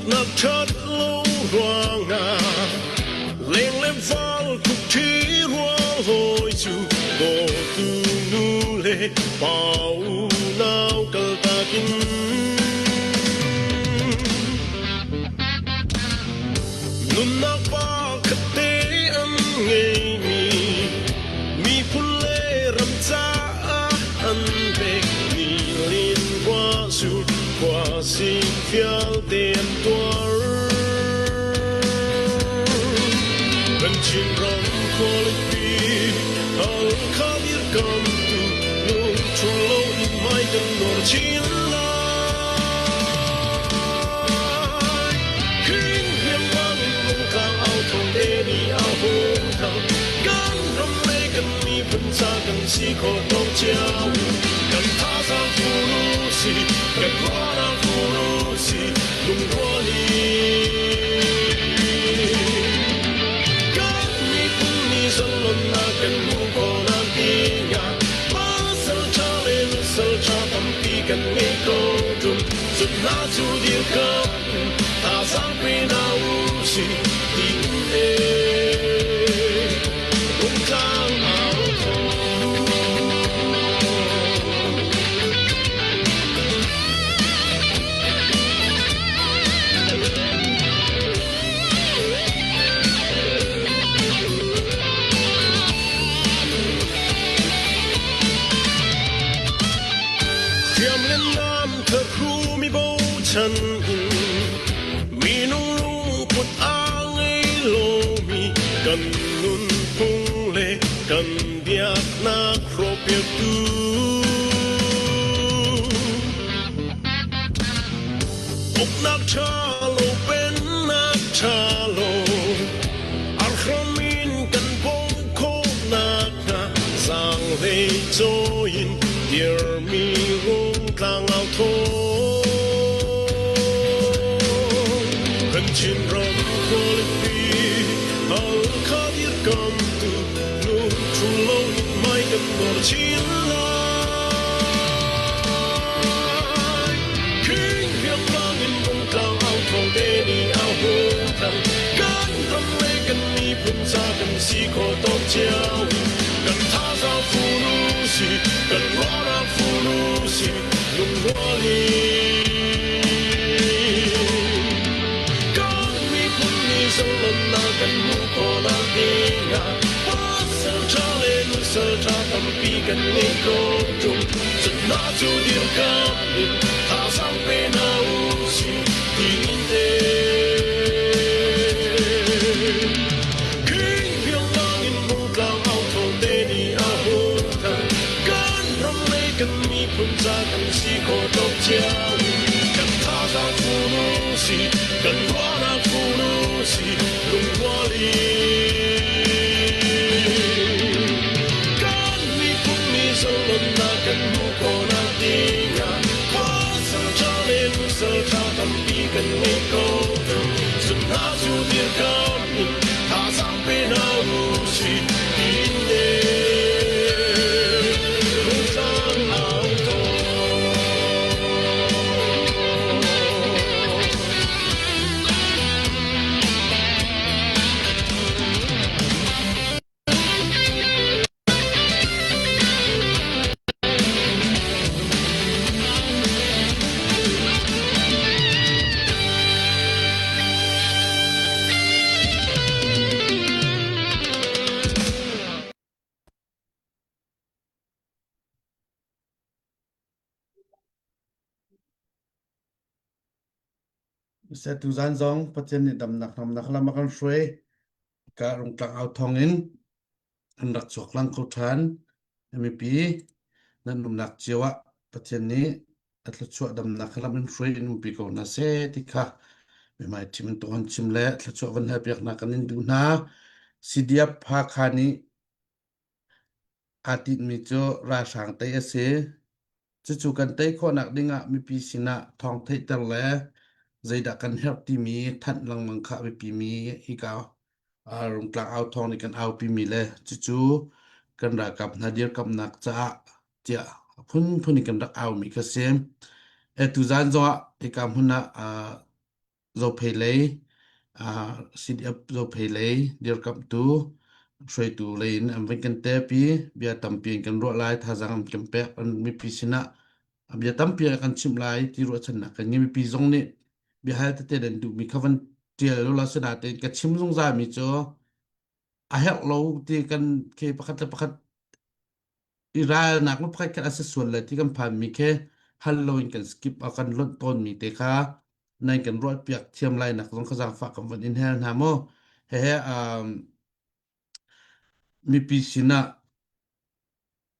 Uknak ṭhat lo ruangah leng le val kutṭhi rual hawi cu dawtu nu le pa unau kaltak in nunnak pa khatte an ngeimi miphun le ram caah an pekmi lin khua sur khua si vialte an tuar. Kan Chinram khualipi Halkha dirkamtu lungṭhul loin hmai kan nawr chin lai. King hriamnam in rungtlang au thawng te nih a hung thang. Kan ram le kan miphun ca kan si khawh tawk cio. Kan thazaang fur u si, kan ruahnak fur u si, lungrual in. Kan miphun nih zalonnak kan hmuh khawhnak dingah pasal ṭha le nusal ṭha tampi kan ngei ko ṭung. Cun hna cu dirkamh in thazaang pe hna u sih tiin e rungtlang au thawng. Hriam le nam thakru mi bochan in minung lungput a ngei lomi kan nunphung le kan biaknak hrawhpiaktu. Uknak ṭha lo pennak ṭha lo arhram in kan bawmh khawhnak hnga zaanghlei cawi in dirmi rungtlang au thawng. Kan Chinram khualipi Halkha dirkamtu lungṭhu loin hmai kan nawr chin lai. King hriamnam in rungtlang au thawng te nih a hung thang. Kan ram le kan miphun ca kan si khawh tawk cio. Kan thazaang fun u si, kan ruahnak fun u si, lungrual in. Kan miphun nih zalonnak kan hmuh khawhnak dingah pasal ṭha le nusal ṭha tampi kan ngei ko ṭung. Cun hna cu dirkamh in thazaang pe hna u sih tiin e. King hriamnam in rungtlang au thawng te nih a hun thang. Kan ram le kan miphun ca kan si khawh tawk cio. Kan thazaang fun u sih, kan ruahnak fun u sih, lungrual in. Kan miphun nih zalonnak kan hmuh khawhnak dingah khua sal ṭha le nusal ṭha tampi kan ngei ko. Cun hna cu dirkamh in thazaang pe hna u sih tiin le rungtlang au tawn. Tuzaan zong Pathian nih damnak namnak lam a kan hruai. Ka rungtlang au thawng in an rak chuak lang kho ṭhan. Mipi nan umnak cio ah Pathian nih a thluachuah damnak lam in hruai in umpi ko hna seh ti kha mihmai ṭhim in tuan chim le thluachuah van halpiak hna kan in duh hna. CDF Hakha nih Aa tinhmi cu ralhrang tei a si. Cucu kan tei khawhnak dingah mipi sinah thawng theihter le zeidah kan herh timi thanh lengmang kha a biapimi hika rungtlang au thawng nih kan aupimi le cucu kan ralkap hna dirkamnak caah tiah a phunphun in kan rak aumi kha si. E tuzaan zongah hika hmun ah. Zophei lei CDF Zophei lei dirkamhtu hruaitu lei in an van kan tepi bia tampi in kan ruah lai thazaang an kan pek an mipi sinah bia tampi a kan chimh lai ti ruahchannak kan ngei mipi zong nih biahal tete nan duhmi kha van tial lo la sinain ka chim zungzal mi cu a herh lo ti kan khi pakhat le pakhat i ralnak ma pakhat khat a si sual lai ti kan phanmi khi hal loin kan skip a kan lonh tawnmi te kha nan kan ruah piak thiam lai nak zong kha zaangfah kan van in hel hna mu hehe um, mipi sinah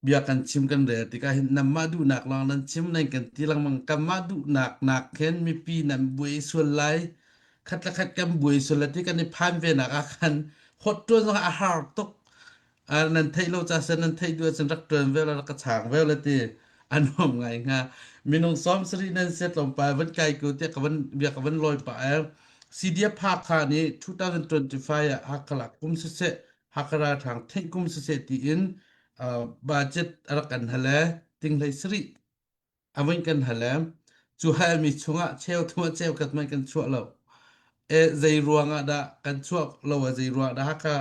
bia kan chim kan rel tikah hin nanmah duhnak lawng nan chim nan kan ti lengmang kanmah duhnak nak khin mipi nan buai sual lai khat le khat kan buai sual lai ti kan i phan ve nak ah khan hot ṭuan zong a har tuk nan theih lo ca sen nan theih duh ahcun rak ṭuan ve la rak ka chang ve la ti a nuam ngai hnga minung sawm sarih nan sia tlawmpal van kai ko tiah ka van bia ka van lawi pah e CDF Hakha nih 2025 ah Hakha lak kum siseh Hakha ralhrang theih kum siseh tiin budget a rak kan hal e ting hlei sarih a vun kan hal e cu halmi chungah cheu thum ah cheu khat hmanh kan chuah lo e zei ruang ah dah kan chuah lo a zei ruang dah Hakha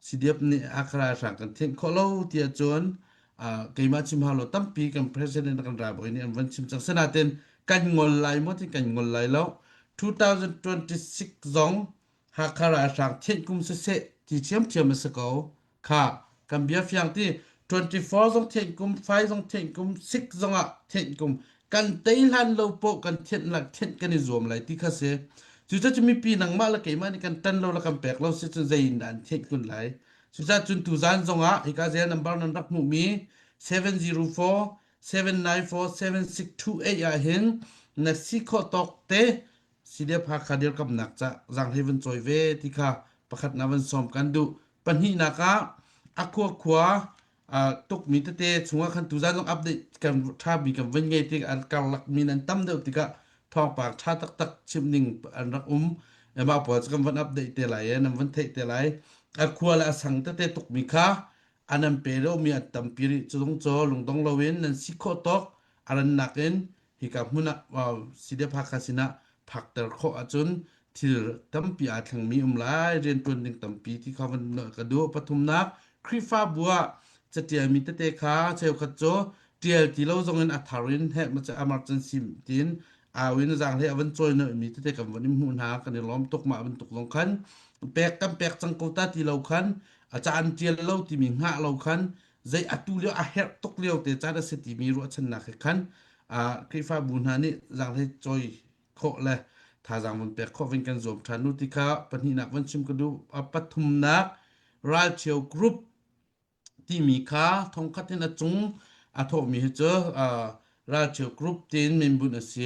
CDF nih Hakha ralhrang kan thenh khawh lo tiah cun keimah chim hau lo tampi kan president kan ralbawi nih an van chim cang sinain kan ngol lai maw ti kan ngol lai lo 2026 zong Hakha ralhrang thenh kum siseh ti ṭhiamṭhiam a si ko. Kha kan bia fiang ti 24 zong thenh kum, 5 zong thenh kum, 6 zong ah thenh kum kan tei hlan lo poh kan thenh lak thenh kan i zuam lai ti kha si. Cucaah cu mipi nangmah le keimah nih kan tan lo le kan pek lo si cun zei in dah an thenh kun lai. Cucaah cun tuzan zong ah hika zel number nan rak hmuhmi 704 794 7628 ah hin na si khawh tawk te CDF Hakha dirkamnak ca zaanghlei van cawi ve ti kha pakhat na van sawm kan duh. Pahnihnak ah a khua khua tukmi tete chungah khan tuzan zong update kan ṭha bi kan van ngei tik an karlak mi nan tam deuh tikah thawngpang ṭha taktak chim ding an rak um. Mah pawl cu kan van update te lai nan van theih te lai. A khua le a sang tete tukmi kha an an pe lomi an tampi rih. Cu zong cu lungdong loin nan si khawh tawk a rannak in hika hmun ah CDF Hakha sinah phakter khawh ahcun thil tampi aa thlengmi um lai rianṭuan ding tampi ti kha van ka duh pathumnak Khrihfabu ah catialmi tete kha cheukhat cu ṭial ti lo zongin a thar in heh emergency tiin au in zaanghlei a van cawi mi tete kan van in hmuh hna kan i lawm tuk mah bantuk zong khan pek kan pek cang ko ta ti lo khan a caan ṭial lo timi hngah lo khan zei atu lio a herh tuk lio te caan a si timi ruahchannak he khan Khrihfabu hna nih zaanghlei cawi khawh le thazaang van pek khawh vin kan zuam ṭhan nu ti kha pahnihnak van chim ka duh pathumnak ralcheu group timi kha thongkhat in a cung a thawhmi hi cu ralcheu group tiin minbunh a si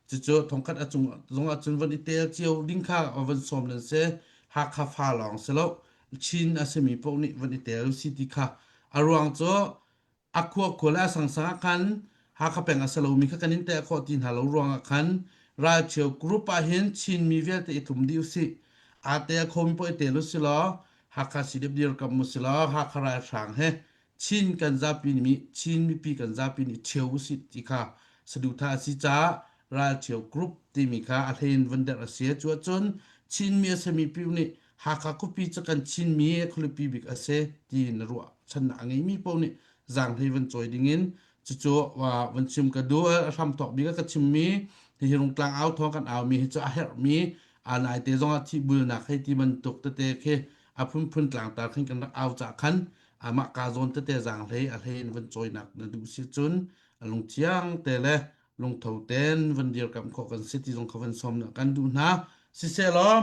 cucu thongkhat a cung zong ahcun van i tel cio ding kha van sawm nan si Hakha fa lawng si lo Chin a simi paoh nih van i tel si ti kha a ruang cu a khua khua le a sangsang ah khan Hakha peng a si lomi kha kan in teh khawh ti hna lo ruangah khan ralcheu group ah hin Chinmi vialte i tlum dih usih aa tel khomi paoh i tel usih law Hakha CDF dirkamh usih law Hakha ralhrang he Chin kan zapi nih Chin mipi kan zapi nih ṭhio usih ti kha saduhthah a si caah ralcheu group timi kha a hlei in vun derh a si. Cu ahcun Chinmi a simi piu nih Hakha khuapi cu kan Chinmi khualipi bik a si ti na ruahchannak a ngeimi paoh nih zaanghlei van cawi dingin cucu van chim ka duh. A hramthawk bik a ka chimmi hihi Rungtlang au thawng kan aumi hi cu a herhmi anai te zongah thihbulnak hei ti bantuk tete khi a phunphun tlangtar khin kan rak au cah khan amah ka zawn tete zaanghlei a hlei in van cawinak na duh si cun a lungthiang te le lungtho ten van dirkamh khawh kan si ti zong kha van sawm kan duh hna sisehlaw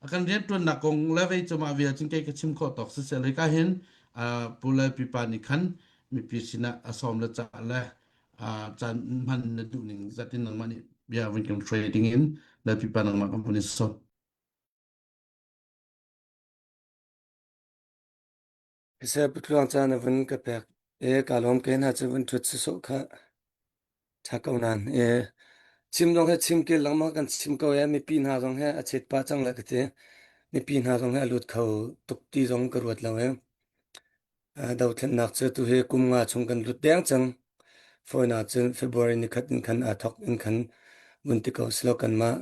a kan rianṭuannak kong le vei cu mah vial cun kei ka chim khawh tawk siseh ka hin pu le pipa nih khan mipi sinah a sawm le cah le caan hman na duh ning zat in nangmah nih bia vun kan hruai ding in le pipa nangmah kan vun i sawm Siseh putluang caan a vun ka pek i kaa lawm ke hna cu vun ṭhut sawsawh kha ṭha ko nain i chim zong hi chim kel lengmang kan chim ko i mipi hna zong hi a chet pah cang le ka ti. Mipi hna zong hi a lut kho tuk ti zong ka ruat lo i dothlennak cu tuhi kum nga chung kan lut deng cang. Fawinak cun February nikhat in khan aa thawk in khan vun ti ko silo kanmah.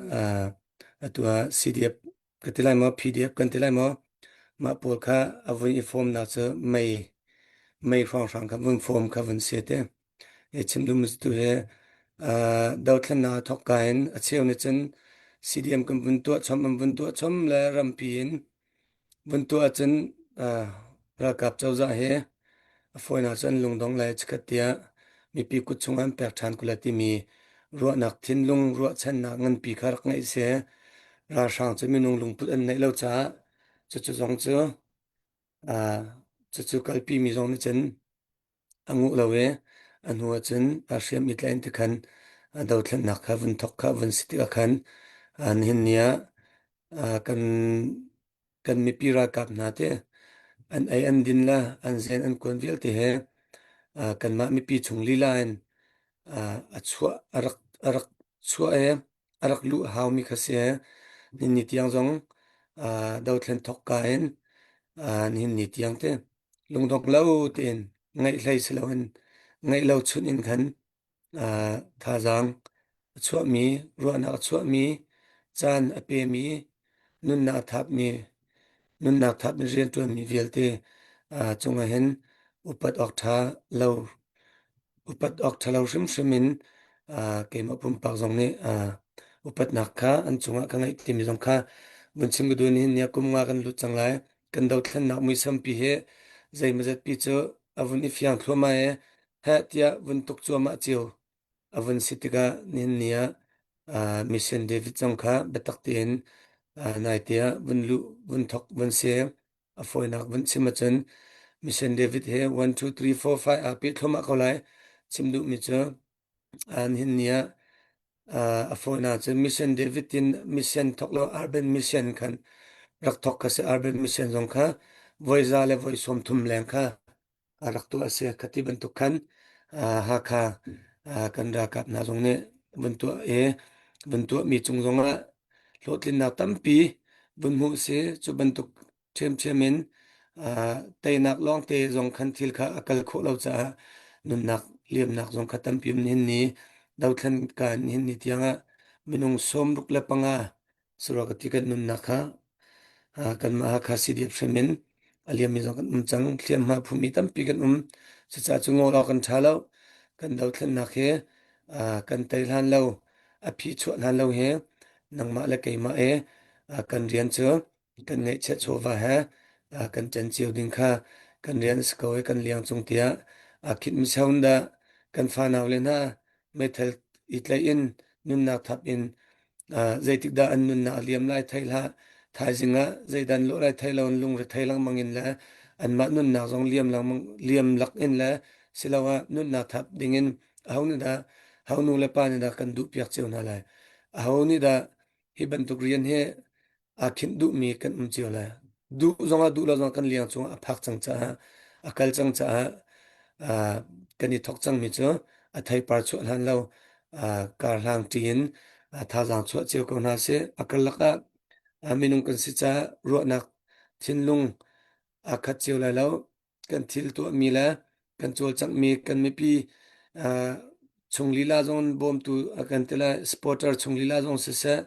Atu ah CDF ka ti lai maw PDF kan ti lai maw mah pawl kha a vun i fawmnak cu mei mei hrawnghrang kha vun fawm kha vun si te. I chim duhmi cu tu hi uh, dothlennak a thawk ka in a cheu nih cun CDM kan vun tuah chom an vun tuah chom le rampi in vun tuah ahcun uh, ralkap cozah hi a fawinak cu an lungdong lai chikkhat tiah mipi kut chung an pek ṭhan ko lai timi ruahnak thinlung ruahchannak nganpi kha rak ngeih si. Ralhrang cu minung lungput an neih lo caah cucu zong cu uh, cucu kalpi mi zong nih cun a nguh lo i a hnu ahcun a hriam i tlaih in tikhan dothlennak kha vun thawk kha vun si tikah khan nihin ni ah kan kan mipi ralkap hna te an ei an din le an zen an kuan vialte he kanmah mipi chung lila in a chuah a rak a rak chuah i a rak luh haumi kha si. Nihin ni tiang zong dothlen thawk ka in nihin ni tiang te lungdong lo tein ngaih hlei si loin ngaih lo chunh in khan thazaang a chuahmi, ruahnak a chuahmi, caan a pemi, nunnak a thapmi, nunnak thapmi rianṭuanmi vialte cungah hin upat awk ṭha lo upat awk ṭha lo hrimhrim in keimah pumpak zong nih upatnak kha an cungah ka ngeih timi zong kha vun chim ka duh. Nihin ni ah kum nga kan lut cang lai. Kan dothlennak muisampi hi zeimawzat pi cu a vun i fiang thluahmah i heh tiah vun tuk cuahmah cio a vun si tikah nihin ni ah mission David zong kha biatak tein naite ah vun luh vun thok vun si. A fawinak vun chim ahcun mission David he 1 2 3 4 5 aa peh thluahmah ko lai. Chim duhmi cu nihin ni ah a fawinak cun mission David in mission thok lo urban mission khan rak thok kha si. Urban mission zong kha voi za le voi 30 leng kha a rak tuah a si. Khati bantuk khan Hakha kan ralkap hna zong nih vun tuah i vun tuahmi cung zongah hlawhtlinnak tampi vun hmuh si. Cu bantuk ṭhiamṭhiam in teinak lawngte zong khan thil kha a kal khawh lo caah nunnak liamnak zong kha tampi um. Nihin ni dothlen kan nihin ni tiangah minung 65 Sarawak ti kan nunnak kha kanmah Hakha CDF hrim in a liammi zong kan um cang. Hliamhma phumi tampi kan um. Cucaah cu ngol awk kan ṭha lo. Kan dothlennak hi kan tei hlan lo, a phi chuah hlan lo hi nangmah le keimah i kan rian cu kan ngeihchiah chawva he kan ṭen cio ding kha kan rian a si ko i kan liang cung tiah khit misaun dah kan fanau le hna meithal i tlaih in nunnak thap in zeitik dah an nunnak a liam lai thei hlah. Thaizing ah zeidan lawh lai thei lo in lungre thei lengmang in le anmah nunnak zong liam lengmang liam lak in le siloah nunnak thap ding in aho nih dah ho nu le pa nih dah kan duh piak cio hna lai? Aho nih dah hi bantuk rian hi aa khinh duhmi kan um cio lai? Duh zongah duh lo zongah kan liang cungah a phak cang caah a kal cang caah kan i thawk cangmi cu a theipar chuah hlan lo kar hlang ṭi in thazaang chuah cio ko hna sih. A karlak ah minung kan si caah ruahnak thinlung aa khat cio lai lo. Kan thil tuahmi le kan cawlcanghmi kan mipi chung lila zong bawmtu a kan ti lai, supporter chung lila zong siseh,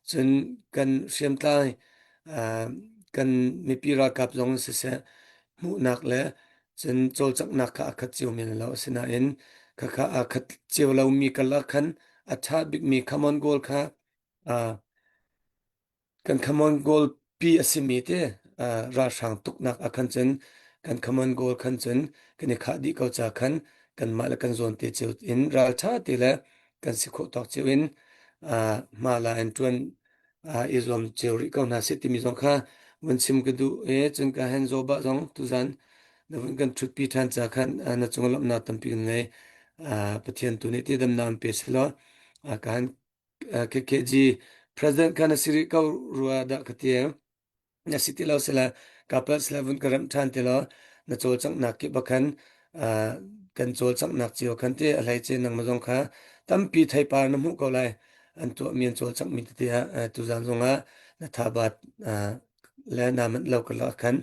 cun kan hriamtlai kan mipi ralkap zong siseh, hmuhnak le cun cawlcanghnak kha a khat cio men lo. Asinain khakha aa khat cio lomi karlak khan a ṭha bikmi common goal kha kan common goal pi a simi te ralhrang tuknak ah khan cun kan common goal khan cun kan i khah dih ko ca khan kanmah le kan zawn te cio in ralṭha te le kan si khawh tawk cio in hma la in ṭuan i zuam cio rih ko hna sih timi zong kha vun chim ka duh i cun ka hen zawbah zong tuzan na vun kan ṭhutpi ṭhan ca khan na cung lawmhnak tampi kan ngei. Pathian tu nih ti damnak an pe selaw ka han KKG President kha na si rih ko rua dah ka ti. Na si ti lo sila kapal sila vun ka remh ṭhan ti law na cawlcanghnak kip ah khan kan cawlcanghnak cio khan ti a hleice nangmah zong kha tampi theipar na hmuh ko lai. An tuahmi an cawlcanghmi tete ah tuzan zongah na thabat le naa manh lo karlak ah khan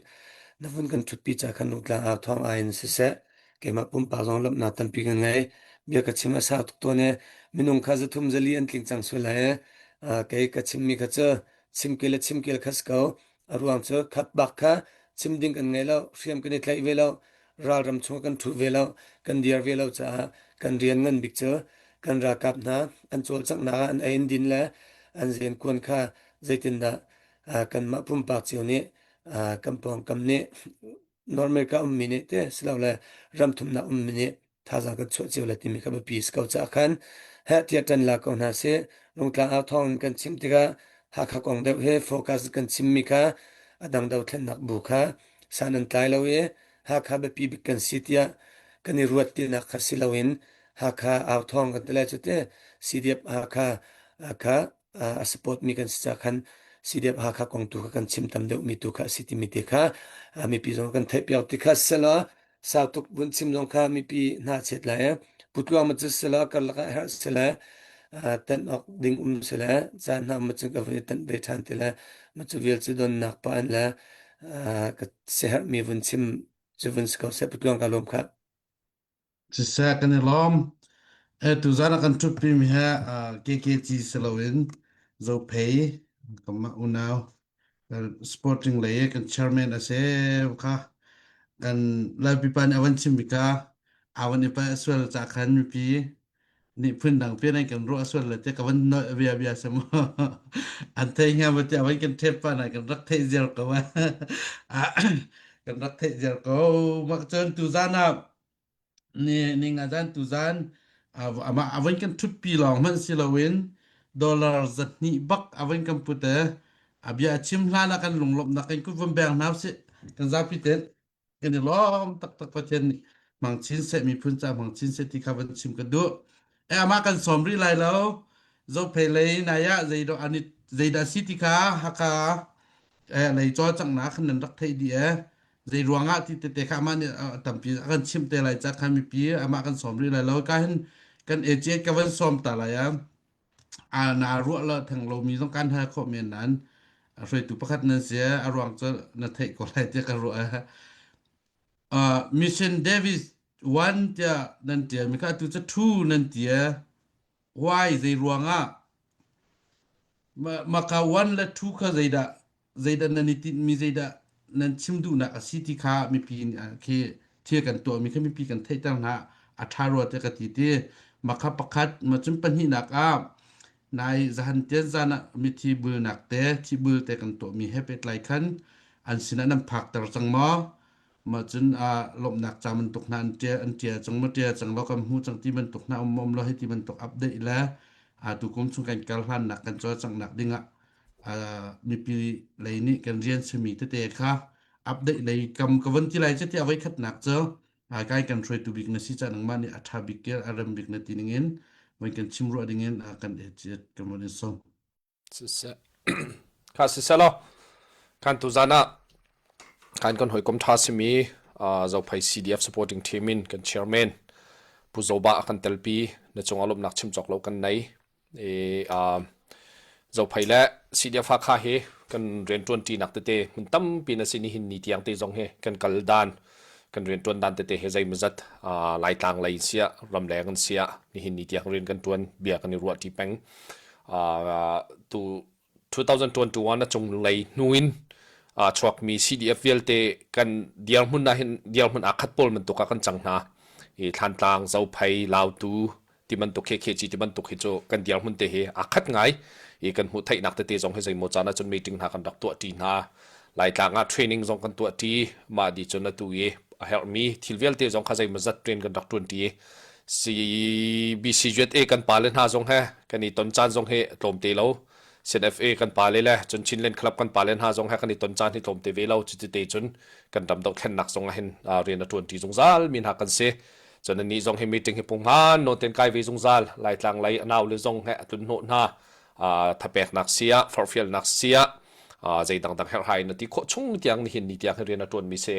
na vun kan ṭhutpi ca khan lungtlang au thawng ai in siseh keimah pumpak zong lawmhnak tampi kan ngei. Bia ka chim a sau tuk tawn i minung kha zathum zali an tling cang sual lai. Kei ka chimmi kha cu chimkel le chimkel kha si ko. A ruang cu khat bak kha chim ding kan ngei lo, hriam kan i tlaih ve lo, ralram chung kan ṭhu ve lo, kan dir ve lo caah kan rian ngan bik cu kan ralkap hna an cawlcanghnak ah an ei an din le an zenkuan kha zeitindah kanmah pumpak cio nih kan pawngkam nih North America ummi nih te silole ramthumnak ummi nih thazaang kan chuah cio le timi kha biapi si ko caah khan heh tiah ṭan la ko hna sih. Rungtlang au thawng in kan chim tikah Hakha kong deuh he focus kan chimmi kha a dang dothlennak bu kha san an tlai lo i Hakha biapi bik kan si tiah kan i ruat tinak kha si loin Hakha au thawng kan ti lai cu te CDF Hakha kha a support mi kan si ca khan CDF Hakha kong tu kha kan chim tam deuh mi tu kha a si timi te kha mipi zong kan theih piak ti kha selaw sau tuk vun chim zong kha mipi hna chet lai e putluang ma cu selaw karlak ah herh sele tan ok ding um sele caan hna ma cu ka vun tan ve than ti le ma cu vial cu donnak pa an le ka seher mi vun chim cu vun si ko se putluang ka lom kha Siseh kan i lawm. E tuzan ah kan ṭhutpi mi he KKG si loin Zophei kanmah unau sporting lei i kan chairman a si kha kan Laipipa nih a van chimmi kha a van i paih sual ca khan mipi nih phundang pian an kan ruah sual le te ka van noi bia bia se mu an thei hnga ma tiah van kan thep pa na kan rak theih ziar ko kan rak theih ziar ko mak cun tuzan ah ni ni nga zan tuzan amah avon kan thutpi lawng hmanh si loin dollar 200 bak avon kan put e a bia a chim hlan ah kan lunglawmhnak kan kut von beng hna usih kan zapi ten kan i lawm taktak Pathian nih hmang chin seh miphun ca hmang chin seh ti kha van chim ka duh e amah kan sawm rih lai lo zophei lei nai ah zeidah ani zeidah si ti kha haka eh lei cawlcanghnak khan nan rak theih dih e zei ruangah ti tete kha amah nih tampi a kan chimh te lai ca khan mipi amah kan sawm rih lai lo ka hin kan AJ ka van sawm ta lai a a na ruah lo theng lo mi zong kan hal khawh men nan hruaitu pakhat nan si a ruang cu na theih ko lai tiah ka ruah uh, Mission Davis one tiah nan tial mi kha tu cu two nan tia why zei ruangah maka one le two kha zeidah zeidah nan i tinhmi zeidah nan chim duhnak a si ti kha mipi khi thil kan tuahmi kha mipi kan theihter hna a ṭha rua te ka ti ti makha pakhat ma cun pahnihnak ah nai zahan tian zan ah mithi bulnak te thi bul te kan tuahmi he pehtlai khan an sinah nan phakter cang maw ma cun a lawmhnak ca bantuk hna an ṭial an ṭial cang maw ṭial cang lo kan hmu cang ti bantuk hna um um lo hei ti bantuk update le a tu kum chung kan kal hlannak kan cawlcanghnak dingah mipi lei nih kan rian simi tete kha update lei kam ka von ti lai cu tiah voi khatnak cu kai kan hruaitu bik na si ca nangmah nih a ṭha bik ke a rem bik na ti ningin voi kan chim ruah dingin kan kan von in sawm. Siseh. Kha siseh law kan tuzan ah kan kan hawikom ṭha simi Zophei CDF supporting team in kan chairman Pu Zoba a kan telpi na cungah lawmhnak chim cawk lo kan nei. I Zophei le CDF Hakha hi kan rianṭuan ṭinak tete hmun tampi na si nihin ni tiang te zong hi kan kal dan kan rianṭuan dan tete hi zeimawzat Laitlang lei in siah ramleng in siah nihin ni tiang rian kan ṭuan bia kan i ruah ṭi peng. Tu 2021 a cunglei hnu in chuakmi CDF vialte kan dirhmun ah hin dirhmun aa khat pawl bantuk ah kan cang hna. I Thlantlang, Zophei, Lautu ti bantuk khi KG ti bantuk hi cu kan dirhmun te hi aa khat ngai. I kan hmuh theihnak tete zong hi zeimaw caan ahcun meeting hna kan rak tuah ṭi hna. Laitlang ah training zong kan tuah ṭi. Mah di cun atu i a herhmi thil vialte zong kha zeimawzat rian kan rak ṭuan ṭi. CBCUSA kan pale hna zong he kan i ton caan zong hi tlawmte lo. CNFA kan pale le cun Chinland Club kan pale hna zong he kan i ton caan hi tlawmte ve lo. Cuti te cun kan ram dohthlennak zong ah hin rian a ṭuanṭi zungzal mi hna kan si. Cun annih zong hi meeting hi punghman nawn tein kai ve zungzal. Laitlang lei a naule zong he a tlun hnawh hna. Thapeknak siah, forhfialnak siah, zei dangdang herhhai na ti khawh chung tiang nihin ni tiang hi rian a ṭuanmi si.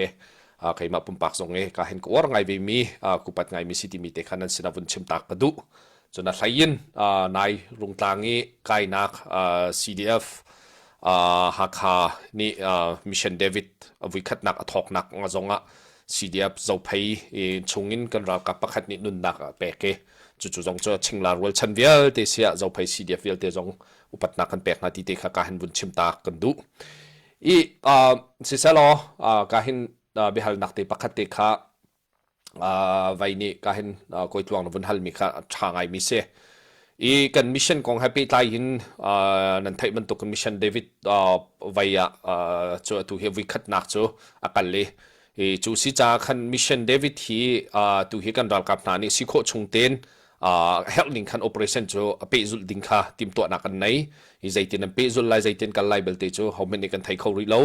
Keimah pumpak zong i ka hin ka uar ngai ve mi kupat ngai mi si timi te kha nan sinah vun chim tak ka duh. Cun a hlei in nai Rungtlang i kainak CDF Hakha nih Mission David a vuikhatnak a thawknak zong ah CDF Zophei chungin kan ralkap pakhat nih nunnak a pek i. Cucu zong cu Chingla rualchan vialte siah Zophei CDF vialte zong upatnak kan pek hna ti te kha ka hin vun chim ta kan duh. I uh, siselaw uh, ka hin uh, biahalnak te pakhat te kha uh, vai nih ka hin uh, kawi tluang na vun halmi kha ṭha ngaimi si. I kan mission kong he pehtlai in uh, nan theih bantuk mission David uh, vai ah uh, cu atu hi vui khatnak cu a kal i i cu si caah khan mission David hi uh, tu hi kan ralkap hna nih si khawh chung tein uh, herh ning khan operation cu a pehzulh ding kha timhtuahnak an nei i zeitin an pehzulh lai zeitin kal lai belte cu hohmanh nih kan thei kho rih lo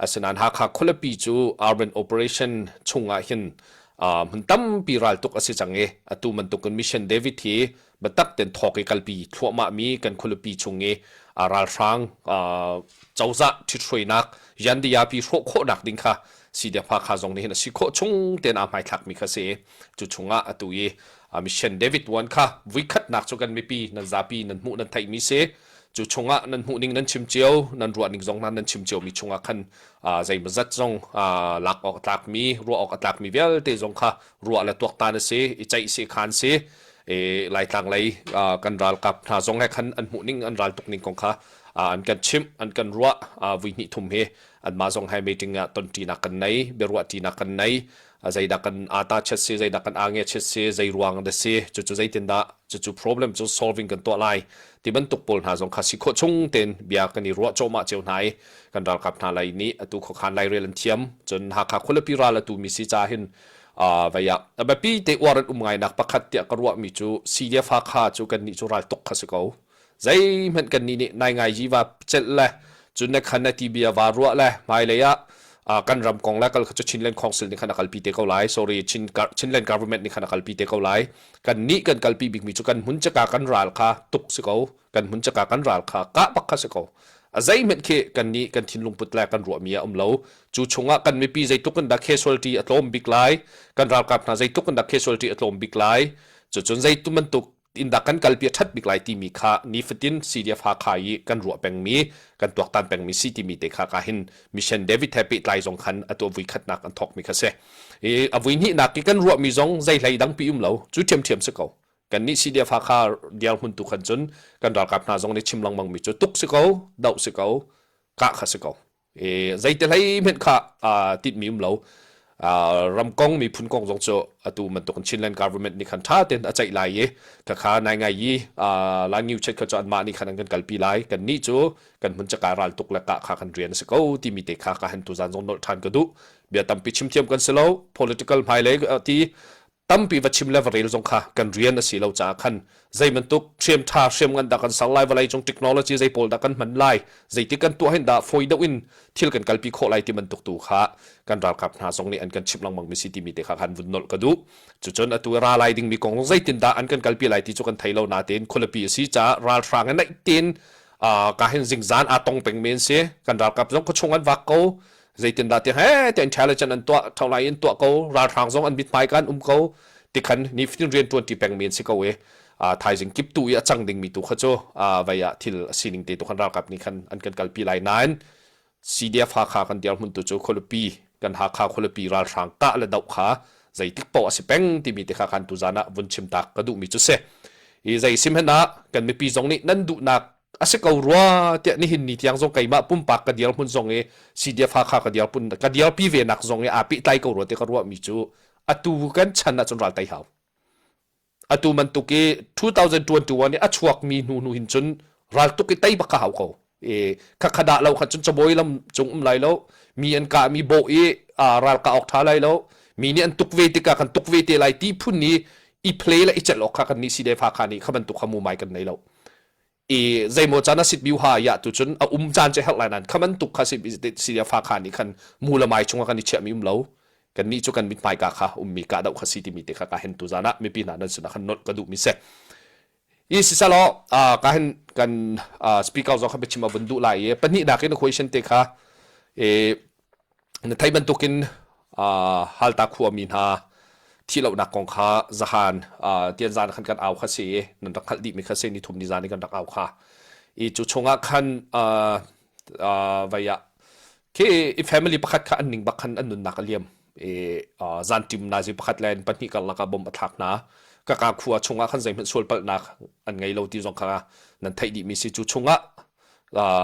asinain Hakha khualipi cu urban operation chungah hin uh, hmun tampi raltuk a si cang i atu bantukin mission David hi biatak ten thawk i kalpi thluahmah mi kan khualipi chung i uh, ralhrang uh, cozah ṭhithruainak yandiyapi hrawh khawhnak ding kha CDF Hakha zong nih hin a si khawh chung ten aa hmaithlak mi kha si cu chungah atu i mission David Wan kha vuikhatnak cu kan mipi nan zapi nan hmuh nan theihmi si cu chungah nan hmuh ning nan chim cio nan ruah ning zong nan chim cio mi chungah khan zeimawzat zong lak awk a tlakmi ruah awk a tlakmi vialte zong kha ruah le tuaktan a si i ceih si khan si e laitlang lei kan ralkap hna zong he khan an hmuh ning an ral tuk ning kong kha an kan chimh an kan ruah vui hnih thum hi anmah zong he meeting ah tonṭinak kan nei biaruahṭinak kan nei zeidah kan ata chet si zeidah kan ange chet si zei ruang dah si cucu zeitindah cucu problem cu solving kan tuah lai ti bantuk pawl hna zong kha si khawh chung tein bia kan i ruah cawhmah cio hna i kan ralkap hna lei nih atu khuakhan lairel an thiam cun Hakha khualipi ral atu mi si ca hin vei ah a biapi te uar an um ngainak pakhat tiah ka ruahmi cu CDF Hakha cu kan nih cu ral tuk kha si ko Zeihmanh kannih nih naingai va celh le cun na khan na ti bia va ruah le hmailei ah uh, kan ram kong le kal kha cu Chinland Council nih khan a kalpi te ko lai. Sorry, Chin, Chinland government nih khan a kalpi te ko lai. Kan nih kan kalpi bikmi cu kan hmun caka kan ral kha tuk si ko. Kan hmun caka kan ral kha kah bak kha si ko. A zeihmanh khi kan nih kan thinlung put le kan ruahmi a um lo. Cu chungah kan mipi zeitluk in dah casualty a tlawm bik lai, kan ralkap hna zeitluk in dah casualty a tlawm bik lai. Cucun zeitu bantuk in dah kan kalpi a ṭhat bik lai timi kha nifatin CDF Hakha i kan ruah pengmi kan tuaktan pengmi si timi te kha ka hin Mission David he pehtlai zong khan atu a vuikhatnak an thawkmi kha si. I a vuihnihnak i kan ruahmi zong zei hlei dangpi um lo cu ṭhiamṭhiam si ko. Kannih CDF Hakha dirhmun tu khan cun kan ralkap hna zong nih chim lengmang mi cu tuk si ko, doh si ko, kah kha si ko. Zeiti hlei hmenh kha tinhmi um lo. Ram kong miphun kong zong cu atu bantuk in Chinland government nih khan ṭha tein a ceih lai i khakha nai ngai i Lai New Chet kha cu anmah nih khan an kan kalpi lai. Kannih cu kan hmun caka ral tuk le kah kha kan rian a si ko timi te kha ka han tuzan zong nolh ṭhan ka duh. Bia tampi chim thiam kan si lo. Political hmailei ti tampi va chim le va rel zong kha kan rian a si lo caah khan zei bantuk hriam ṭha hriam ngan dah kan ser lai vawlei cung technology zei pawl dah kan hman lai zeiti kan tuah hin dah fawi deuh in thil kan kalpi khawh lai ti bantuk tu kha kan ralkap hna zong nih an kan chimh lengmang mi si timi te kha khan vun nolh ka duh cucun atu ra lai ding mi kong zeitin dah an kan kalpi lai ti cu kan thei lo natein khualipi a si caah ralhrang in naih tein ka hin zingzan aa tong peng men si kan ralkap zong khuachung an vak ko zeitindah ti he te intelligent an tuah tholai in tuah ko ralhrang zong an mithmai kan um ko tikhan nifatin rian tuan ti peng men si ko i thaizing kip tu i a cang ding mi tu kha cu vei ah thil a sining te tu khan ralkap nih khan an kan kalpi lai nain CDF Hakha kan dirhmun tu cu khualipi kan Hakha khualipi ralhrang kah le doh kha zeitik paoh a si peng timi te kha khan tuzan ah vun chim tak ka duhmi cu si i zei sim hen ah kan mipi zong nih nan duhnak a si ko rua tiah nihin ni tiang zong keimah pumpak ka dirhmun zong i CDF Hakha ka dirpun ka dirpi ve nak zong i aa pehtlai ko rua ti ka ruahmi cu atu kan chan ahcun ral tei hau atu bantuk i 2021 i a chuakmi hnu hnu hin cun ral tuk i tei bak ka hau ko e khakha dah lo kha cun cabawi lam cung um lai lo mi an kah mi bawh i ral ka awk tha lai lo mi nih an tuk ve tikah kan tuk ve te lai ti phun ni i play le i celh awk kha kan nih CDF Hakha nih kha bantuk kha mu mai kan nei lo i zeimaw caan a sit biu ha ya tu cun a um caan cu herh lai nan khaman tuk kha si si fa kha nih khan mu le mai chungah kan i chiah mi um lo kan nih cu kan mithmai ka kha ummi ka doh kha si timi te kha ka hen tu zan ah mipi hna nan sinah khan nolh ka duh mi si i si salo ka hen kan speaker zong kha biachim a vun duh lai i pahnih nak in question te kha e Na theih bantukin Halta khuami hna thihlohnak kong kha zahan tianzan khan kan au kha si i nan rak hngalh dihmi kha si nithum nizan i kan rak au kha. I cu chungah khan vei ah khi i family pakhat kha an ning bak khan an nunnak a liam. I zanṭim nazi pakhat le pahnih karlak ah bom a thlak hna. Kaka khua chungah khan zeihmanh sual palhnak an ngei lo ti zong kha nan theih dihmi si cu chungah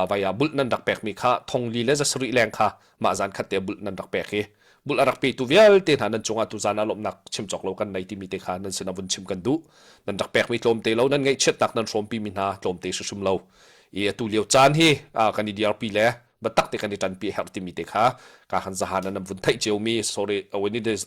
vai ah bulh nan rak pekmi kha thongli le zasarih leng kha mah zan khat te bulh nan rak pek i bulh a rak petu vialte hna nan cungah tuzan ah lawmhnak chim cawk lo kan nei timi te kha nan sinah vun chim kan duh. Nan rak pekmi tlawmte lo nan ngaihchiatnak nan hrawmpi mi hna tlawmte hrimhrim lo. I atu lio caan hi kan i dirpi le biatak te kan i ṭanpi a herh timi te kha ka han zahan nan vun theih ciomi sorry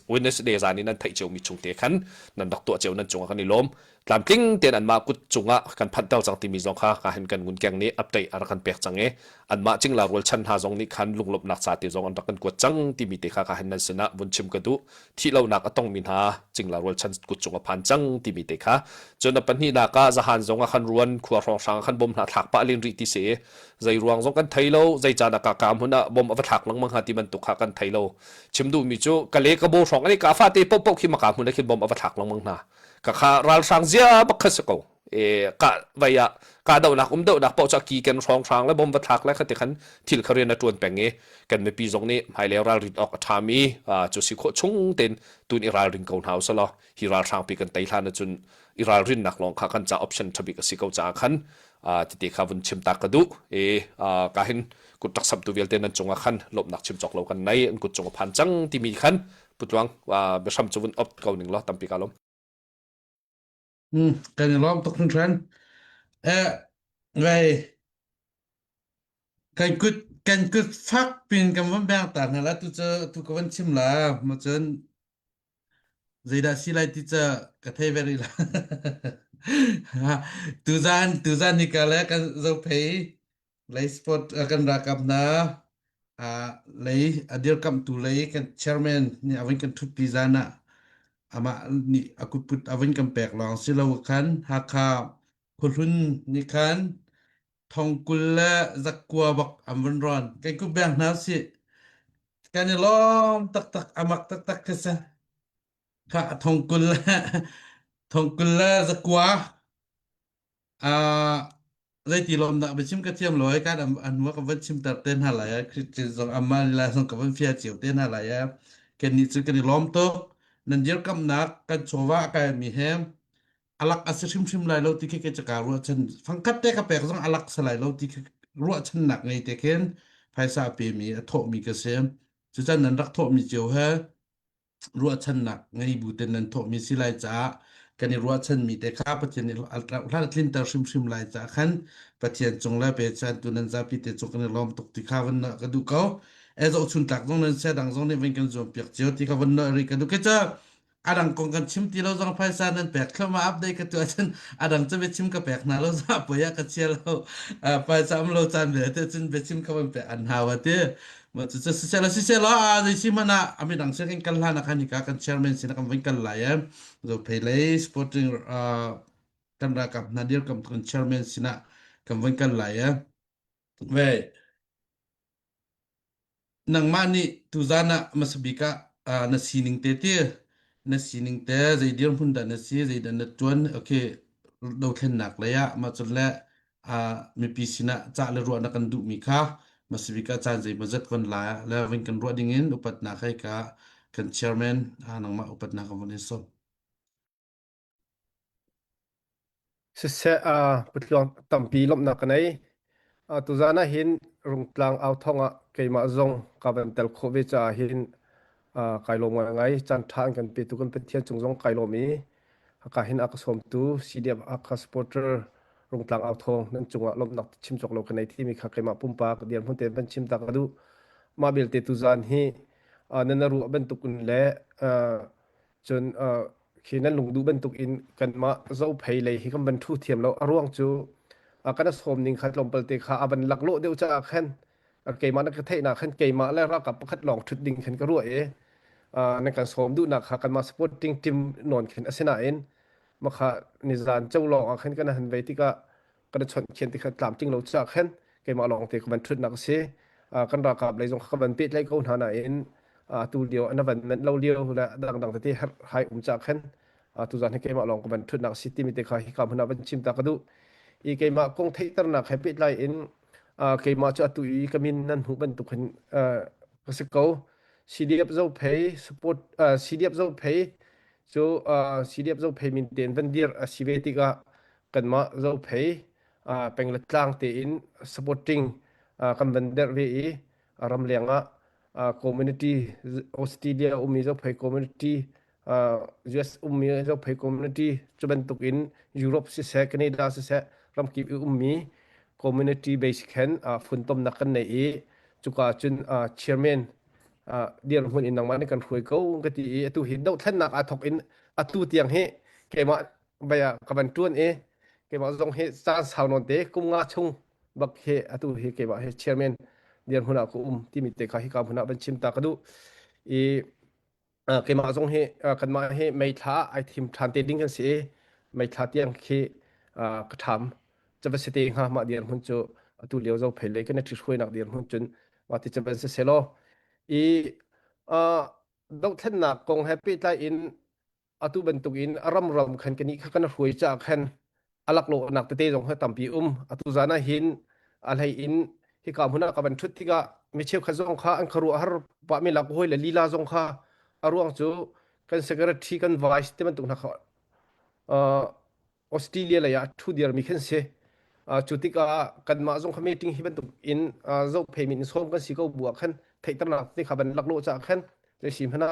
Wednesday zan in nan theih ciomi chung te khan nan rak tuah cio nan cungah kan i lawm. Tlamtling tein anmah kut cungah kan phanhter cang timi zong kha ka hin kan ngunkeng nih update a rak kan pek cang i anmah cingla rualchan hna zong nih khan lunglawmhnak ca te zong an rak kan kuat cang timi te kha ka hin nan sinah vun chim ka duh. Thih lonak a tongmi hna cingla rualchan kut cung a phan cang timi te kha. Cun a pahnihnak ah zahan zong ah khan ruan khua hrawnghrang ah khan bom hna thlak pah len rih ti si i zei ruang zong kan thei lo zei caan ah ka ka hmun ah bom a va thlak lengmang hnga ti bantuk kha kan thei lo. Chim duhmi cu ka le ka bo hrawng ani ka fate paohpaoh khi maka hmun ah khin bom a va thlak lengmang hna. Ka kha ralhrang zia bak kha si ko. E ka vai ah ka donak um donak paoh cu ki ken hrawnghrang le bom va thlak le khati khan thil kha rian a tuan peng i kan mipi zong nih hmailei ralrin awk a ṭhami cu si khawh chung tein tun i ralring ko hna usalaw hi ralhrang pi kan tei hlan ahcun i ralrinnak lawng kha kan ca option ṭhabik a si ko caah khan tete kha vun chim ta ka duh i ka hin kut rak samtu vialte nan cungah khan lawmhnak chim cawk lo kan nei an kut cung a phan cang timi khan putluang biahram cu vun op ko ning law tampi ka lawm. Kan i lawm tuk hringhran. Eh, ngai kan kut kan kut fak pin kan van beng ta hna la tu cu tu ka van chim la ma cun zeidah si lai ti ca ka thei ve rih la. Tuzan tuzan ni ka le kan zo phei lei sport kan ralkap hna lei a dirkamhtu lei kan chairman nih a vun kan ṭhutpi zan ah amah nih a kutput a vun kan pek lawng si lo khan Hakha khuahlun nih khan thong 20 le zakua bak an vun rawn kan kut beng hna usih kan i lawm taktak a mak taktak khi si kha thong 20 le thong 20 le zakua Ah, zeiti lawm dah biachim ka thiam lo ai kan an hnu ka van chimter te hna lai ai Christian zong amma lila zong ka van fia cio te hna lai ai kan nih cu kan i lawm tuk nan dirkamnak kan chawva a kai mi he alak a si hrimhrim lai lo ti khi ke caka ruahchan fangkhat te ka pek zong alak sa lai lo ti khi ruahchannak ngei te khin phaisa a pe mi a thawh mi ka si cucan nan rak thawh mi cio he ruahchannak ngei bu ten nan thawhmi si lai caah kan i ruahchanmi te kha Pathian nih a tlinter hrimhrim lai caah khan Pathian cung le pechan tu nan zapi te cung kan i lawm tuk ti kha van ka duh ko. E zohchun tlak zong nan sia dang zong nih van kan zuam piak cio ti kha van rih ka duh ke ca adang kong kan chim ti lo zong phaisa nan pek thluahmah update ka tuah cun adang cu biachim ka pek hna lo za poi ah ka chia lo phaisa um lo caan ve te cun biachim ka van pek an hau ati Ma cu cu siseh siseh law a zei si hmanh ah a midang sin kan kal hlan ah khan hika kan chairman sin ah kan van kal lai eh. Zophei lei sporting uh, kan ralkap hna dirkamh kan chairman sinah kan van kal lai eh. Ve nangmah nih tuzan ah hmasabik ah uh, na sining te ti na sining te zei dirhmun dah na si zei dah na tuan okay dothlennak lei ah mah cun le mipi sinah cah le ruah na kan duhmi kha masibik ah caan zeimawzat von la le vin kan ruah dingin upatnak hei ka kan chairman nangmah upatnak kan von in sawm. Siseh putluang tampi lawmhnak ka nei. Tuzan ah hin Rungtlang au thong ah keimah zong ka van tel khawh ve caah hin kai lawm ngaingai. Caan ṭha an kan petu kan Pathian cung zong kai lawm i Haka hin a ka sawmtu CDF Hakha supporter Rungtlang au thawng nan cungah lawmhnak chim cawk lo ka nei timi kha keimah pumpak dirhmun tein van chim ta ka duh. Mah belte tuzaan hi nan ruah bantuk in le cun khi nan lungduh bantuk in kanmah Zophei lei hi kan van ṭhu thiam lo. A ruang cu kan a sawm ning kha tlawmpal te kha a van laklawh deuh caah khan keimah na ka theihnak khan keimah le ralkap pakhat lawng ṭhut ding khan ka ruah i nan kan sawm duhnak kha kanmah supporting team nawn khin a si nain makha nizan cho lawng ah khan kan han vei tikah kan chawnh khian ti kha tlamtling lo caah khan keimah lawng te ka van ṭhutnak a si kan ralkap lei zong kha ka van pehtlaih ko hna nain tu lio an van manh lo lio le dangdang tete hai um caah khan tuzan hi keimah lawng ka van ṭhutnak a si timi te kha hika hmun ah van chim ta ka duh i keimah kong theihternak he pehtlai in keimah cu atu i ka min nan hmuh bantuk hin ka si ko. CDF Zophei support CDF Zophei. Cu CDF Zophei min tein van dir a si ve tikah kanmah Zophei peng le tlang tein supporting kan van derh ve i ramleng ah community Australia ummi Zophei community US ummi Zophei community cu bantuk in Europe siseh Canada siseh ramkip i ummi community base khan funtomnak kan nei i cuka cun chairman dirhmun in nangmah nih kan hruai ko ka ti i atu hi dohthlennak aa thawk in atu tiang hi keimah baya ka van ṭuan i keimah zong hi caan sau nawn te kum nga chung bak hi atu hi keimah hi chairman dirhmun ah ka um timi te kha hika hmun ah van chim ta ka duh i keimah zong hi kanmah hi meithla ai thim ṭhan te ding kan si i meithla tiang khi ka ṭham ca si te hnga mah dirhmun cu atu lio zo phei lei kan i ṭhihruainak dirhmun cun mah ti ca si selaw i dohthlennak kong he pehtlai in atu bantuk in a ram ram khan kan i kha kan hruai caah khan a laklawhnak tete zong kha tampi um atu zan ah hin a hlei in hika hmun ah ka van ṭhut tikah mi cheukhat zong kha an khuaruah har pah mi lak hawi le lila zong kha a ruang cu kan secretary kan vice te bantuk hna kha Australia lei ah ṭhu dirmi khan si. Cu tikah kanmah zong kha meeting hi bantuk in zohphei min sawm kan si ko bu ah khan theihternak te kha van laklawh caah khan zei si hmanh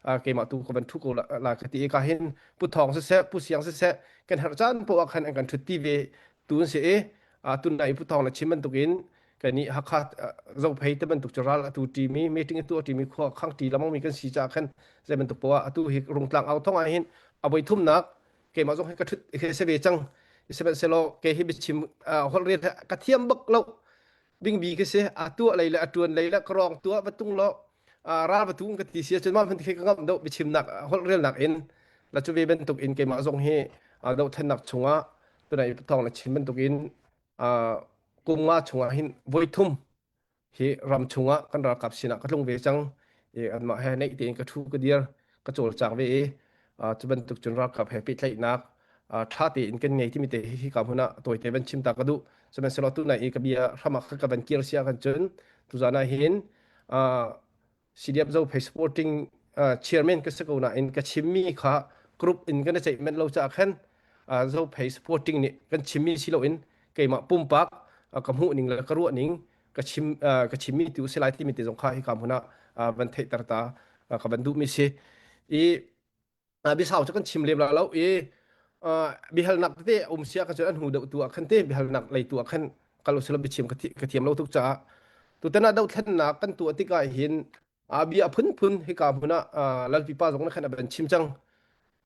ah keimah tu ka van ṭhu ko la ka ti i ka hin Pu Thawng siseh Pu Siang siseh kan herh caan poah ah khan an kan ṭhutpi ve tu an si i tunai Pu Thawng na chim bantuk in kannih Hakha zohphei te bantuk cu ral atu ṭimi meeting atu a ṭimi khua khang ṭi lamang mi kan si caah khan zei bantuk poah atu hi rungtlang au thong ah hin a voi thumnak keimah zong hi ka ṭhut hi si ve cang sihmanhsehlaw kei hi biachim holh rian ka thiam bak lo bingbi ka si a tuah lei le a ṭuan lei le ka rawng tuah va tung lo ral va tung ka ti si cun mah hman khi ka ngamh do biachimnak holh relnak in la cu ve bantuk in keimah zong hi dohthlennak chungah tunai thawng na chim bantuk in kum nga chungah hin voi thum hi ram chungah kan ralkap sinah ka tlung ve cang i anmah he naih tein ka ṭhu ka dir ka cawlcang ve i cu bantuk cun ralkap he pehtlaihnak ṭha tein kan ngei timi te hi hika hmun ah tawite van chim ta ka duh sihmanhsehlaw tunai i ka bia hram ah ka van kir sia kan cun tuzan ah hin CDF Zophei supporting chairman ka si ko nain ka chimmi kha group in kan i ceih manh lo caah khan Zophei supporting nih kan chimmi si loin keimah pumpak ka hmuh ning le ka ruah ning ka chim ka chimmi tu si lai timi te zong kha hika hmun ah van theihter ta ka van duhmi si i biasau cu kan chim lem la lo i biahalnak tete um sia ka cun an hnu deuh tu ah khan te biahalnak lei tu ah khan kal usila biachim ka thiam lo tuk caah tutan ah dothlennak kan tuah tikah hin bia phunphun hika hmun ah lalpi pa zong na khan a ban chim cang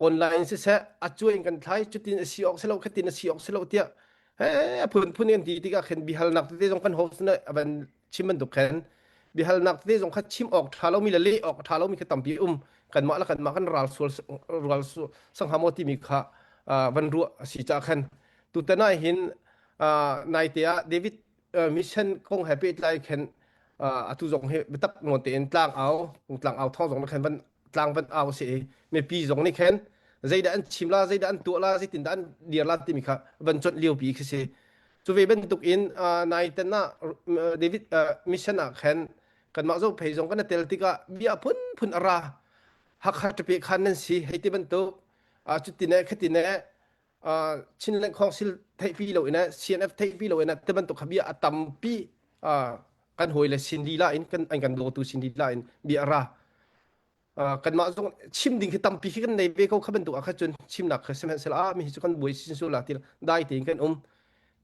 online siseh a cuai in kan thlai cutin a si awk silo khatin a si awk silo tiah he a phunphun in ti tikah khin biahalnak tete zong kan host na ban chim bantuk khan biahalnak tete zong kha chim awk ṭha lomi le leh awk ṭha lomi kha tampi um kanmah le kanmah kan ral sual rual sangha maw timi kha van ruah a si caah khan tutan ah hin naite ah David mission kong he pehtlai khan atu zong hi biatak nawn tein tlang au tlang au thawng zong khan van tlang van au si i mipi zong nih khan zeidah an chim la zeidah an tuah la zeitin dah an dir la timi kha van chawnh lio pi khi si Cu ve bantuk in nai tan ah David mission ah khan kanmah Zophei zong kan i tel tikah bia phunphun a ra. Hakha ṭape khan nan si hei ti bantuk cutin eh khatin eh Chinland Council theihpi lo in eh CNF theihpi lo in eh ti bantuk kha bia a tampi kan hawi le sin lila in kan an kan dawtu sin lila in bia a ra. Kanmah zong chim ding khi tampi khi kan nei ve ko kha bantuk ah kha cun chimnak kha sihmanhsehlaw ah mi hi cu kan buai sin sul la ti dai tein kan um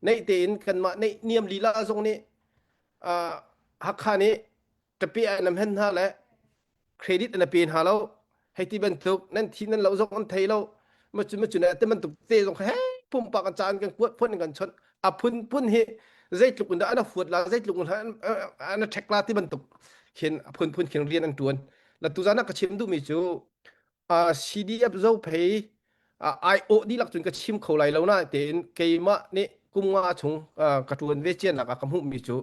neih tein kanmah neih niam lila zong nih Hakha nih ṭapi ah nam hen hna le credit an pe hna lo hei ti bantuk nan thi nan lo zong an thei lo macun macun te bantuk te zong he pumpak an ca an kan kuat phun an kan chawnh a phun phun hi zeitluk in dah an fuat la zeitluk in an ṭhek la ti bantuk khin a phunphun khin rian an ṭuan la tuzan ah ka chim duhmi cu CDF Zophei ai awh dihlak cun ka chim kho lai lo na tein keimah nih kum nga chung ka ṭuan ve cianak ah ka hmuhmi cu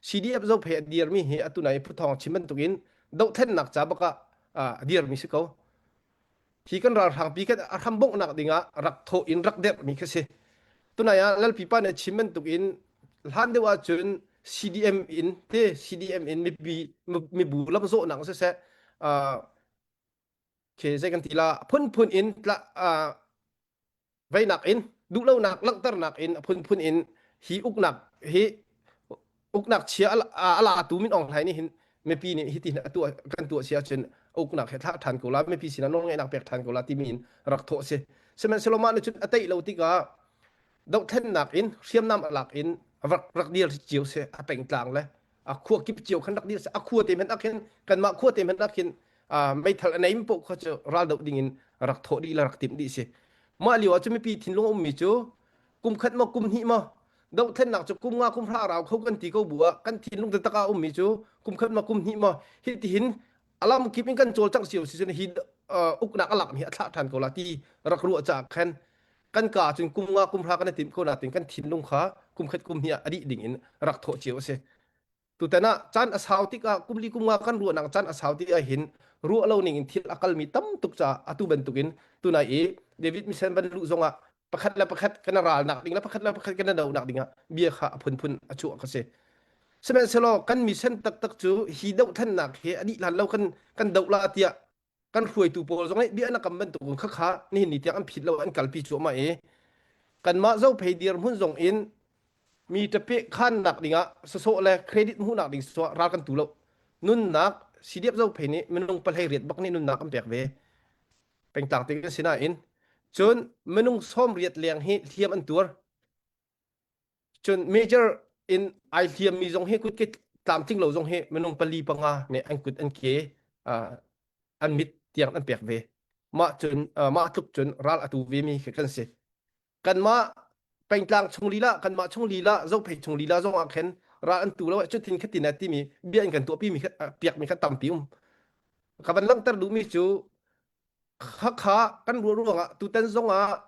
CDF Zophei a dirmi hi atu nai phuthawng chim bantukin dohthlennak ca bak ah a dirmi si ko Hi kan ralhrangpi kan a hram bonghnak dingah rak thawh in rak derhmi khi si. Tunai ah Lalpi pa nih chim bantuk in hlan deuh ahcun CDM in te CDM in mipi mibu lamzawhnak siseh uh, Khi zei kan ti la phunphun in tla veinak in duhlonak langhternak in a phunphun in hi uknak hi uknak chia a latu Min Aung Hlaing nih hin mipi nih hitin a tuah kan tuah si ahcun uknak he thlah ṭhan ko la mipi sinah nawlngeihnak pek ṭhan ko la timi in rak thawh si sihmanhsehlaw mah nih cun a teih lo tikah dohthlennak in hriamnam a lak in rak rak dir cio si a pengtlang le a khua kip cio khan rak dir si a khua te hmanh ah khin kanmah khua te hmanh ah khin meithal a neim poh kha cu ral doh ding in rak thawh dih le rak timh dih si mah lio ah cu mipi thinlung a ummi cu kum khat maw kum hnih maw dohthlennak cu kum nga kum hra rau kho kan ti ko bu ah kan thinlung taktak ah ummi cu kum khat maw kum hnih maw hi tihin alam kip in kan cawlcangh cio si cun hi uknak a lak mi a thlah ṭhan ko la ti rak ruah caah khan kan ka cun kum nga kum hra kan i timh ko natin kan thinlung kha kum khat kum hnih ah a dih ding in rak thawh cio a si. Tutan ah caan a sau tikah kum li kum nga kan ruahnak caan a sau tikah hin ruah lo ning in thil a kalmi tam tuk caah atu bantukin tunai i David Misen van luh zongah pakhat le pakhat kan ralnak ding le pakhat le pakhat kan dohnak dingah bia kha a phunphun a chuah ka si. Sihmanhsehlaw kan mission taktak cu hi dohthlennak hi a dih hlan lo kan kan doh la tiah kan hruaitu pawl zong nih bia na kam bantuk in khakha nihin ni tiang an phit lo an kalpi cuahmah i kanmah zophei dirhmun zong in mi ṭape khannak dingah sasawh le credit hmuhnak ding sawh ral kan tu lo nunnak CDF zophei nih minung pahlei riat bak nih nunnak an pek ve pengtlang te kan si nain cun minung sawm riat leng hi hliam an tuar Cun major in ai hliammi zong hi kutke tlamtling lo zong hi minung pali panga nih an kut an ke an mit tiang an pek ve. Mah cun mah tluk cun ral atu ve mi khi kan si. Kanmah pengtlang chung lila kanmah chung lila zophei chung lila zong ah khin ral an tu lo cutin khatin a timi bia in kan tuahpi mi piak mi kha tampi um. Ka van langhter duhmi cu khakha kan ruah ruangah tutan zong ah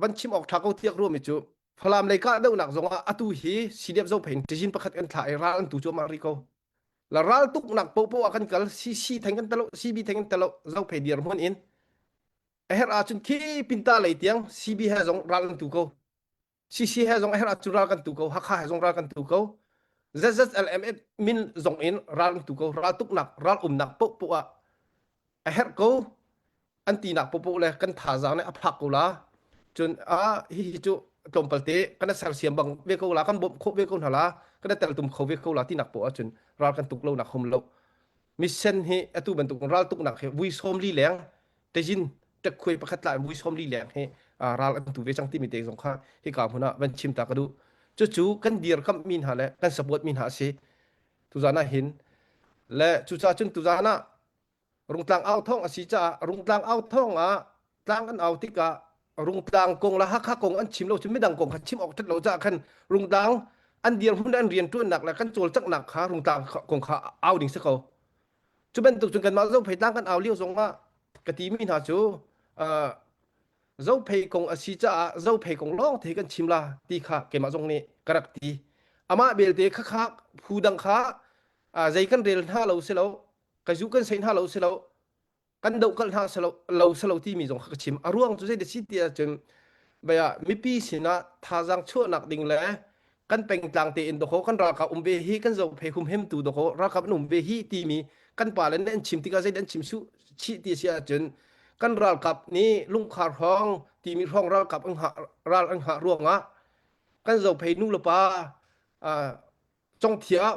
van chim awk ṭha ko tiah ruahmi cu Falam lei kahdohnak zongah atu hi CDF Zophei ṭizin pakhat kan thlah i ral an tu cuahmah rih ko. La ral tuknak popoh ah kan kal CC theng kan talo CB theng kan talo Zophei dirhmun in a herh ahcun khi pinta lei tiang CB he zong ral an tu ko. CC he zong a herh ahcun ral kan tu ko. Hakha he zong ral kan tu ko. ZZLMF min zong in ral an tu ko. Ral tuknak ral umnak popoh ah a herh ko an tinak popoh le kan thazaang nih a phak ko la cun a hihi cu tlawmpal te kan sersiam bang ve ko la kan bawmh khawh ve ko hna la kan teltum kho ve ko la tinak poh ahcun ral kan tuk lo nak hum lo mission hi atu bantuk ral tuknak hi vui sawm li leng tejin tekkhuai pakhat la vui sawm li leng hi ral an tu ve cang timi te zong kha hika hmun ah van chim ta ka duh cucu kan dirkamh mi hna le kan support mi hna a si tuzan ah hin le cucaah cun tuzan ah Rungtlang au thawng a si caah Rungtlang au thawng ah tlang an au tikah Rungtlang kong le Hakha kong an chim lo cun midang kong kha chim awk ṭhat lo caah khan Rungtlang an dirhmun an rianṭuannak le kan cawlcanghnak kha Rungtlang kong kha au ding si ko. Cu bantuk cun kanmah Zophei tlang kan au lio zong ah ka timi hna cu uh, Zophei kong a si caah Zophei kong lawng te kan chim la ti kha keimah zong nih ka rak ti. Amah belte khakha phu dang kha uh, zei kan rel hna lo si lo ka zu kan sei hna lo si lo kan dohkalh hna si lo lo si lo timi zong kha ka chim a ruang cu zei da si ti ahcun baya mipi sinah thazaang chuahnak ding le kan pengtlang tein doko kan ralkap um ve hi kan zophei humhimtu doko ralkap an um ve hi timi kan pa le an chim tikah zei an chim su chih ti si ahcun kan ralkap nih lungkhar hrawng timi hrawng ralkap an hngah ral an hngah ruangah kan zophei nu le pa congthia ah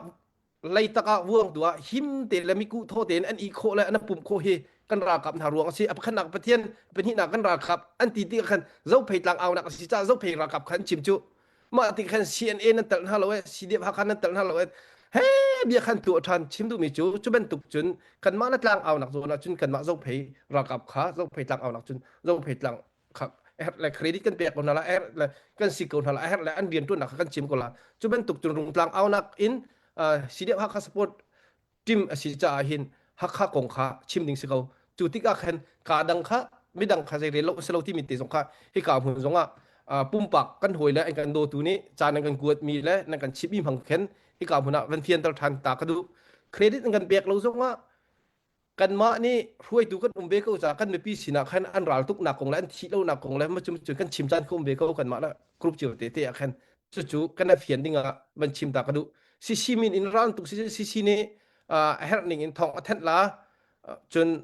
leitak ah vuang tu ah him te le miku thaw tein an i khawh le an pum khawh hi kan ralkap hna ruang a si a pakhatnak pathian pahnihnak kan ralkap an ti ti khan zophei tlang aunak a si caah zophei ralkap khan chim cu mah ti khan CNA nan telh hna lo e CDF Hakha nan telh hna lo e he bia khan tuah ṭhan chim duhmi cu cu bantuk cun kanmah na tlang aunak zawn ah cun kanmah zophei ralkap kha zophei tlang aunak cun zophei tlang herh le credit kan pek ko hna la herh le kan si ko hna la herh le an rian tuannak kha kan chim ko la cu bantuk cun rungtlang aunak in CDF Hakha support team a si caah hin Hakha kong kha chim ding si ko cu tikah khan ka dang kha midang kha zei rel lo si lo timi te zong kha hika hmun zong ah pumpak kan hawi le an kan dawtu nih caan an kan kuat mi le nan kan chimmi hmang khen hika hmun ah van fianter than ta ka duh credit an kan pek lo zong ah kanmah nih hruaitu kan um ve ko caah kan mipi sinah khan an ral tuknak kong le an thih lonak kong le macun cun kan chim caan kha um ve ko kanmah le group cio te te ah khan cucu kan fian ding ah van chim ta ka duh CC min in ral tuk si CC nih a herh ning in thong a thenh la. Cun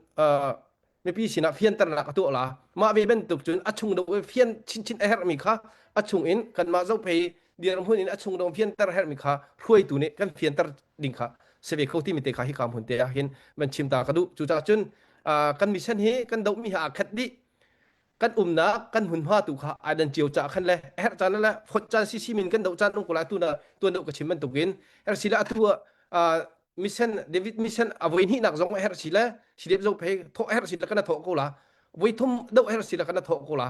mipi sinah fianternak a tuah la. Mah ve bantuk cun a chung do fian chinchin a herhmi kha a chung in kanmah zohphei dirhmun in a chung dong fianter herhmi kha hruaitu nih kan fianter ding kha si ve kho timi te kha hika hmun te ah hin van chim ta ka duh. Cucaah cun kan mission hi kan dohmi hi aa khat dih. Kan umnak kan hmunhma tu kha ai dan cio ca khan le herh caan le phot caan si simin kan doh caan um ko lai tu na tuan doh ka chim bantukin her si le atu mission David mission a voi hnih nak zong her si le sidep zo phe thawh her si le kana thawh ko la voi thum doh her si le kana thawh ko la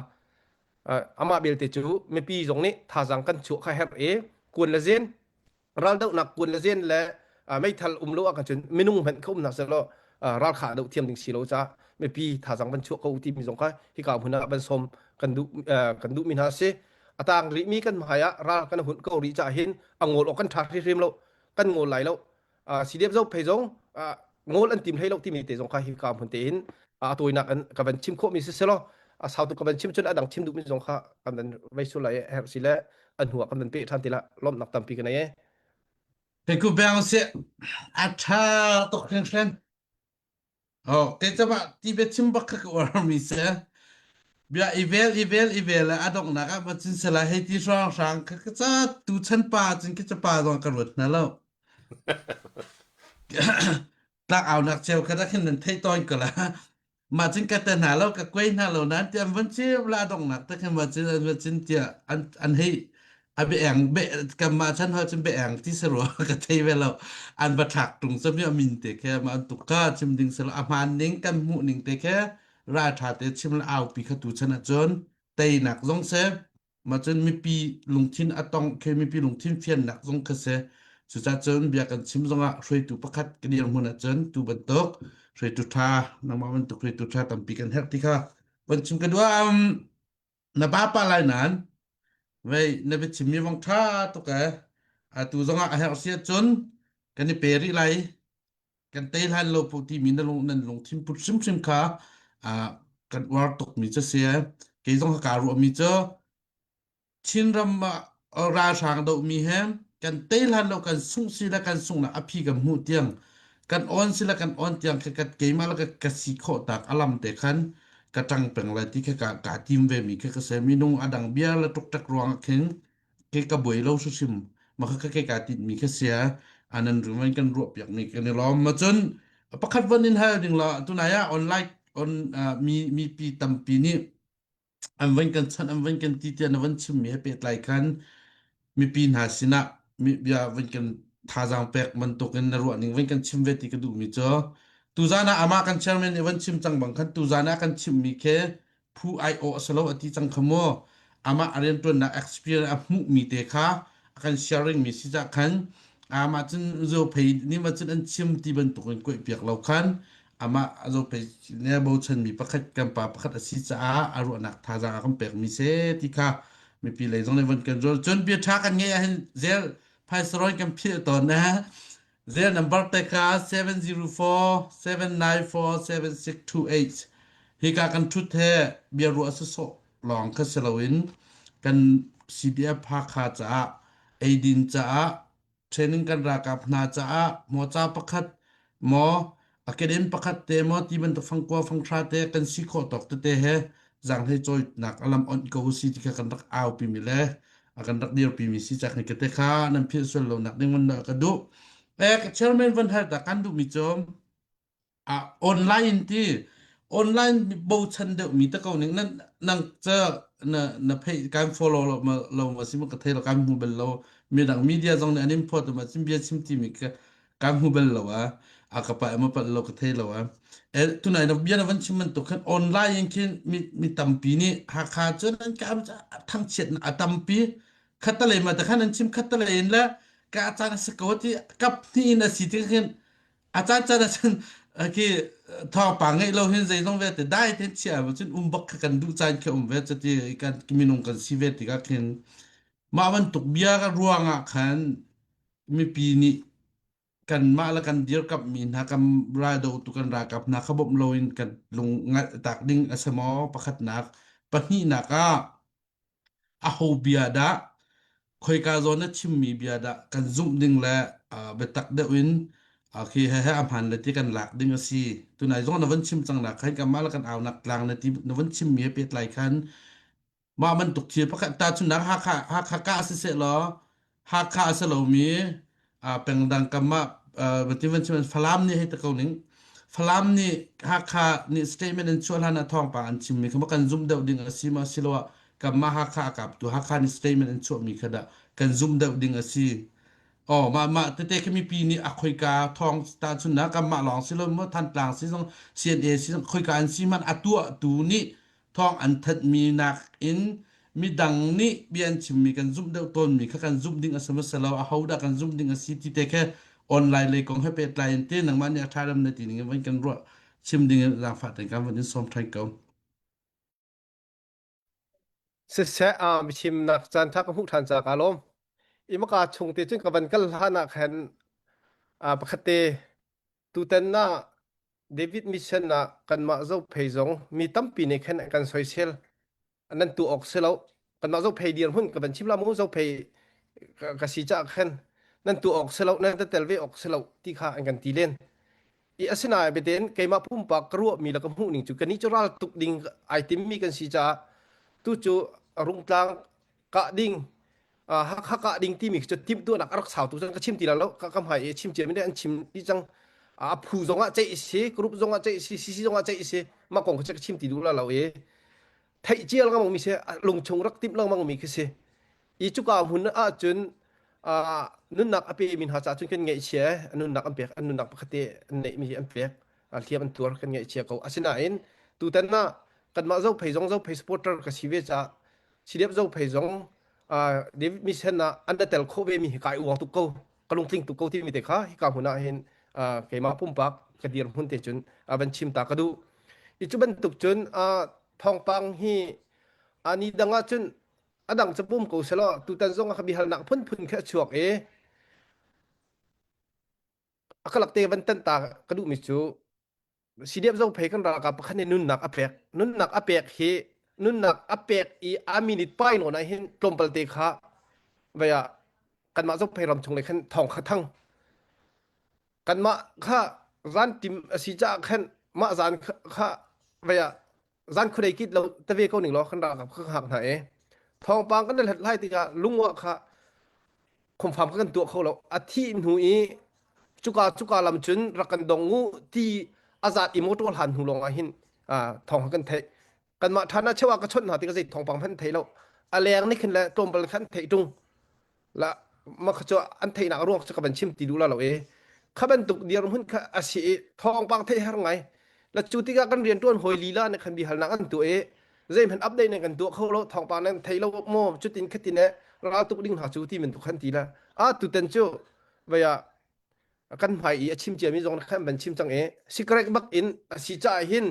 amah belte cu mipi zong nih thazang kan chuah kha her e kuan le zen raldohnak kuan le zen le meithal um lo ah cun minung hmanh kha umnak selaw ral kha doh thiam ding si lo caah mipi thazang van chuah ko ti mi zong kha hika hmun ah van sawm kan duh kan duh mi hna si a tang rih mi kan hmai ah ral kan hun ko rih caah hin a ngol awk kan tha hrimhrim lo kan ngol lai lo CDF zo phei zong ngol an tim hlei lo timi te zong kha hika hmun te in a tawinak an ka van chim khawh mi si selaw a sau tuk ka van chim cun a dang chim duh mi zong kha kan van vei sul lai herh si le a hnu ah kan van pe ṭhan ti la lawmhnak tampi ka nei e. Te ku bang si a ṭha tuk hringhran. Oh, kei cama ti bia chim bak kha ka uar mi si. Bia i vel i vel i vel a donghnak ah ma cin sala hei ti hrawng hrang kha ka ca tu chan pa cun ka pa zong ka ruat hna lo. Tlak aunak cheu kha dah khin nan theih tawn ko la. Mah cun ka te hna lo ka kuai hna lo nain ti an van chim la donghnak te khin va cin an va cin tiah an an hei a biaeng be kanmah chan hoi cun biaeng ti si rua ka thei ve lo an va thlak tung cu mi min te khe ma an tuk ka chim ding selo a hmaan ning kan hmuh ning te khe ral tha te chim la aupi kha tu chan ahcun teinak zong se Mah cun mipi lungthin a tong khi mipi lungthin fiannak zong kha si. Cucaah cun bia kan chim zongah hruaitu pakhat ka dirhmun ahcun tu bantuk hruaitu ṭha nangmah bantuk hruaitu ṭha tampi kan herh ti kha van chim ka duh. Um, na pa pa lai nain vei na biachimmi vong ṭha tuk ee. Atu zongah a herh si ahcun kan i pe rih lai. Kan tei hlan lo pu timi na lung nan lungthin put hrimhrim kha uh, kan uar tukmi cu si. Kei zong ka ruahmi cu Chinram ah ralhrang dohmi he kan tei hlan lo kan sungh si le kan sunghnak a phi kan hmuh tiang kan on si le kan on tiang kha ka keimah le ka, ka si khawh tak alam te khan ka ṭang peng lai ti kha ka, ka tim ve mi kha ka se minung adang bia le ṭukṭak ruang ah khin ke ka buai lo hrim ma kha ke ka tit mi kha sia anan ruman kan ruah piak mi kan i lawm ma cun pakhat von in hal ding la tunai ah online on mi mi pi tampi nih an van kan chanh an van kan ti tiah na van chimmi he pehtlai khan mipi hna sinah mi bia van kan thazaang pek bantukin na ruah ning van kan chim ve ti ka duhmi cu tuzan ah amah kan chairman nih van chim cang bang khan tuzan ah kan chimmi khi phu aiawh a si lo a ti cang kha mu amah a rianṭuannak experience a hmuhmi te kha a kan sharing mi si cah khan amah cun zophei nih ma cun an chim ti bantukin kuaih piak lo khan amah zophei ne bochanmi pakhat kan pa pakhat a si caah a ruahnak thazaang a kan pekmi si ti kha mipi lei zong nih von kan zual cun bia ṭha kan ngeih ahhin zel phaisarawn kan philh tawn na zel number te kha 704 794 7628 hika kan ṭhut he bia ruah sawsawh lawng kha si loin kan CDF Hakha caah eidin caah training kan ralkap hna caah mawca pakhat maw a kedim pakhat te maw ti bantuk fangkua fanghra te kan si khawh tawk tete he zaanghlei cawinak a lam onh ko si ti kha kan rak aupi mi le a kan rak dirpi mi si cak ni kate kha nan philh sual lo nak ding van ka duh eh chairman van hal ta kan duh mi cu Ah, online ti online bochan deuh mi te ko ning nan nang ca na na phei kan follow lo ma lo ma si ma ka thei lo kan hmu bel lo mi dang media zong nih an in phot ma chim bia chim ti mi ka kan hmu bel lo a a ka pa ma pat lo ka thei lo a e tunai na bia na van chim man to khan online in khin mi mi tampi nih Hakha cun an ka thangchiat a tampi khatalei ma te khan an chim khatalei in le ka caan a si ko ti kap hnih in a si ti khin A caan caan ah cun khi thawngpang ngeih lo hin zeizong vialte dai tein chiah cun um bak kha kan duh caan khi um ve cuti kan minung kan si ve tikah khin mah bantuk bia ruangah khan mipi nih kanmah le kan dirkamhmi hna kan raldotu kan ralkap hna kha bawmh loin kan lung ngalh tak ding a si maw pakhatnak pahnihnak ah Aho bia dah khoika zawn na chimmi bia dah kan zumh ding le biatak deuh in Khi he he a hmaan le ti kan lak ding a si. Tunai zong na van chim cang nak khan kanmah le kan aunak tlang na ti na van chim mi he pehtlai khan mah bantuk thil pakhat tahchunhnak Hakha Hakha kah siseh law Hakha a si lomi pengdang kam ah ti van chim Falam nih hei ti ko ning Falam nih Hakha nih statement an chuah hlan ah thawngpang an chimmi kha kan zumh deuh ding a si ma siloah kanmah Hakha a kaptu Hakha nih statement an chuahmi kha dah kan zumh deuh ding a si. Oh mah mah tete khi mipi nih a khoika thawng tahchunhnak kanmah lawng si lo maw Thantlang si zong CNA si zong khoika an si hmanh a tuahtu nih thawng an thanhmi nakin midang nih bia an chimmi kan zumh deuh tawnmi kha kan zumh ding a si hmasa lo ahodah kan zumh ding a si ti te khe online lei kong he pehtlai in te nangmah nih a ṭha ram na ti ning in van kan ruah chim ding in zaangfah tein kan van in sawm ṭhan ko. Siseh ah biachimnak caan ṭha ka hmuh ṭhan caah kaa lawm. Imaka chung te cun ka van kal hlan ah khan pakhat te tutan ah David mission ah kanmah Zophei zong mi tampi nih khan an kan soisel. Nan tu awk si lo. Kanmah Zophei dirhmun ka van chim la mu Zophei ka si caah khan nan tu awk si lo, nan tel ve awk si lo ti kha an kan ti len. I asinain biaten keimah pumpak ka ruahmi le ka hmuh ning cu kannih cu ral tuk ding ai timmi kan si caah tu cu rungtlang kah ding Hakha kah ding timi cu timhtuahnak a rak sau tu cun ka chim ti lo ka ka hmai i chim cia mi an chim ti cang a phu zong ah ceih si group zong ah ceih si CC zong ah ceih si mah kong kha ka chim ti duh la lo i theih cia lengmang mi si lungchung rak timh lengmang mi khi si i cuka hmun ah cun nunnak a pe mi hna caah cun kan ngaihchia nunnak an pek an nunnak pakhat te an neih mi an pek hliam an tuar kan ngaihchia ko asinain tutan ah kanmah Zophei zong Zophei supporter ka si ve caah Sidiap Zophei zong David mission ah an tel khawh ve mi hi kai uang tuk ko ka lungtling tuk ko timi te kha hika hmun ah hin keimah pumpak ka dir hmun te cun van chim ta ka duh i cu bantuk cun thawngpang hi ani dang ah cun adang cu pum ko selaw tutan zong ah bihalnak phunphun khi a chuak i a kalak te van tan ta ka duhmi cu CDF Zophei kan ralkap pakhat nih nunnak a pek. Nunnak a pek hi nunnak a pek i a minute pai nawn ah hin tlawmpal te kha vei ah kanmah Zophei ram chung lei khan thawng kha thang. Kanmah kha zan tim a si caah khan mah zan kha vei ah zan khuadei kit lo teve ko ning law kan ralkap kha hngak hna e. Thawngpang kan hlat lai tikah lungwa kha khumfam kha kan tuah kho lo a thih hnu i cuka cuka lam cun rak kan dong u ti a zat i motor hlan hnu lawng ah hin thawng kan theih kanmah ṭhan ah cheu ah ka chawnh hna tikah zei thawngpang hmanh thei lo a leng nih khin le tlawmpal khan theih ṭung la ma kha cu an theihnak ruang cu ka van chim ti duh la lo e kha bantuk dirhmun kha a si i thawngpang theih har ngai la cu tikah kan rianṭuan hawi lila nih khan bihalnak an tuah i zeihmanh update nan kan tuah kho lo thawngpang nan thei lo maw cutin khatin eh ral tuk ding hna cu ti men tu khan ti la a tutan cu vei ah kan hmai i a chim ciami zong khan van chim cang i secret bak in a si caah hin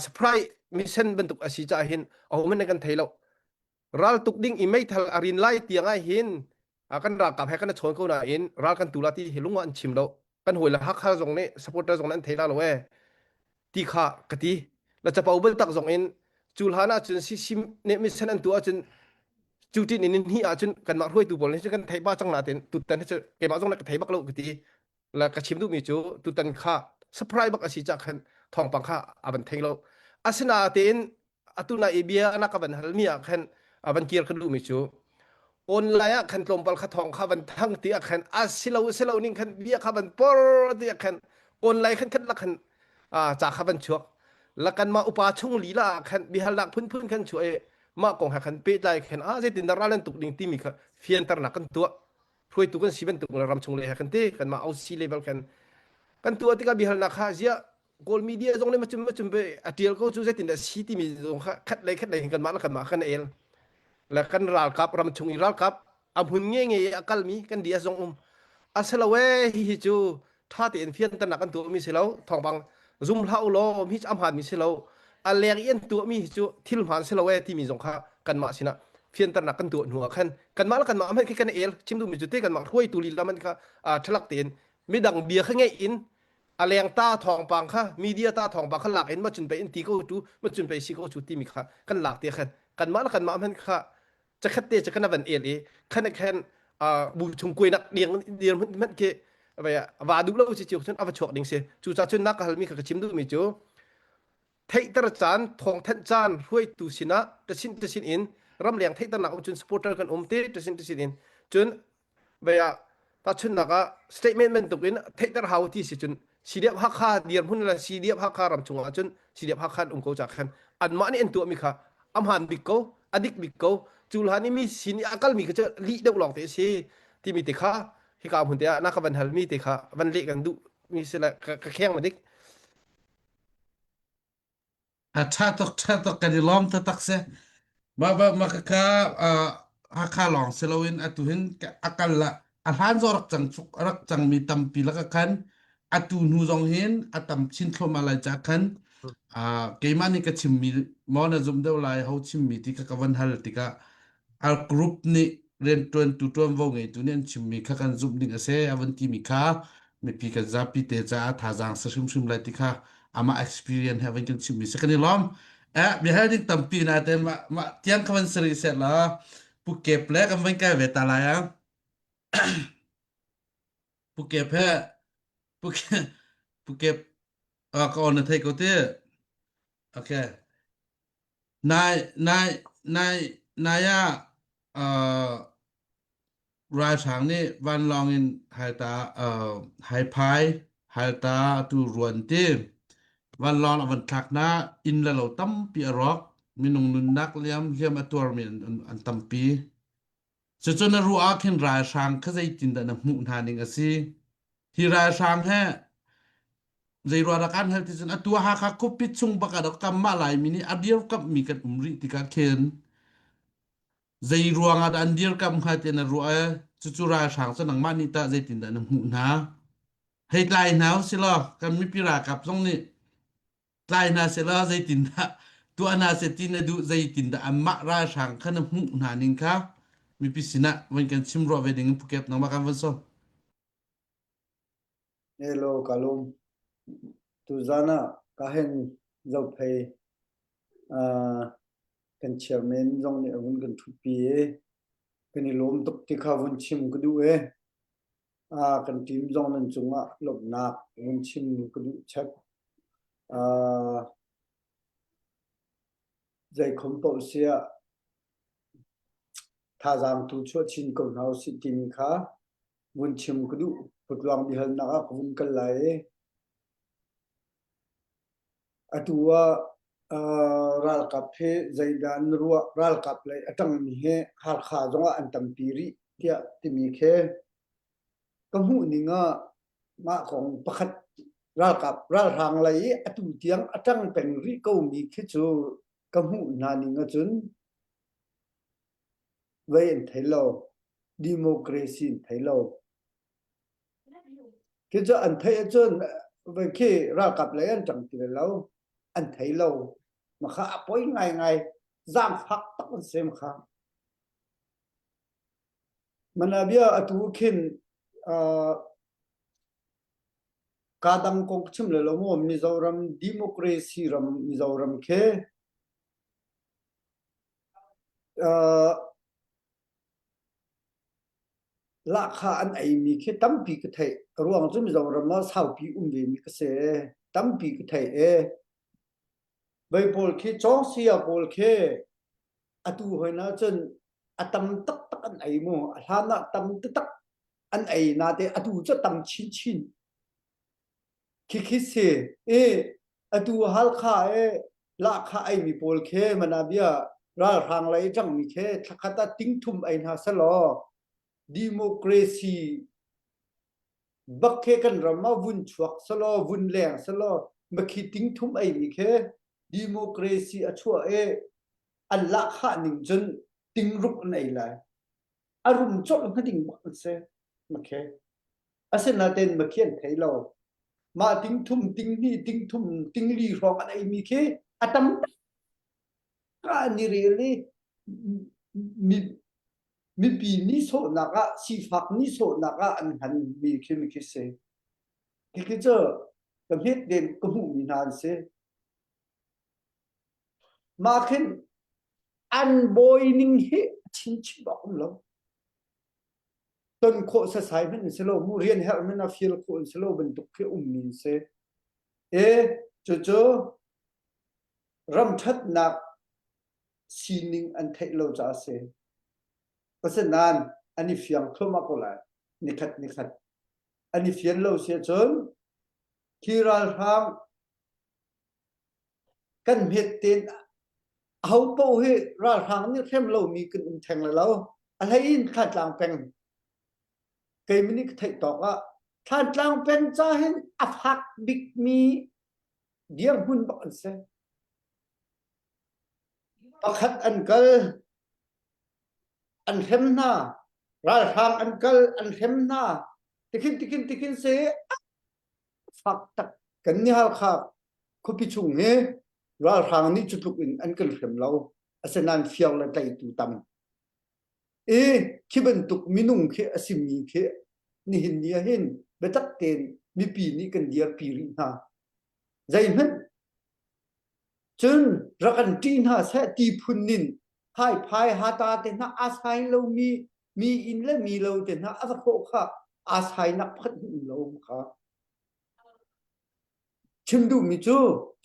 surprise mission bantuk a si caah hin ahohmanh nan kan thei lo ral tuk ding i meithal a rin lai tiang ah hin kan ralkap he kan chawn ko nain ral kan tu la ti hi lung an chim lo kan hawi le Hakha zong nih supporter zong nih an thei la lo e ti kha ka ti la capo bal tak zong in cu hlan ah cun CC nih mission an tu ahcun cu tin in hi ahcun kanmah hruaitu pawl nih cun kan thei ba cang na tin tutan hi cu keimah zong ka thei bak lo ka ti la ka chim duhmi cu tutan kha surprise bak a si ca khan thawngpang kha a van thei lo asinain atu na i bia na ka van halmi ah khan a van kir ka duhmi cu online ah khan tlawmpal kha thawng kha van thang ti ah khan a silo silo ning khan bia kha van por ti ah khan online khan khan la khan ca kha van chuak la kan ma upa chung lila ah khan bihalnak phunphun khan chuah i mah kong ha khan pehtlai khan a zeitin dah ral an tuk ding timi kha fianternak kan tuah hruaitu kan si bantuk ram chung le he kan ti kan mah OC level khan kan tuah tikah bihalnak kha ziah Kawl media zong nih macum macum pe a tial ko cu zeitin dah si timi zong kha khat lei khat lei hin kanmah le kanmah kan el le kan ralkap ram chung i ralkap a hmun nge nge i a kalmi kan DS zong um asilo e hihi cu tha tein fianternak an tuahmi si lo thawngpang zum hlah u law mi cu a hmaanmi si lo a leng i an tuahmi hi cu thil hmaan si lo e timi zong kha kanmah sinah fianternak kan tuah hnu ah khan kanmah le kanmah hmanh khi kan el chim duhmi cu te kanmah hruaitu lila man kha thalak tein midang bia kha ngeih in a leng ta thawngpang kha media ta thawngpang kha lak in ma cun pe in ti ko tu ma cun pe si ko chu timi kha kan lak te khan kanmah le kanmah hmanh kha chakhat te cha kana van el i khan khan bu chung kuinak diang dir hmanh khi. Va duh lo si cio cun a va chuak ding si. Cucaah cun na ka halmi kha ka chim duhmi cu theihter caan, thawngthanh caan hruaitu sinah ṭasin ṭasin in ramleng theihternak um cun supporter kan um ti ṭasin ṭasin in cun vei ah tahchunhnak ah statement bantuk in theihter hau ti si cun CDF Hakha dirhmun le CDF Hakha ram chungah cun CDF Hakha an um ko ca khan anmah nih an tuahmi kha a hmaan bik ko a dik bik ko cu hlan i mi sin i a kalmi kha cu lih deuh lawng te a si timi te kha hika hmun te ah na ka van halmi te kha van leh kan duh mi si le ka kheng ma dik A ṭha tuk, ṭha tuk, kan i lawm taktak si. Mah mah mah khakha uh, Hakha lawng si loin atu hin a kal la a hlan zong rak cang a rak cangmi tampi laka khan atu hnu zong hin a tam chin thluahmah lai ca khan uh, keimah nih ka chimmi maw na zum deuh lai ho chimmi ti kha ka van hal tikah Our group nih rianṭuantu ṭuanvo ngeitu nih an chimmi kha kan zumh ding a si a van timi kha mipi kan zapi te caah thazaang si hrimhrim lai ti kha amah experience he van kan chimmi si kan i lawm. Eh, biahal ding tampi na te mah mah tiang kha van sari seh la pu kep le kan van kai ve ta lai ah pu kep he pu pu kep ah ka on na thei ko ti okay Nai nai nai nai ah uh, ralhrang nih vanlawng in halta uh, haiphai halta tu ruan ti vanlawng a van thlak na inn le lo tampi a rawk minung nunnak liam hliam a tuarmi an, an, an tampi cucu na ruah ah khin ralhrang kha zeitindah na hmuh hna ning a si hi ralhrang he Zeiruah dah kan hal ti cun atu Hakha khuapi chung bak ah kanmah Laimi nih a dirkamhmi kan um rih tikah khin zei ruang ah dah an dirkamh hnga ti na ruah i cucu ralhrang cu nangmah nih tah zeitindah na hmuh hna? Hei tlai hna usih law kan mipi ralkap zong nih tlai hna sehlaw zeitindah tuah hna seh ti na duh zeitindah anmah ralhrang kha na hmuh hna ning kha mipi sinah van kan chim ruah ve ding in Phuket nangmah kan van sawm. Hello, ka lawm. Tuzaan ah ka hen Zophei uh, kan chairman zong nih a vun kan ṭhutpi i kan i lawm tuk ti kha vun chim ka duh i uh, kan team zong nan cungah lawmhnak vun chim ka duh chap. Uh, zeikhom paoh siah thazaang tu chuah chin ko hna usih timi kha vun chim ka duh. Putluang biahalnak ah ka vun kal lai i atu ah uh, ralkap hi zeidah an ruah ralkap lei a ṭangmi hi Hakha zongah an tampi rih tiah timi khi ka hmuh ning ah mah kong pakhat ralkap ralhrang lei i atu tiang a ṭang peng rih komi khi cu ka hmuh hna ning ahcun vei an thei lo democracy an thei lo khi cu an theih ahcun vei khi ralkap lei an ṭang ti lo an thei lo makha a poi ngaingai zaangfak tak an si makha Manabia atu khin uh, ka dang kong chim le lo maw Mizoram democracy ram Mizoram khi uh, lahkhah an eimi khi tampi ka theih. A ruang cu Mizoram ah saupi um ve mi ka si. Tampi ka theih e. Vei pawl khi Cawngsia pawl khi atu hoi na cun a tam taktak an ei mu. A hlan ah tam taktak an ei na te atu cu tam chinchin. Khikhi si. I atu Halkha e lahkhah eimi pawl khi manabia ralhrang lei ṭangmi khi thlakhat ah tingthum ei hna selaw democracy bak khi kan ram ah vun chuak selaw vun leng selaw makhi tingthum eimi khi democracy a chuah i an lahkhah ning cun tingruk an ei lai a rum colh hnga ding bak an si makhe Asinain makhi an thei lo. Mah tingthum, tinghnih, tingthum, tingli hrawng an eimi khi a tam an i rel i mipi nihsawhnak ah sifak nihsawhnak ah an hmanmi khi khi si. Khi cu ka hmet len ka hmuhmi hna an si. Mah khin an bawi ning hi a chinchin awk um lo. Ton khawh sasai hmanh an si lo mu rian herh hmanh ah fial khawh an si lo bantuk khi ummi an si. E cucu ram ṭhatnak sining an theih lo caah a si. Asinain an i fiang thluahmah ko lai. Nikhat nikhat. An i fian lo si ahcun khi ralhrang kan hmet tein aho paoh hi ralhrang nih hrem lomi kan um theng lai lo. A hlei in Thlantlang peng keimah nih ka theih tawk ah Thlantlang peng ca hin a fak bikmi dirhmun bak an si. Pakhat an kal an hrem hna ralhrang an kal an hrem hna tikhin tikhin tikhin se fak tak kan ni Halkha khuapi chung hi ralhrang nih cu tluk in an kan hrem lo asinain fiar le tlaitu tam i khi bantuk minung khi a simi khi nihin ni ah hin biatak tein mipi nih kan dirpi rih hna zeihmanh cun rak kan ṭih hna seh ti phun nin haiphai hata te hna aa sai lomi mi inn le mi lo te hna a va khawh kha aa sainak pakhat hmanh um lo kha chim duhmi cu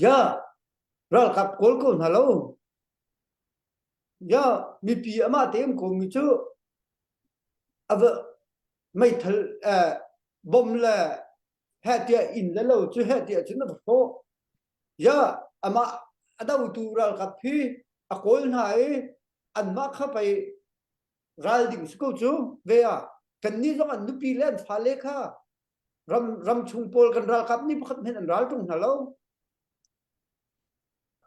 ya ralkap kawl ko hna lo ya mipi amah te um ko mi cu a va meithal eh, bom le heh tiah inn le lo cu heh tiah cun a va hrawh ya amah a dotu ralkap hi a kawl hna i anmah kha pei ral ding si ko cu ve ah kannih zong an nupi le an fale kha ram ram chung pawl kan ralkap nih pakhat hmanh an ral ṭung hna lo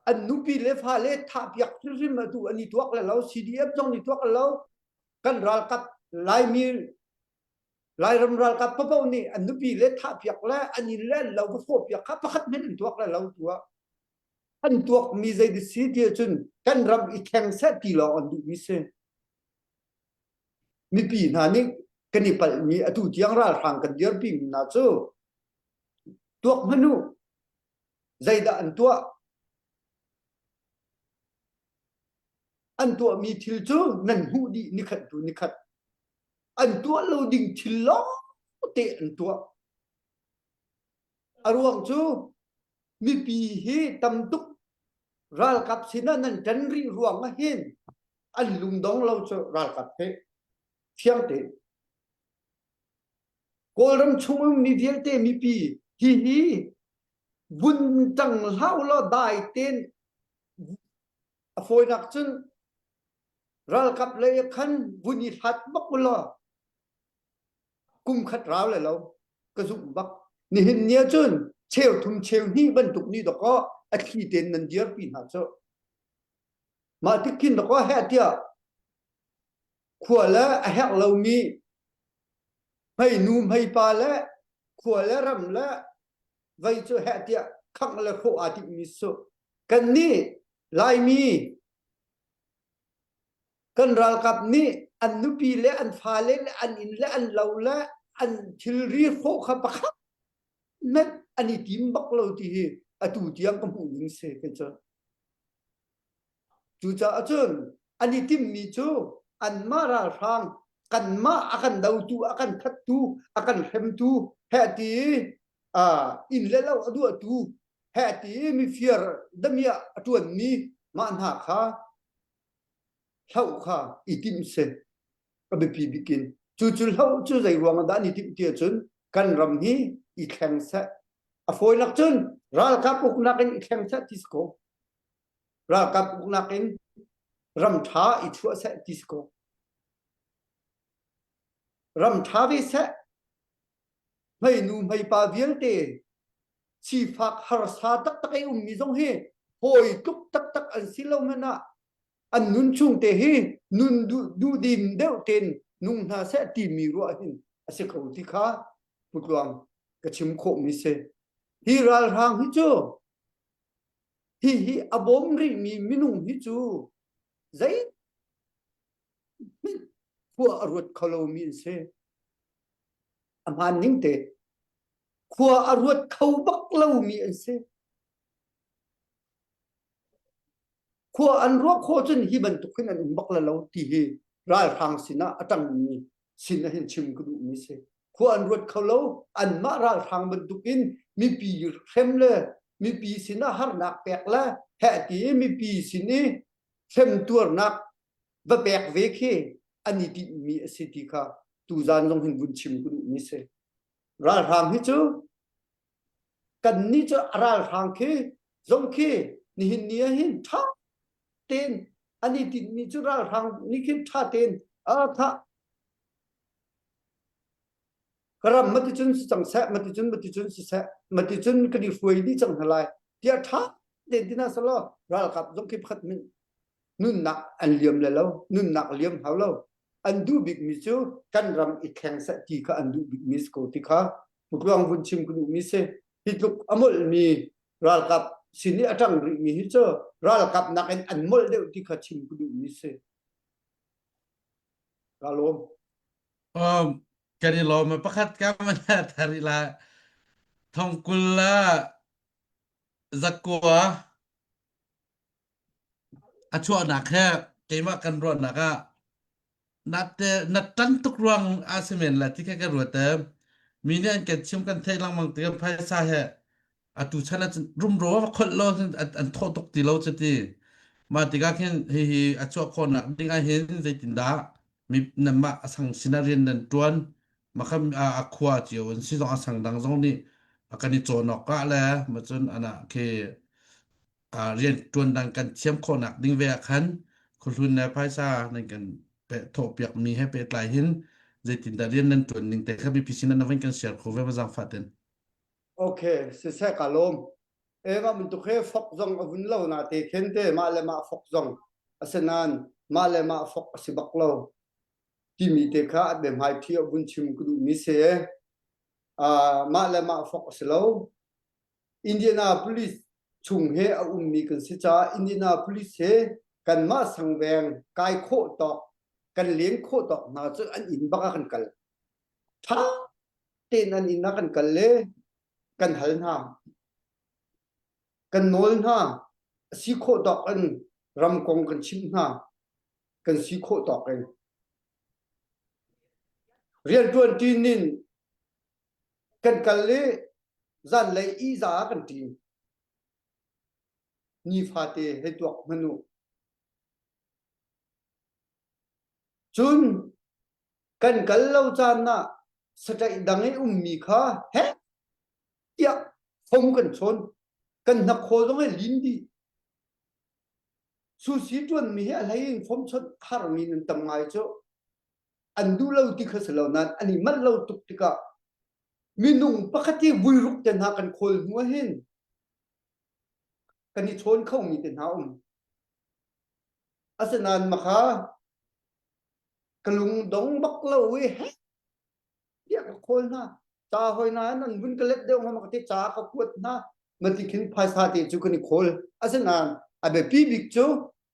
an nupi le fale thah piak hrimhrim atu an i tuak le lo CDF zong ni tuak lo kan ralkap Laimi Lairam ralkap papoh nih an nupi le thah piak le an inn le an lo va hrawh piak kha pakhat hmanh an tuak le lo tu ah an tuakmi zei si ti ahcun kan ram i thleng seh ti lawng an duhmi si. Mipi hna nih kan i palhmi atu tiang ralhrang kan dirpi mi hna cu tuak hmanh u zeidah an tuah an tuahmi thil cu nan hmuh dih nikhat tu nikhat an tuah lo ding thil lawng te an tuah a ruang cu mipi hi tam tuk ralkap sinah nan ṭan rih ruang ah hin an lungdong lo cu ralkap he fiang tein Kawlram chung ummi vialte mipi hi hi vun ṭang hlah law dai tein a fawinak cun ralkap lei ah khan vun i hlat bak u law kum khat rau le lo ka zumh bak nihin ni ahcun cheu thum cheu hnih bantuk nih dawkaw a thli tein nan dirpi hna cu mah tik khin dawkaw heh tiah khua le a herh lomi hmeinu hmeipa le khua le ram le vei cu heh tiah khangh le hrawh aa timhmi su kannih Laimi Kan ralkap nih an nupi le an fale le an inn le an lo le an thilri hrawh kha pakhat hmanh an i tim bak lo ti hi atu tiang ka hmuh ning si kei cu. Cucaah cun an i timmi cu anmah ralhrang kanmah a kan dotu a kan thattu a kan hremtu heh ti uh, inn le lo a duahtu heh ti mifir damiah a ṭuanmi mah hna kha hloh kha i timh si a biapi bik in cu cu hloh cu zei ruang ah dah an i timh ti ahcun kan ram hi i thleng seh a fawinak cun ralkap uknak in i thleng seh ti si ko ralkap uknak in ram ṭha i chuah seh ti si ko ram ṭha ve seh hmeinu hmeipa vialte sifak harsa taktak i ummi zong hi hawi tluk taktak an si lo hmanh ah an nun chung te hi nun duhdim deuh tein nung hna seh timi ruah hin a si ko ti kha putluang ka chim khawhmi si hi ralhrang hi cu hi hi a bawm rihmi minung hi cu zei khua a ruat kho lomi an si a hmaan ning te khua a ruat kho bak lomi an si Khua an ruah khawh cun hi bantuk hin an um bak la lo ti hi ralhrang sinah a ṭangmi. sin ah hin chim ka duhmi si. Khua an ruat kho lo, anmah ralhrang bantukin mipi hrem le mipi sinah harnak pek le heh ti i mipi sin i hremtuarnak va pek ve khi an i tinhmi a si ti kha tuzan zong hin vun chim ka duhmi si. Ralhrang hi cu kannih cu a ralhrang khi zong khi nihin ni ah hin ṭha tein an i tinhmi cu ralhrang nih khin ṭha tein a thah ka ram maticun si cang seh maticun maticun si seh maticun kan i hruai dih cang hna lai tiah ṭha tein ti hna selaw ralkap zong khi pakhat min nunnak an liam le lo nunnak liam hau lo an duh bikmi cu kan ram i thleng seh ti kha an duh bikmi si ko ti kha Tluang vun chim ka duhmi si hi tluk a molhmi ralkap sin i a ṭang rihmi hi cu ralkap nakin an molh deuh ti kha chim ka duhmi si. Ka lawm. Um, kan i lawm pakhat ka man thari la thongkul la zakua a chuahnak he keimah kan ruahnak ah na te na tan tuk ruang a si men la ti kha ka ruat e mi nih an kan chim kan theih lengmang ti kan phaisa he atu chan ah cun rumro va kholh lo an thawh tuk ti lo cu ti mah tikah khin hihi a chuah khawhnak ding ah hin zeitindah mi nanmah a sang sinah rian nan ṭuan makha a khua cio an si zong a sang dang zong nih a kan i cawn awk ah le ma cun ana khi rian ṭuan dang kan thiam khawhnak ding ve ah khan khuahlun le phaisa nan kan thawh piak mi he pehtlai hin zeitindah rian nan ṭuan ning te kha mipi sin ah na van kan share kho ve ma zaangfah ten Okay, siseh ka lawm. Eva bantuk he fok zong a vun lo na te khen te mah le mah fok zong asinain mah le mah fok a si bak lo timi te kha a biahmai thi a vun chim ka duhmi si. Uh, mah le mah fok a si lo. Indianapolis chung he a ummi kan si caah Indianapolis he kanmah sangveng kai khawh tawk kan len khawh tawk hna cu an inn bak ah kan kal. Ṭha tein an inn ah kan kal le kan hal hna. Kan nawl hna. A si khawh tawk in ram kong kan chimh hna. Kan si khawh tawk in. Rianṭuan ṭin in kan kal i zanlei ihza ah kan ṭin. Nifate hei tuak hmanh u. Cun kan kal lo caan ah saṭaih dang i ummi kha heh tiah fong kan chawn. Kan hnakhaw zong hi lin dih. Sushi ṭuanmi hi a hlei in fom chawnh harmi nan tam ngai cu. An duh lo ti kha si lo nain an i manh lo tuk tikah minung pakhat hi vuiruk te hna kan khawl hnu ah hin kan i chawn khomi te hna um. Asinain makha ka lungdong bak lo i heh tiah ka khawl hna. Ca hoi hna in an vun ka let deuh hnga ka ti ca ka kuat hna. Mati khin phaisa te cu kan i khawl. Asinain a biapi bik cu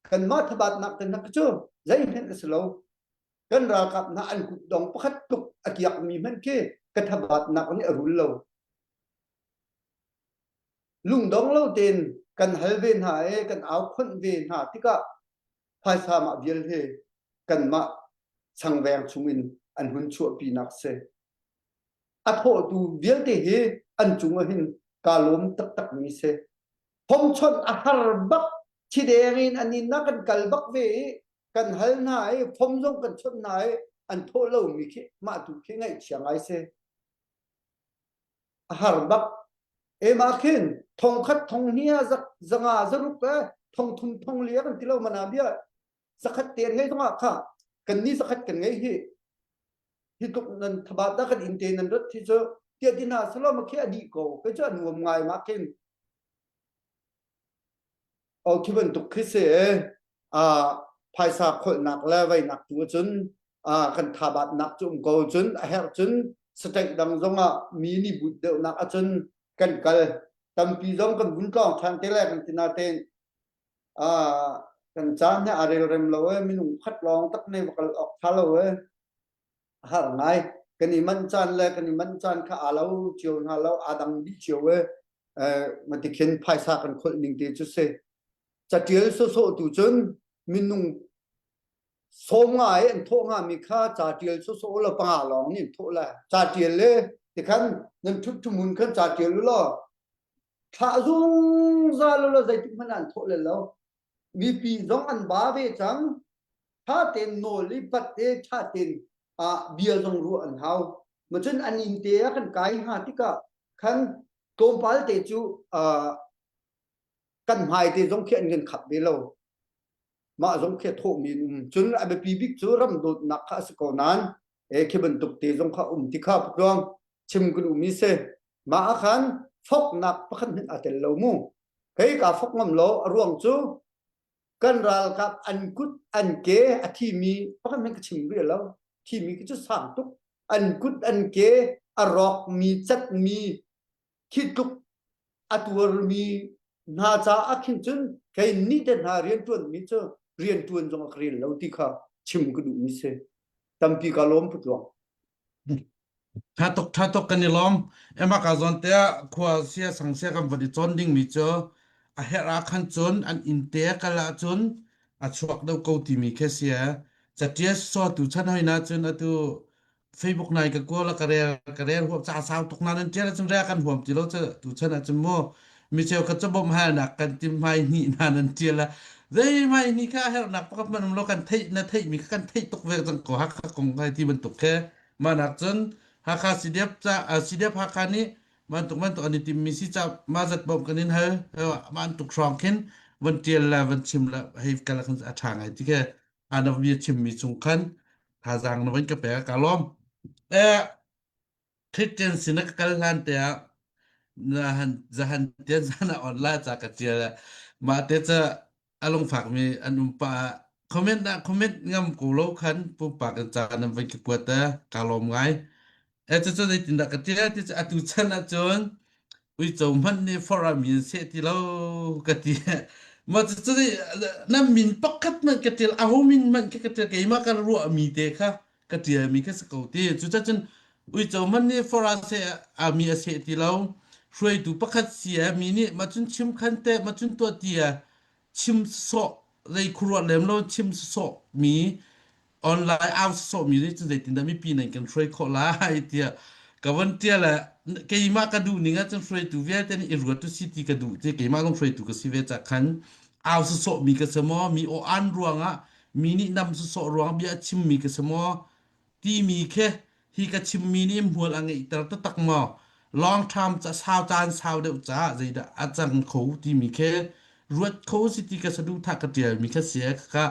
kanmah thabatnak te hna cu zeihmanh a si lo. Kan ralkap hna an kutdong pakhat tluk a kiakmi hmanh khi ka thabatnak nih a rul lo. Lungdong lo tein kan hal ve hna i kan au khonh ve hna tikah phaisa mah vial hi kanmah changveng chungin an hun chuahpinak si. A thawhtu vialte hi an cungah hin kaa lawm taktakmi si. Phongchonh a har bak thideng in an inn ah kan kal bak ve i kan hal hna i phom zong kan chawnh hna i an thawh lomi khi mah tu khi ngaihchia ngai si. A har bak. Ema khin thongkhat thong hnih ah zanga zaruk eh thong thum thong li kan ti lo mana bia zakhat te ngei zongah kha kan ni zakhat kan ngei hi hi tluk nan thabat da kan in te nan rat hi cu tiah ti hna salo ma khi a dih ko ke cu a nuam ngai ma khin o khi bantuk khi se a phaisa kholhnak le veinak tu cun kan thabatnak cu um ko cun a herh cun state dang zongah mi nih but deuhnak ahcun kan kal tampi zong kan vun tlawng ṭhan te le kan ti natein kan caan hi a relrem lo e minung khat lawng tak ne va kal awk ṭha lo e a har ngai kan i manh caan le kan i manh caan kha aa lo cio hna lo aa dang dih cio e matikhin phaisa kan kholh ning te cu si catial sawsawh tu cun minung. Sawm nga i an thawh hngami kha ca ṭial sawsawh u law panga lawng nih an thawh lai. Ca ṭial le tikhan nan ṭhut ṭhumun khan ca ṭial u law thlah zungzal u law zeitik hmanh ah an thawh lel lo. Mipi zong an ba ve cang. Ṭha tein nawl i pat i ṭha tein ah bia zong ruah an hau. Macun an inn te ah kan kai hnga tikah khan tlawmpal te cu uh, kan hmai te zong khi an kan khap ve lo. Mah zong khi a thawhmi an um. Cun a biapi bik cu ram dawtnak kha a si ko nain e khi bantuk te zong kha um ti kha tluang chim kan um i si. Mah ah khan foknak pakhat hmanh aa tel lo mu. Kei kaa fok ngam lo a ruang cu kan ralkap an kut an ke a thimi pakhat hmanh ka chim rih lo. Thimi khi cu sang tuk. An kut an ke a rawkmi catmi khi tluk a tuarmi hna caah khin cun kei nih te hna rianṭuanmi cu rianṭuan zong a ka rel lo ti kha chim ka duhmi si. Tampi ka lawm putluang. Tha tuk tha tuk kan i lawm. Ema ka zawn te ah khua sia sang sia kan van i cawn dingmi cu a herh ah khan cun an inn te kal ahcun a chuak deuh ko timi khi si. Catial saw tu chan hoi na cun atu Facebook nai ka kawl ka rel ka rel huam ca sau tuk na nan tial ahcun rel kan huam ti lo cu tu chan ahcun mu micheu ka cabom halnak kan tim hmai hni na nan tial a zei mai ni kha hernak pakhat man um lo kan theih na theih mi kha kan theih tuk ve cang ko Hakha kong kai ti bantuk khe mah nak cun Hakha CDF ca CDF Hakha nih bantuk bantuk an i tim mi si ca ma zat bom kan in hal ma an tuk hrawng khin van tial la van chim la hei kal khan a tha ngai ti ke ana bia chim mi chung khan thazaang na van ka pek ka lawm eh Christian sin ka kal hlan te ah zahan zahan te zan ah online ca ka tial mah te ca a lungfak mi an um pa comment ah comment ngam ko lo khan pumpak in ca nan van ka kuat te ka lawm ngai e cu cu zeitindah ka tial ti cu atu chan ahcun uico hmanh nih forh ah mi an seh ti lo ka ti ma cu cu nan min pakhat hmanh ka tial aho min hmanh ka tial keimah ka ruah mi te kha ka tial mi kha si ko ti cucacun uico hmanh nih forh ah seh a mi a seh ti lo hruaitu pakhat si e mi nih ma cun chim khan te ma cun tuah ti e chim sawh zei khuaruah lem lo chim sawh mi online au sawh mi nih cun zeitindah mipi nan kan hruai khawh lai tiah ka von tial le keimah ka duh ning ah cun hruaitu vialte nih i ruat tu si ti ka duh ti keimah zong hruaitu ka si ve ca khan au sawh mi ka si maw mi aw an ruangah mi nih nam sawh ruang bia a chim mi ka si maw timi khi hi ka chimmi nih hmual a ngeihter taktak maw? Long term ca sau caan sau deuh caah zeidah a cang kho timi khi ruat kho si ti ka saduhthah ka ṭialmi kha si ka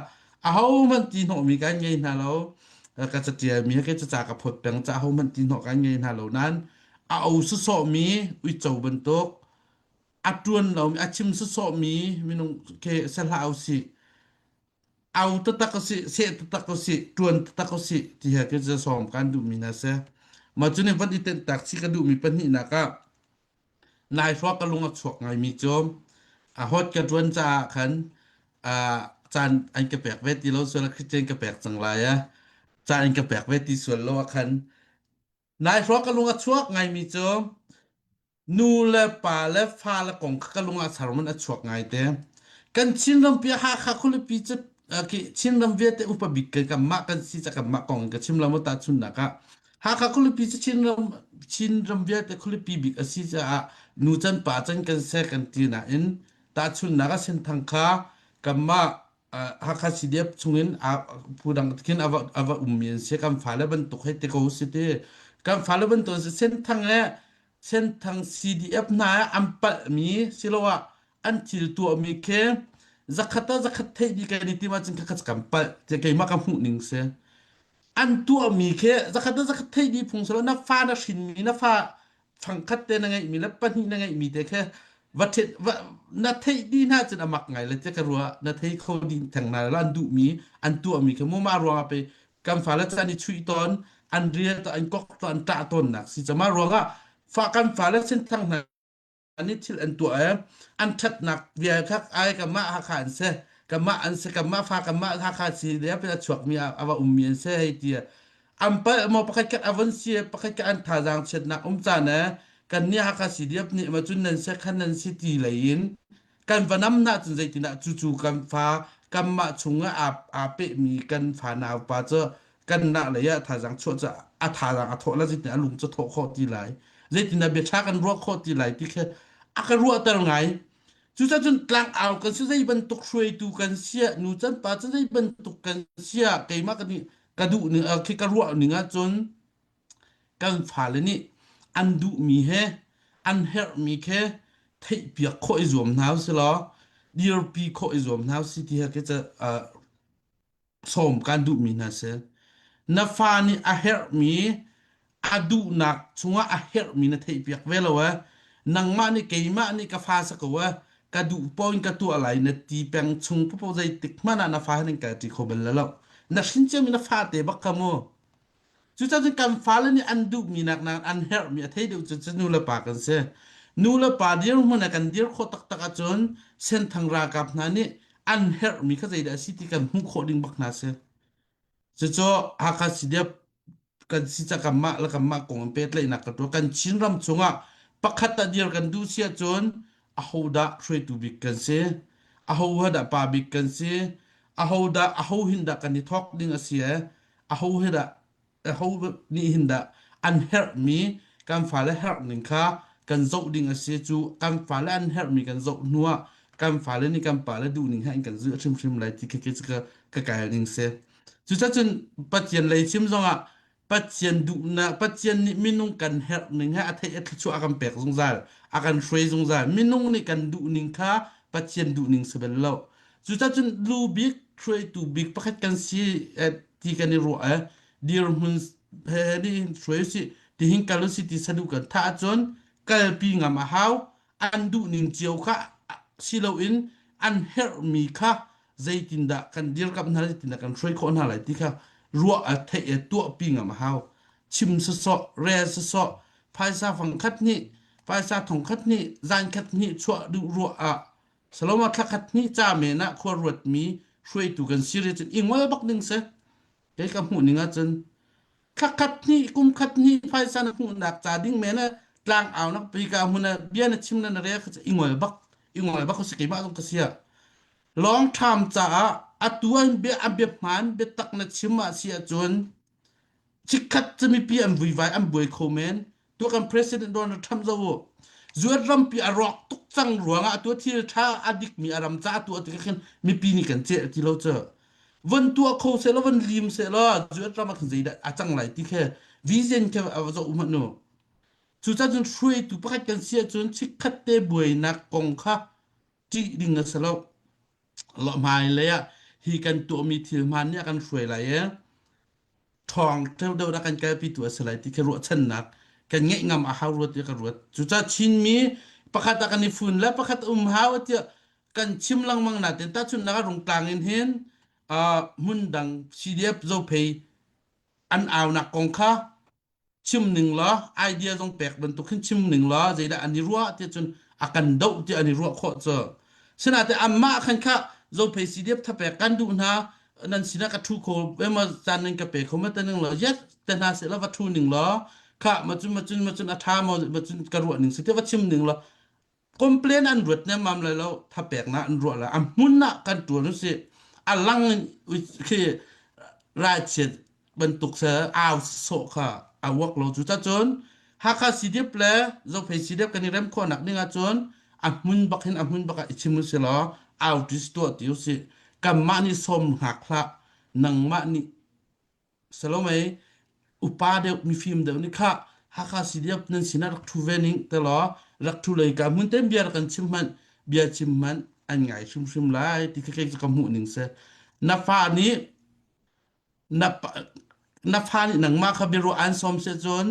ahohmanh ti hnawhmi kan ngei hna lo ka catialmi he ca ka phawt peng ca ahohmanh ti hnawh kan ngei hna lo nain a o sawsawhmi uico bantuk a ṭuan lomi a chim sawsawhmi minung khi sehlah usih au taktak usih seh taktak usih ṭuan taktak usih ti he ke cu sawm kan duhmi hna si mah cu nih van i tenhtak si ka duhmi pahnihnak ah nai hruak ka lung a chuak ngaimi cu a hot ka ṭuan caah khan caan an ka pek ve ti lo sual Christian ka pek cang lai a caan an ka pek ve ti sual lo ah khan nai hruak ka lung a chuak ngaimi cu Nu le pa le fa le kong kha ka lung ah sermon a chuak ngaite. Kan Chinram pi Hakha khualipi cu khi Chinram vialte upa bik kan kanmah kan si ca kanmah kong in ka chim lo mu tahchunhnak ah Hakha khualipi cu Chinram Chinram vialte khualipi bik a si caah nu can pa can kan se kan ti nain tahchunhnak ah Senthang kha kanmah Hakha CDF chungin phu dang khin a va a va ummi an si kan fale bantuk hei ti ko si ti kan fale bantuk Senthang le Senthang CDF hna an palhmi siloah an thil tuahmi khi zakhat ah zakhat theih dih kan i tim ahcun khakhat kan palh ti keimah ka hmuh ning si an tuahmi khi zakhat ah zakhat theih dih phung silo na fa na hrinmi na fa fangkhat te na ngeihmi le pahnih na ngeihmi te khi va ṭhet va na theih dih hna cun a mak ngai le te ka ruah na thei kho dih theng hna lo an duhmi an tuahmi khi mu mah ruangah pe kan fale cu an i chuih tawn an rial to an kok to an ṭah tawnnak si cama ruangah fa kan fale senthang hna nih thil an tuah e an ṭhatnak vial kha ai ka mah Hakha an si ka mah an si ka mah fa ka mah Hakha si le a chuakmi a va ummi an si hei ti an palh maw pakhat khat a von si pakhat khat an thazaang chiatnak um caan e kan nih Hakha CDF nih ma cun nan si khan nan si ti lei in kan va nam na cun zeitinah cucu kan fa Kanmah chungah aa aa pehmi kan fanau pa cu kan nak lei ah thazaang chuah cu a thazaang a thawh la zeitin a lung cu thawh khawh ti lai zeitin bia ṭha kan ruah khawh ti lai ti khi a ka ruahter ngai. Cucaah cun tlangau kan si zei bantuk hruaitu kan siah nu can pa cu zei bantuk kan siah keimah ka nih ka duh ning khi ka ruah ning ahcun kan fale nih an duhmi he an herhmi khe theihpiak khawh i zuam hna usih law dirpi khawh i zuam hna usih ti he khi cu sawm kan duhmi hna si. Na fa nih a herhmi a duhnak chungah a herhmi na theihpiak ve lo eh. Nangmah nih keimah nih ka fa sa ko eh. Ka duh paoh in ka tuah lai na ti peng chung paoh zeitik hmanh ah na fa he nan kalṭi kho bal lo. Na hrin ciami na fa te bak kha mu. Cucaah kan fale nih an duhmi nak nakin an herhmi a thei deuh cu cu nu le pa kan si. Nu le pa dirhmun ah kan dir khawh taktak ahcun senthang ralkap hna nih an herhmi kha zeidah a si ti kan hmuh khawh ding bak hna si. Cucu Hakha CDF kan si ca kanmah le kanmah kong in pehtlaihnak ka tuah. Kan Chinram chungah pakhat ah dir kan duh si ahcun ahodah hruaitu bik kan si? Ahodah pa bik kan si? Ahodah aho hin dah kan i thawk ding a si ee? Aho he dah aho nih hin dah an herhmi kan fale herh ning kha kan zoh ding a si cu kan fale an herhmi kan zoh hnuah kan fale nih kan pale duh ning he an kan zulh hrimhrim lai ti khi ka ka kai ning si. Cucacun Pathian lei chim zongah Pathian duhnak Pathian nih minung kan herh ning he a theih a thluachuah a kan pek zungzal a kan hruai zungzal minung nih kan duh ning kha Pathian duh ning si bal lo. Cucacun lu bik hruaitu bik pakhat kan si eh, ti kan i ruah eh dirhmun he he nih hruai usih tihin kal usih ti saduh kan thah ahcun kalpi ngam a hau an duh ning cio kha si loin an herhmi kha zeitindah kan dirkamh hna zeitindah kan hruai khawh hna lai ti kha ruah a theih e tuahpi ngam a hau chim sawsawh rel sawsawh phaisa fang khat nih phaisa thong khat nih zan khat nih chuah duh ruah ah Saloma thla khat hnih ca men ah khua ruatmi hruaitu kan si ri cun i ngol bak ding si kei ka hmuh ning ahcun thla khat hnih kum khat hnih phaisa na hmuhnak ca ding men ah tlang au nak pika hmun ah bia na chim na na rel kha i ngol bak i ngol bak si keimah zong ka sia long term caah atu an bia an bia hmaan biatak na chim ah si ahcun chikkhat cu mipi an vuivai an buai kho men tu kan president Donald Trump zo u zuat rampi a rawk tuk cang ruangah atu thil tha a dikmi a ram ca atu ati khin mipi nih kan ceh ti lo cu von tuah kho se lo von lim se lo zuat ram ah khin zeidah a cang lai ti khe vision khe a zo hmanh nu cucun cun hruaitu pakhat kan si ahcun chikkhat te buainak kong kha ṭih ding a si lo hmai lei ah hi kan tuahmi thil hmaan nih a kan hruai lai i ṭhawng deuhdeuh dah kan kalpi tu a si lai ti khi ruahchannak kan ngeih ngam a hau ruat ti ka ruat. Cucaah Chinmi pakhat ah kan i fun le pakhat um hau tiah kan chim lengmang natin tahchunhnak ah Rungtlang in hin uh, hmun dang CDF Zophei an aunak kong kha chim ning law idea zong pek bantuk khin chim ning law zeidah an i ruah ti cun a kan doh ti an i ruah khawh cu sinain anmah khan kha zophei CDF thapek kan duh hna nan sinah ka thu kho ema caan nan ka pe kho ma te ning law yes te hna se la va thu ning law kha ma cun ma cun ma cun a tha maw ma cun ka ruah ning si te va chim ning law complain an ruat nemmam lai lo thapeknak an ruah lai a hmun ah kan tuan usih a lang in khi ralchiat bantuk se au sawh kha a work lo cu cun Hakha CDF le Zophei CDF kan i rem khawhnak ding ahcun a hmun bak hin a hmun bak ah i chim usih law outreach tuah ti usih kanmah nih sawm hngak hlah nangmah nih Salome upa deuh mifim deuh nih khah Hakha CDF nan sinah rak ṭhu ve ning te law rak ṭhu lei ka hmun ten bia rak kan chim hmanh bia chim hmanh an ngai hrimhrim lai ti khi kei cu ka hmuh ning si. Na fa nih na na fa nih nangmah kha biaruah an sawm seh cun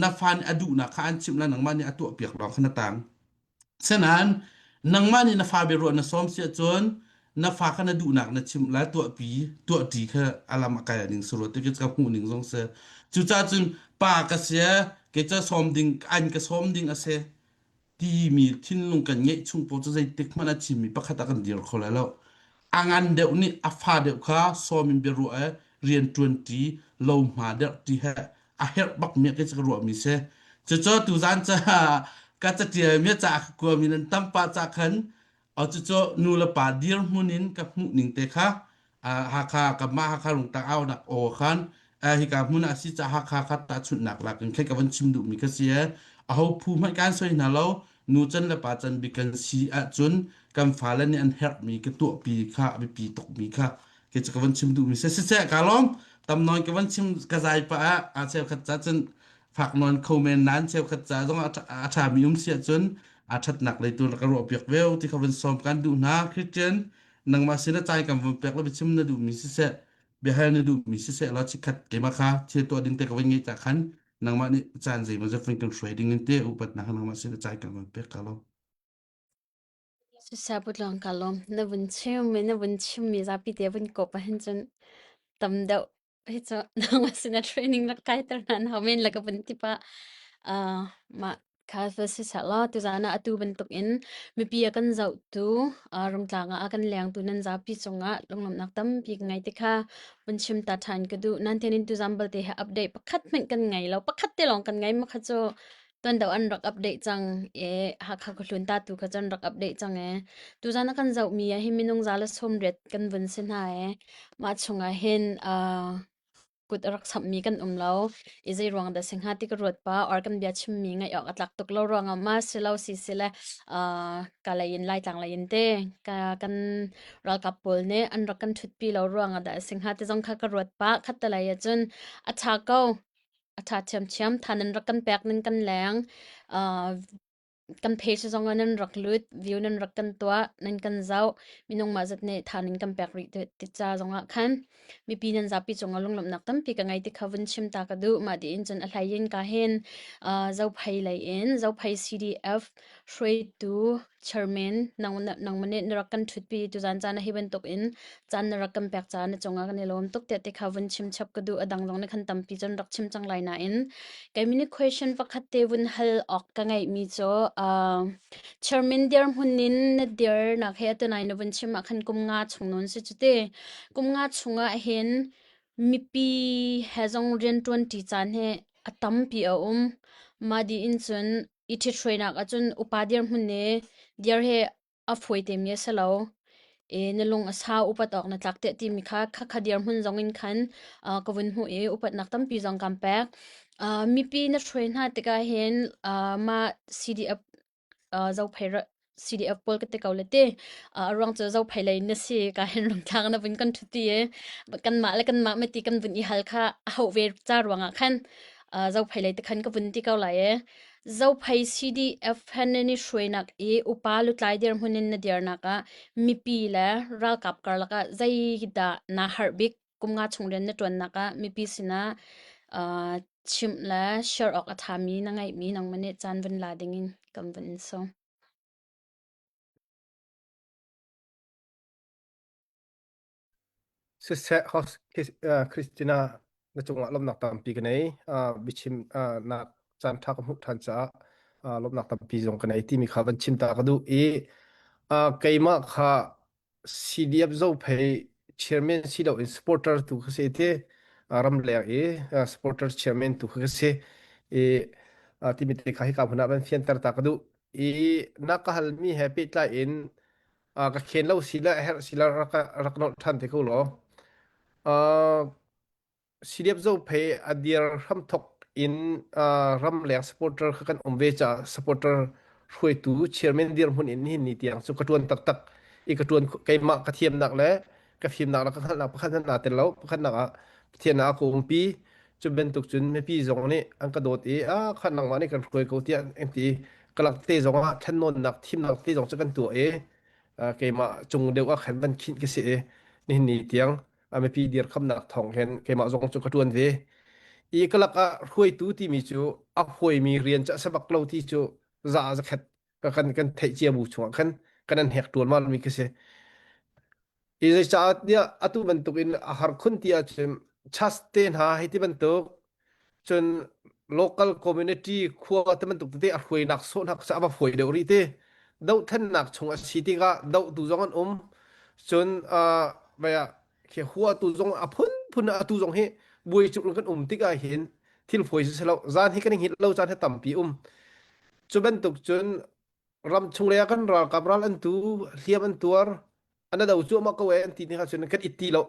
na fa nih a duhnak kha an chimh la nangmah nih a tuahpiak lawng kha na tang. Sinain nangmah nih na fa biaruah na sawm si ahcun na fa kha na duhnak na chimh lai tuahpi tuahṭi kha a lam a kal ning si rua ti ka hmuh ning zong si. Cucaah cun pa ka si kei ca sawm ding an ka sawm ding a si timi thinlung kan ngeih chung paoh cu zeitik hmanh a chimmi pakhat ah kan dir kho lai lo. A ngan deuh nih a fa deuh kha sawm in biaruah i rian ṭuanṭi lo hma deuh ti he a herh bak mi kei cu ka ruahmi si. Cucu tuzaan ca ka catial mi ca ka kuami nan tam pah ca khan Cucu nu le pa dirhmun in ka hmuh ning te kha Hakha kanmah Hakha Rungtlang aunak aw khan hika hmun ah a si caah Hakha kha tahchunhnak lak in khin ka van chim duhmi kha si. Aho phu hmanh kan soi hna lo. Nu can le pa can bik kan si ahcun kan fale nih an herhmi ka tuahpi kha a biapi tukmi kha kei cu ka van chim duhmi si. Siseh ka lawm tam nawn ka van chim ka zai pah ah a cheukhat ca cun fak nawn kho men nain cheukhat ca zong a ṭhami um si ahcun a ṭhatnak lei tu ka ruah piak ve ti kha van sawm kan duh hna Christian nangmah sin a cai kan van pek le biachim na duhmi siseh biahal na duhmi siseh law chikkhat keimah kha thil tuah ding te ka van ngeih ta khan nangmah nih caan zeimaw zat van kan hruai ding in te upatnak nangmah sin a cai kan van pek ka lo Siseh putlawng ka lawm. Na vun chim na vun chimmi zapi te vun kawp ahhin cun tam deuh Hi cu nangmah sinah training rak kaiter hna na hau men la ka vun ti pah. Uh, mah kha va si seh law tuzaan ah atu bantukin mipi a kan zohtu, uh, rungtlang ah a kan lengtu nan zapi cungah lunglawmhnak tampi ka ngei ti kha vun chim ta ṭhan ka duh. Nan tian in tuzaan balte he update pakhat hmanh kan ngei lo. Pakhat te lawng kan ngei ma kha cu tuan deuh an rak update cang i Hakha khuahlun ta tu kha cun rak update cang e. Tuzaan a kan zohmi ah hin minung za le 80 kan vun si hna e. Mah chungah hin uh, kut a rak samhmi kan um lo i zei ruang dah si hnga ti ka ruat pa or kan bia chimmi ngaih awk a tlak tuk lo ruangah ma si lo si si le uh, ka lei in Laitlang lei in te ka kan ralkap pawl nih an rak kan ṭhutpi lo ruangah dah si hnga ti zong kha ka ruat pa khat te lei ah cun a ṭha ko A ṭha ṭhiamṭhiam. Tha nan rak kan pek nan kan leng. Uh, kan page zong ah nan rak lut, view nan rak kan tuah, nan kan zoh. Minung mah zat nih tha nan kan pek rih ti ca zong ah khan mipi nan zapi cungah lunglawmhnak tampi ka ngei ti kha vun chim ta ka duh. Mah tiin cun a hlei in ka hin uh, Zophei lei in Zophei CDF hruaitu Chairman, nangmah nih na rak kan ṭhutpi tuzaan caan ah hi bantukin caan na rak kan pek caah na cungah kan i lawm tuk tiah ti kha vun chim chap ka duh. A dang zong nih khan tampi cun rak chim cang lai nain kei mini question pakhat te vun hal awk ka ngeihmi cu uh, Chairman dirhmun in na dirnak he atu nai na vun chim ah khan kum nga chung nawn si cu ti. Kum nga chungah hin mipi he zong rianṭuanṭi caan hi a tampi a um. Mah dih in cun i ṭhithruainak ahcun upa dirhmun nih dir hi a fawi temi a si lo. I na lung a sau upat awk na tlak tiah timi kha khakha dirhmun zong in khan uh, ka vun hmuh i upatnak tampi zong kan pek. Uh, mipi na hruai hna tikah hin uh, mah CDF uh, Zophei CDF pawl ka ti ko le ti. Uh, a ruang cu Zophei lei na si ka hin rungthlak na vun kan ṭhuti i kanmah le kanmah mati kan vun i hal kha a hauh ve ca ruangah khan uh, Zophei lei te khan ka vun ti ko lai e. Zophei CDF han nan i hruainak i upa lutlai dirhmun in na dirnak ah mipi le ralkap karlak ah zeidah naa harh bik kum nga chung rian na ṭuannak ah mipi sinah uh, chimh le share awk a ṭhami na ngeihmi nangmah nih caan vun la dingin kan vun in sawm. Siseh, Christina na cungah lawmhnak tampi ka nei. Biachim nak caan ṭha ka hmuh ṭhan caah lawmhnak tampi zong ka nei timi kha van chim ta ka duh i keimah kha CDF Zophei chairman si loin supporter tu ka si ti ramleng i supporter chairman tu kha ka si i timi te kha hika hmun ah van fianter ta ka duh i na ka halmi he pehtlai in ka khen lo si le herh si le rak rak nolh ṭhan te ko law CDF Zophei a dir hramthok in ramleng supporter kha kan um ve caah supporter hruaitu chairman dirhmun in nihin ni tiang cu ka ṭuan taktak i ka ṭuan keimah ka thiamnak le ka fimnak le ka hngalhnak pakhat hmanh naa tel lo pakhatnak ah Pathian ah a ka umpi cu bantuk cun mipi zong nih an ka dawt i a khan nangmah nih kan hruai ko tiah an ti ka lak te zong ah thlennawnnak thimnak te zong cu kan tuah i keimah cung deuh ah khan van khinh ka si i nihin ni tiang a mipi dirkhamnak thawng hin keimah zong cu ka ṭuan ve i ka lakah hruaitu timi cu a huaimi rian cu a si bak lo ti cu za zakhat ka kan kan theih cia bu chungah khan kan an hek ṭualmal mi ka si i zeicah tiah atu bantuk in a har khun ti ahcun chas te hna hei ti bantuk cun local community khua te bantuk tete a hruainak sawhnak cu a va fawi deuh rih ti dohthlennak chung a si tikah dohtu zong an um cun uh, khi huatu zong a phunphun atu zong hi buai cuk kan um tikah hin thil fawi si lo zan hi kan hngilh lo caan hi tampi um cu bantuk cun. Ram chung lei ah kan ralkap ral an tu, hliam an tuar, an do cuahmah ko e an ti ni kha cun kan it ti lo.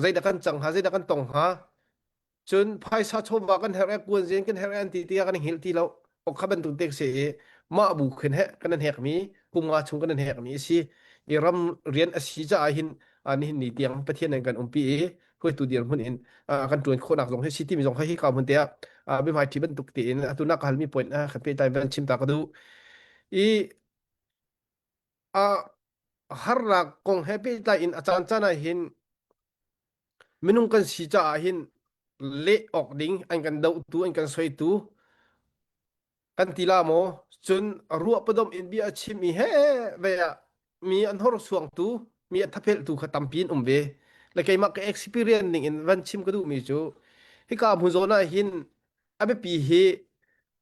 Zeidah kan cang hnga, zeidah kan tong hnga? Cun phaisa chawva kan herh e, kuanzen kan herh e an ti tikah kan i hngilh ti lo. Ok kha bantuk te si i mah bu khin he kan an hekmi kum nga chung kan an hekmi a si. I ram rian a si caah hin nihin ni tiang Pathian in kan umpi i hruaitu dirhmun in kan ṭuan khawhnak zong hi si timi zong hi ka hmun te ah biahmaiṭhi bantuk tein atu na ka halmi point kan pehtlai van chim ta ka duh. I harnak kong he pehtlai in a caan caan ah hin minung kan si caah hin leh awk ding an kan dohtu an kan soitu kan ti la maw cun ruah padom in bia a chim i he ve ah mi an horsuangtu mi a thapheltu kha tampi in um ve le keimah ka experience ning in van chim ka duh mi cu hika hmun zawn ah hin a biapi hi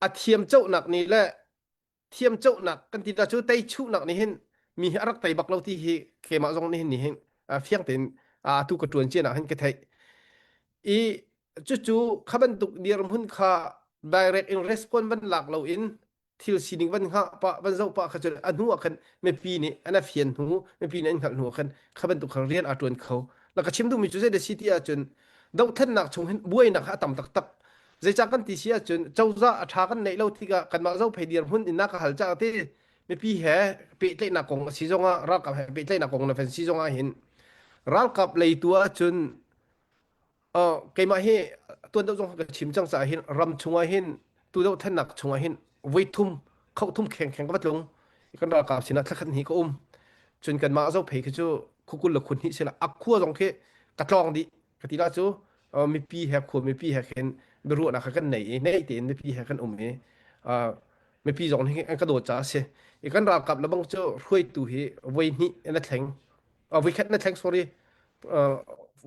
a thiam cohnak nih le thiam cohnak kan ti ta cu tei chuhnak nih hin mi hi a rak tei bak lo ti hi keimah zong nih hin nih hin fiang tein atu ka ṭuan cian ah hin ka theih i cucu kha bantuk dirhmun kha direct in response van lak lo in thil sining van hngah pah van zoh pah kha cun a hnu ah khan mipi nih an a fian hnu mipi nih an hngalh hnu ah khan kha bantuk kha rian aa ṭuan kho la ka chim duhmi cu zei da si ti ahcun dohthlennak chung hin buainak kha a tam taktak zeicah kan ti si ahcun cozah a ṭha kan neih lo tikah kanmah zophei dirhmun in na ka hal caah ti mipi he pehtlaihnak kong a si zongah ralkap he pehtlaihnak kong na van si zongah hin ralkap lei tu ahcun keimah hi tuan deuh zong ka chim cang caah hin ram chungah hin tu dohthlennak chungah hin voi thum khoh thum kheng kheng ka va tlung kan ralkap sinah thlakhat hnih ka um cun kanmah zophei khi cu khukul le khun hnih sila a khua zong khi ka tlawng dih ka ti la cu mipi he khua mipi he khin biaruahnak kha kan nei i nei tein mipi he kan um i mipi zong nih an ka dawt caah a si i kan ralkap le bang cu hruaitu hi voi hnih an a thleng voi khat na thleng sorry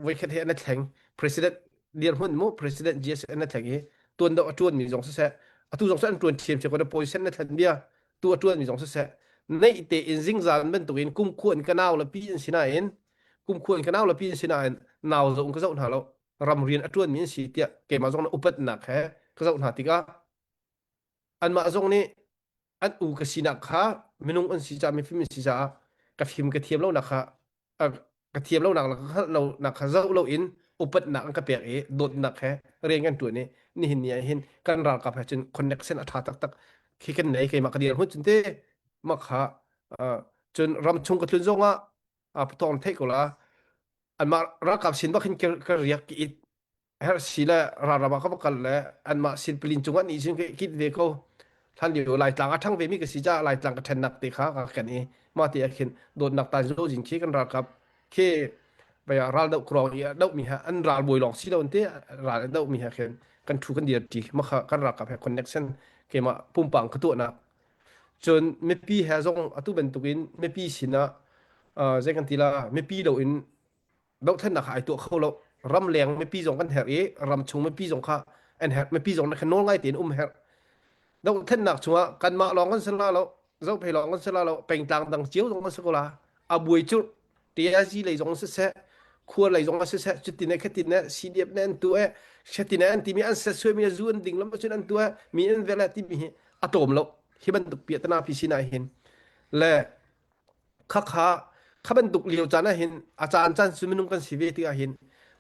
voi khat he an thleng president dirhmun mu president GS an thleng i tuan do a tuan mi zong siseh atu zong an tuan thiam ko na position na thlen bia tu a tuan mi zong siseh nei te in zingzan bantukin kum khuan ka nau la pi in sinain kum khuan ka nau la pi in sinain nau zo ka zoh hna lo ram rian a tuan mi an si tiah keimah zong na upatnak he ka zoh hna tikah anmah zong nih an u ka sinak kha minung an si caah mifim an si caah ka fim ka thiam lonak kha ka thiam lonak le ka hngalh lonak kha zoh loin upatnak an ka pek i dawtnak he rian kan ṭuan i nihin ni ah hin kan ralkap he cun connection a ṭha taktak khi kan nei keimah ka dirhmun cun te mah kha cun ram chung ka tlun zongah patawng theih ko la anmah ralkap sin bak hin ka riak ki it herh si le ralram ah ka va kal le anmah silpalin cungah nih cun kit ve ko hlan lio Laitlang a ṭhang vemi ka si caah Laitlang ka ṭhennak te kha ka ken i mah te ah khin dawtnak tan zozin khi kan ralkap khi baya ral doh krong i a doh mi ha an ral bawi lawng si lo te ral a doh mi ha khin kan thu kan dir ṭi mah kha kan ralkap he connection keimah pumpang ka tuahnak cun mipi he zong atu bantukin mipi sinah zei kan ti la mipi lo in dohthlennak kha ai tuah kho lo ramleng mipi zong kan herh i ramchung mipi zong kha an herh mipi zong kha nawl ngai tein um herh dohthlennak chungah kanmah lawng kan si la lo zophei lawng kan si la lo pengtlang dang cio zong kan si ko la a buai cu TIC lei zong siseh khua lei zong siseh cutin ne khatin ne CDF ne an tu e shatin ne an timi an set suai mi zu an ding lam cun an tu e mi an vele timi hi a tlawm lo hi bantuk piatana pi sina hin le Khakha kha bantuk lio caan ah hin a caan caan cu minung kan si ve tikah hin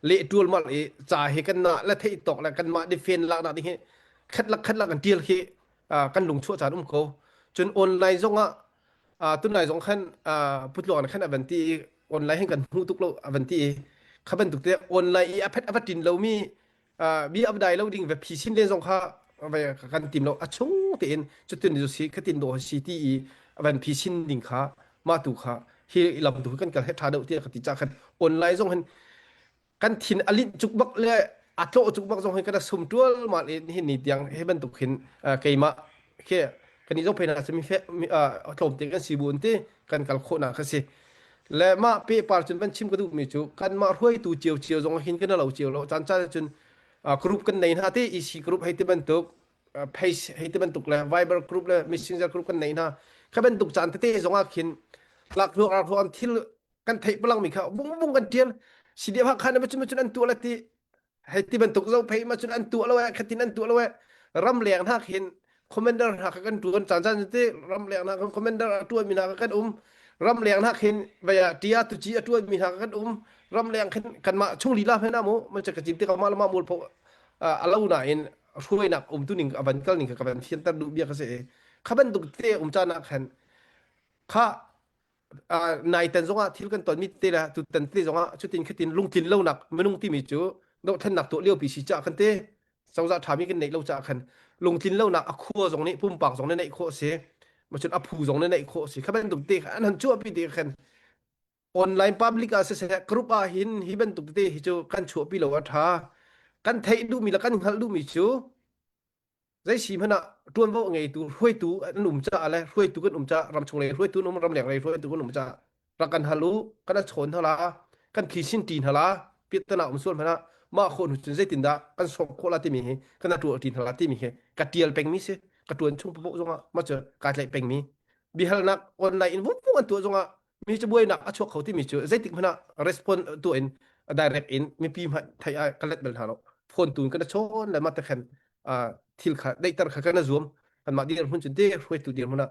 leh ṭualmal i ca hi kan nah le theih tawk le kanmah defend laknak ding hi khat lak khat lak kan ṭial khi kan lung chuah caan um ko. Cun online zongah tunlai zong khan putluang khan a van ti i online hin kan hmu tuk lo a van ti i kha bantuk te online i a phet a va ṭin lomi bia a dai lo ding va phi sin len zong kha kan tim lo a chung tein cutin zu si khatin do si ti i van phi sin ding kha mah tu kha hi lam tu kan kal he tha deuh ti ka ti cha khan online zong hin kan thin alin cuk bak le a tlo cuk bak zong hin kan sum tual ma le hin ni tiang he bantuk hin keimah khi kan i zong pheina mi fe tlawm te kan si bu ti kan kal khawh na kha si le mah pe par cun van chim ka duh mi cu kan mah hruaitu cio cio zong hin kan lo cio lo caan caan cun group kan nei hna te EC group hei ti bantuk face hei ti bantuk le Viber group le Messenger group kan nei hna kha bantuk caan tete zong ah khin lak hluak hluak an thil kan theih palang mi kha bung bung kan tial CDF ha khan cun cun an tuah la ti hei ti bantuk zo phei ma cun an tuah lo eh khatin an tuah lo eh ram leng hna khin. Commander hna kha kan ṭuan caan caan te ramleng hna kan commander a ṭuanmi hna kha kan um. Ramleng hna khin vei ah tia tuci a ṭuanmi hna kha kan um. Ramleng khin kanmah chung lila hmanh ah mu man ka cim tikah mah le mah mualpho a lo nain hruainak um tu ning a van kal ning kha ka van fianter duh bia ka si i kha bantuk te um caan ah khan kha nai tan zongah thil kan tonmi te le tutan te zongah cutin khatin lungtlin lonak minung timi cu dohthlennak tuah liopi si caah khan te cozah ṭhami kan neih lo caah khan lungtlin lonak a khua zong nih pumpak zong nih neih khawh si macun a phu zong nih neih khawh si kha bantuk te kha an han chuahpi te khan online public ah siseh group ah hin hi bantuk te hi cu kan chuahpi lo a ṭha kan theih duhmi le kan hngalh duhmi cu Zei si hmanh ah ṭuanvo a ngeitu hruaitu an um caah le hruaitu kan um caah ramchung lei hruaitu an um ramleng lei hruaitu kan um caah rak kan hal u kan a chawn hna la kan phisin ṭi hna la piahtana um sual hmanh ah mah khawh hnu cun zeitindah kan sawm khawh la timi hi kan a ṭuah ṭi hna la timi hi ka ṭial pengmi si ka ṭuan chung paoh zongah mah cu kaa tlaih pengmi biahalnak online in vungvung an tuah zongah mi cabuainak a chuak kho timi cu zeitik hmanh ah respond tuah in direct in mipi hmanh theih ah ka let bal hna lo phone tu in kan chawn le mah te khan thil kha deihter kha kan zuam kanmah dirhmun cun te hruaitu dirhmun ah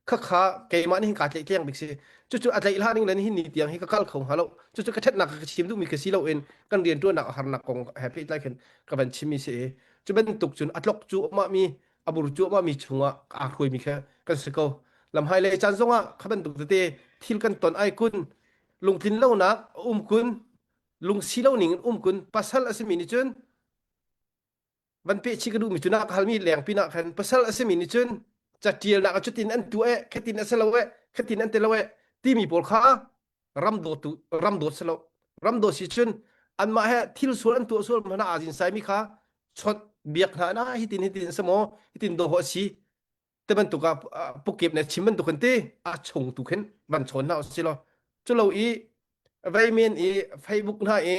khakha keimah nih hin kaa tlaih tliang bik si cucu a tlaih hlah ning le nihin ni tiang hi ka kal kho hnga lo cucu ka ṭhatnak ka chim duhmi ka si lo in kan rianṭuannak a harnak kong he pehtlai khin ka van chimmi si i cu bantuk cun a tlok cu mah mi a bur cuahmah mi chungah aa hruaimi kha kan si ko. Lamhai lei caan zongah kha bantuk tete thil kan ton ai kun lungtlin lonak a um kun lungsi lo ning in um kun pasal a simi nih cun van peh chih ka duhmi cu na ka halmi leng pinah khan pasal a simi nih cun catialnak ah cutin an tuah eh khatin a si lo eh khatin an ti lo eh timi pawl kha ram dawtu ram dawt si lo ram dawt si cun anmah he thil sual an tuah sual hmanh ah aa zin saimi kha chawt biak hna na hitin hitin a si maw hitin do ho si te bantuk ah pukep ne chim bantuk kan ti a chung tu khin van chawn hna si lo cu lo i vei men i Facebook hna i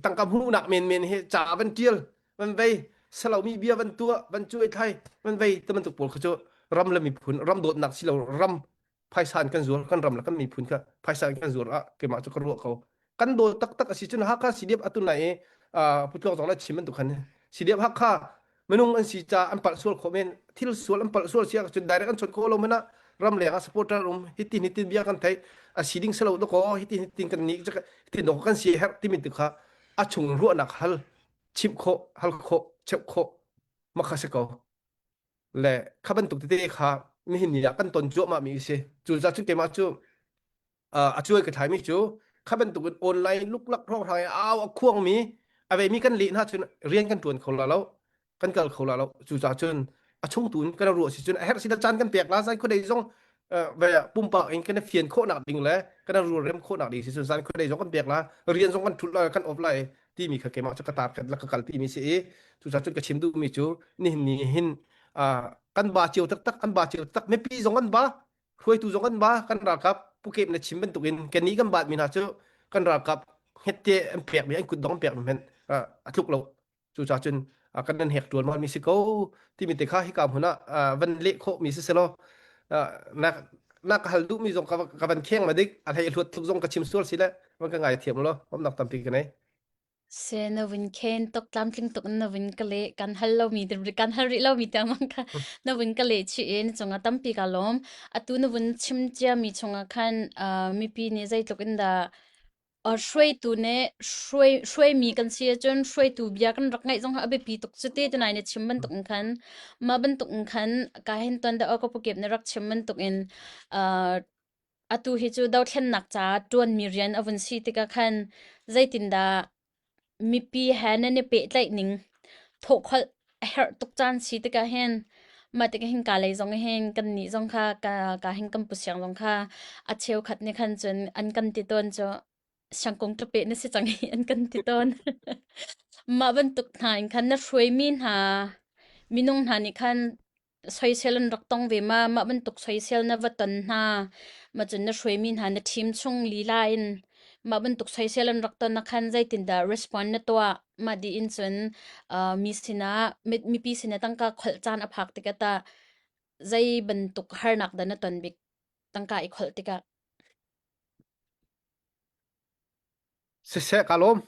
tangka hmuhnak men men hi ca van tial van vei salomi bia van tuah van cuai thlai van vei te bantuk pawl kha cu ram le miphun ram dawtnak si lo ram phaisa in kan zuar kan ram le kan miphun kha phaisa in kan zuar ah keimah cu ka ruah ko kan daw taktak a si cun Hakha CDF atun lai i putluang zong le chim bantuk khan CDF Hakha minung an si ca an palh sual khawh men thil sual an palh sual si ahcun direct an chawt khawh lo mana ram leng ah supporter um hitin hitin bia kan theih a si ding selo dako hitin hitin kan ni hitin doko kan si herh timi tu kha a chung ruahnak hal chimh khawh hal khawh cheuh khawh makha si ko Le kha bantuk tete kha nihin ni ah kan ton cuahmah mi a si. Cucaah cun keimah cu a cuai ka thlaimi cu kha bantuk in online luklak hrawnghrang i au a khuangmi a veimi kan leh hna cun rian kan ṭuan kho la lo kan kal kho la lo cucaah cun a chungtu in kan ruah si cun a herh si caan kan pek la zan khuadei zong pumpak in kan fian khawhnak ding le kan rualrem khawhnak ding si cun zan khuadei zong kan pek la rian zong kan ṭhut la kan off lai timi kha keimah cu ka tar ka kal timi si i cucaah cun ka chim duhmi cu nihin ni hin kan ba cio taktak an ba cio taktak mipi zong an ba hruaitu zong an ba kan ralkap pukep na chim bantukin kan nih kan bat mi hna cu kan ralkap hngette an pek mi an kutdong an pek mi hmanh a tluk lo cucaah cun kan nan hek tual mi si ko timi te kha hika hmun ah van leh khawh mi si selaw na na ka hal duh mi zong ka van kheng ma dik a hlei hluat tuk zong ka chim sual si le van ka ngai thiam lo omnak tampi ka nei Se na vun khen tuk tlamtling tuk na vun ka leh kan hal lomi kan hal rih lomi tiang mang kha na vun ka leh chih i na cungah tampi ka lawm. Atu na vun chim ciami chungah khan uh, mipi nih zeitluk in dah uh, hruaitu nih hruai hruaimi kan si ahcun hruaitu bia kan rak ngaih zong a biapi tuk cu te tunai na chim bantuk in khan mah bantuk in khan ka hin ton da ka pukep na rak chim bantuk in uh, Atu hi cu dothlennak caah ṭuanmi rian a vun si tikah khan zeitindah mipi he nan i pehtlaih ning thawhkholh a herh tuk caan si tikah hin mah tikah hin kaa lei zong hin kannih zong kha ka, ka hin kan pu siang zong kha a cheukhat nih khan cun an kan ti tawn cu siangkung ṭapeh na si cang hi an kan ti tawn. Mah bantuk hna in khan na hruaimi hna minung hna nih khan soisel an rak tong ve ma mah bantuk soisel na va ton hna ma cun na hruaimi hna na team chung lila in mah bantuk soisel an rak ton na khan zeitindah respond na tuah mah di in cun uh, mi sinah mipi sinah tangka kholh caan a phak tikah ta zei bantuk harnak dah na ton bik tangka i kholh tikah Siseh ka lawm.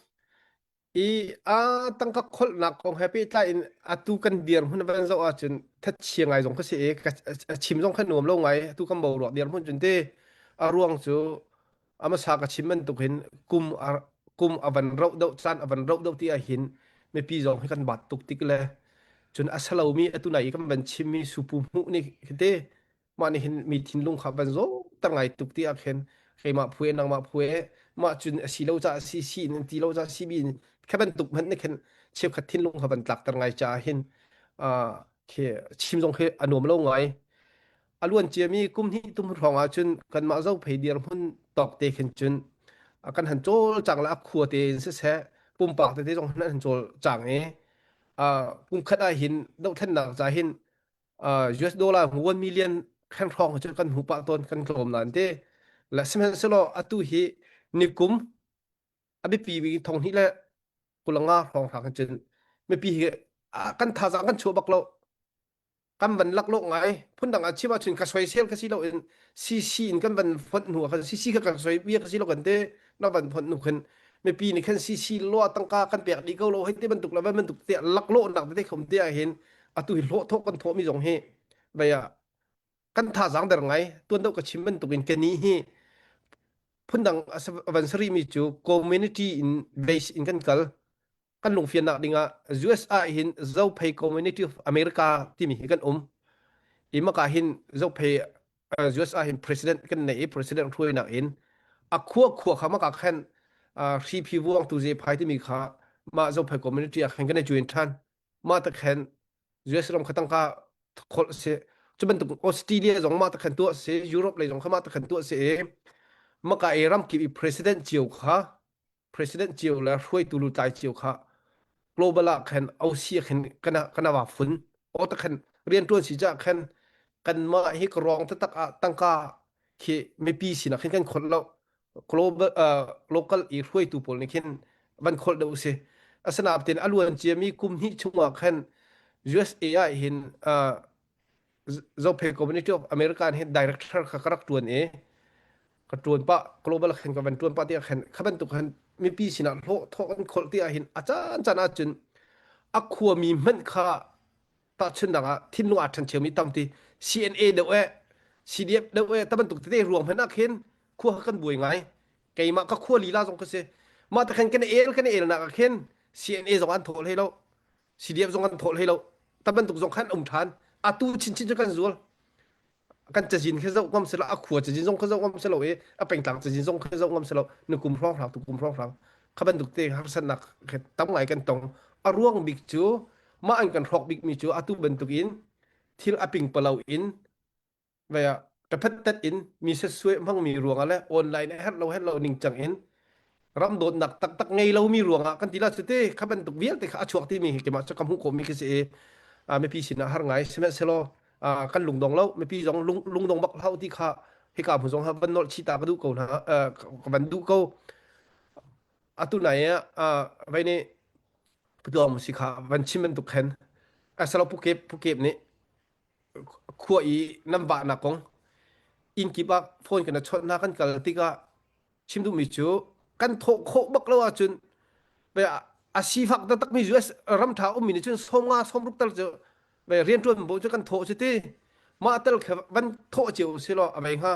I a tangka kholhnak kong he pehtlai in atu kan dirhmun van zoh ahcun thatchia ngai zong ka si i ka a chim zong kha nuam lo ngai atu kan boruak dirhmun cun te a ruang cu a hmasa ka chim bantuk hin kum a kum a van roh deuh caan a van roh deuh ti ahhin mipi zong hi kan bat tuk tik le cun a salomi atu nai i kan van chimmi supu hmuh nih khi te mah nih hin mi thinlung kha van zawter ngai tuk ti ah khin keimah phu e nangmah phu e mah cun a si lo caah si si in ti lo caah si bi in kha bantuk hmanh nih khin cheukhat thinlung kha van tlakter ngai caah hin khi chim zong khi a nuam lo ngai. A luan ciami kum hnih tum hrawng ah cun kanmah Zophei dirhmun tawk te khin cun kan han cawl cang le a khua te in siseh pumpak tete zong han han cawl cang i kum khat ah hin dohthlennak ca hin US dollar 1 million khen hrawng cu kan hmu pah tawn kan tlawm nan te la sihmanhsehlaw atu hi nikum a biapi bik thong hnih le kulanga hrawng hrawng cun mipi hi kan thazaang kan chuah bak lo kan van lak lo ngai phundang ah chim ahcun ka soisel ka si lo in CC in kan van fonh hnu ah khan CC kha kan soi bia ka si lo kan te na van fonh hnu khan mipi nih khan CC lo tangka kan pek dih ko lo hei te bantuk le van bantuk te laklawh nak te khom te ah hin atu hi hlawh thawh kan thawh mi zong hi vei ah kan thazaang der ngai tuan deuh ka chim bantuk in kani hi phundang van sari mi cu community in base in kan kal kan lungfiannak dingah US ah hin Zophei Community of America timi hi kan um i maka hin Zophei US ah hin president kan nei i president hruainak in a khua khua kha maka khan hri phi vuang tu ze phai timi kha mah Zophei community ah khan kan i join than mah tak khan US ram kha tangka kholh si cu bantuk Australia zong mah tak khan tuah si Europe lei zong kha mah tak khan tuah si i maka i ramkip i president cio kha president cio le hruaitu lutlai cio kha global ah khan OC ah khin kana kana wa fun o ta khan rian tuan si cha khan kanmah hi ka rong taktak ah tangka khi mipi sinak khin kan khol lo global uh, local i hruaitu pawl nih khin van khol deuh si asinain tin aluan ciami kum hnih chungah khan USA ah hin uh, Zophei Community of America hin director kha ka rak tuan i ka tuan pah global khin ka van tuan pah tiah khan kha bantuk khan mipi sinah hlawh thawh kan kholh ti ah hin a caan caan ahcun a khuami hmanh kha tahchunhnak ah thinlung aa ṭhencheu tam ti CNA deuh eh CDF deuh eh ta bantuk tete ruang hmanh ah khin khua kha kan buai ngai keimah ka khua lila zong ka si mah ta khan kan el kan el nak ah khin CNA zong an thawh hlei lo CDF zong an thawh hlei lo ta bantuk zong khan um ṭhan atu chinchin cu kan zual kan cazin khi zoh ngam silo a khua cazin zong kha zoh ngam silo i a pengtlang cazin zong kha zoh ngam silo ni kum hrawng hrang tu kum hrawng hrang kha bantuk te harsatnak tam ngai kan tong a ruang bik cu mah an kan hrawk bik mi cu atu bantuk in thil a ping palo in vei ah ṭaphattat in mi setsue hmangmi ruangah le online a herh lo herh lo ningcang in ram dawtnak taktak ngei lomi ruangah kan ti la cu te kha bantuk vialte kha a chuak timi hi keimah cu ka hmuh khawhmi khi si i mipi sinah har ngai sihmanhsehlaw kan lungdong lo mipi zong lung lungdong bak hlah ti kha hika hmun zong ha van nolh chih ta ka duh ko hna ka van duh ko atu nai ah vai nih putlawng si kha van chim bantuk khan asalo pukep pukep nih khua i nan vahnak kong inn kip ah phone kan i chawnh hna kan kal tikah chim duhmi cu kan thawh khawh bak lo ahcun a sifak taktakmi US ram ṭha ummi nih cun 50 60 tal cu rianṭuan bu cu kan thawh cu ti mah tal kha van thawh cio si law a vei hnga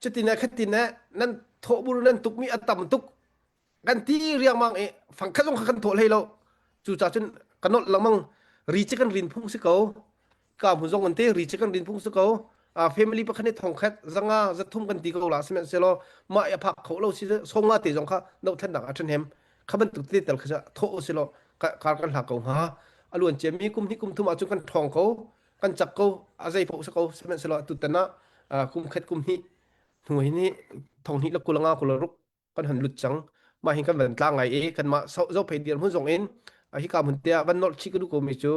cutin khatin nan thawh buru nan tukmi a tam tuk kan ti riangmang i fangkhat zong kha kan thawh hlei lo cucaah cun ka nolh lengmang ri ci kan rin phung si ko ka hmun zong kan te ri ci kan rin phung si ko a family pakhat nih thongkhat zanga zathum kan ti ko la sihmanhsehlaw mah i a phak kho lo si songa te zong kha no thennak a ṭhen hem kha bantuk te tel kha thawh si law kar kan hla ko hnga a luan ciami kum hnih kum thum ahcun kan ṭhawng ko kan cak ko a zei paoh si ko sihmanhsehlaw tutan ah kum khat kum hnih hnu hi ni thong hnih le kulanga kul ruk kan hon lut cang mah hin kan van tlang ngai i kanmah zophei dirhmun zong in hika hmun te ah van nolh chih ka duh ko mi cu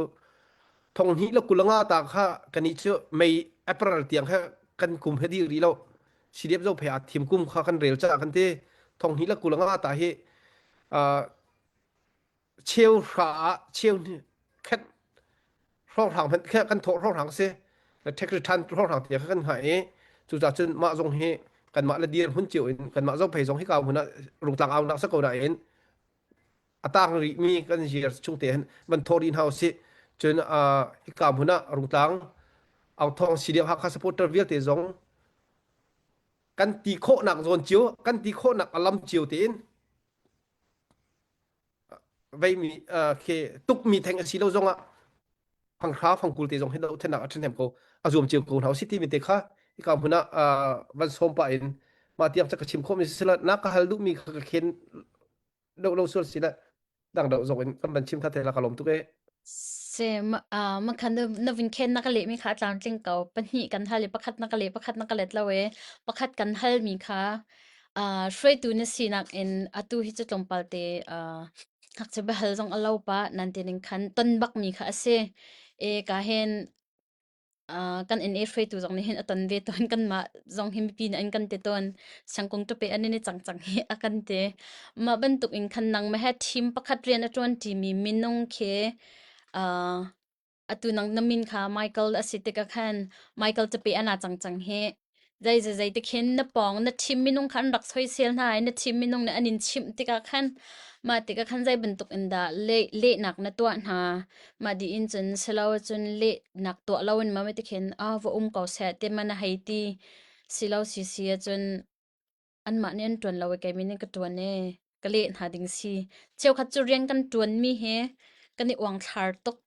thong hnih le kulanga ta kha kani cu May April tiang kha kan kum he dih rih lo CDF zophei aa thim kum kha kan rel ca kan ti thong hnih le kulanga ta hi cheu hra ah cheu khat hrawnghrang hmanh kha kan thawh hrawnghrang si tax return hrawnghrang tiang kha kan hngah i cucaah cun mah zong hi kanmah le dir hun cio in kanmah zophei zong hi ka hmun ah rungtlang au nak sa ko nain. A tang rihmi kan year chung te hin van thawh rih hna usih. Cun hika hmun ah Rungtlang Authawng CDF Hakha supporter vialte zong kan ti khawhnak zawn cio, kan ti khawhnak a lam cio tein veimi khi tukmi theng a si lo zongah fanghra fangkul te zong hi dohthlennak a ṭhahnem ko a zuam cio ko hna usih timi te kha hika hmun ah van sawm pah in mah tiang ca ka chim khawhmi si sila na ka hal duhmi kha ka khen do lo sual si le dang do zong in kan van chim tha te la ka lawm tuk e Se ma ah makhan na na vun khen na ka leh mi kha a tlamtling ko. Pahnih kan hal i pakhat na ka leh pakhat na ka let lo e. Pakhat kan hal mi kha ah hruaitu na sinak in atu hi cu tlawmpal te ah ngakchia biahal zong a lo pah nan ti ning khan ton bak mi kha a si. E ka hin ah kan inn i hruaitu zong nih hin a ton ve tawn kanmah zong hi mipi nih an kan ti tawn. Siangkung ṭape an in i cang cang hi a kan ti. Mah bantuk in khan nangmah he team pakhat rian a ṭuanṭimi minung khi ah atu nang na min kha Michael a si tikah khan Michael ṭape an aa cang cang hi. Zei zei zei ti khin na pawng na team minung kha an rak soisel hna i na team minung nih an in chimh tikah khan mah tikah khan zei bantuk in dah leh lehnak na tuah hna. Mah dih in cun silo cun lehnak tuah lo in ma ti khin ah va um ko seh ti ma na hei ti silo si si ahcun anmah nih an ṭuan lo i keimah nih ka ṭuan i ka leh hna ding si. Cheukhat cu rian kan ṭuanmi hi kan i uangthlar tuk.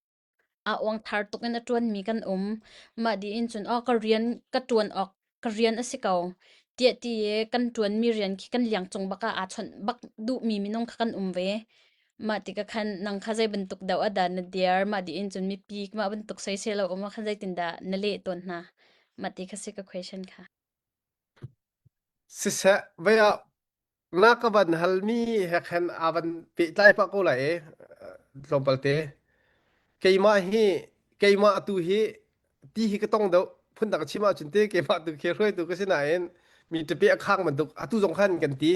Aa uangthlar tuk in a ṭuanmi kan um. Mah dih in cun aw ka rian ka ṭuan awk ka rian a si ko tiah ti i kan ṭuanmi rian khi kan liang cung bak ah aa chawnh bak duhmi minung kha kan um ve. Mah tikah khan nang kha zei bantuk deuh ah dah na dir? Mah dih in cun mipi mah bantuk soisel lo um ah khan zeitindah na leh tawn hna? Mah ti kha si ka question kha. Siseh, vei ah na ka van halmi he khan aa van pehtlai pah ko lai i tlawmpal te. Keimah hi keimah tu hi ti hi ka tong deuh phundang chim ahcun te keimah tu khi hruaitu ka si nain mi ṭape a khang bantuk atu zong khan kan ti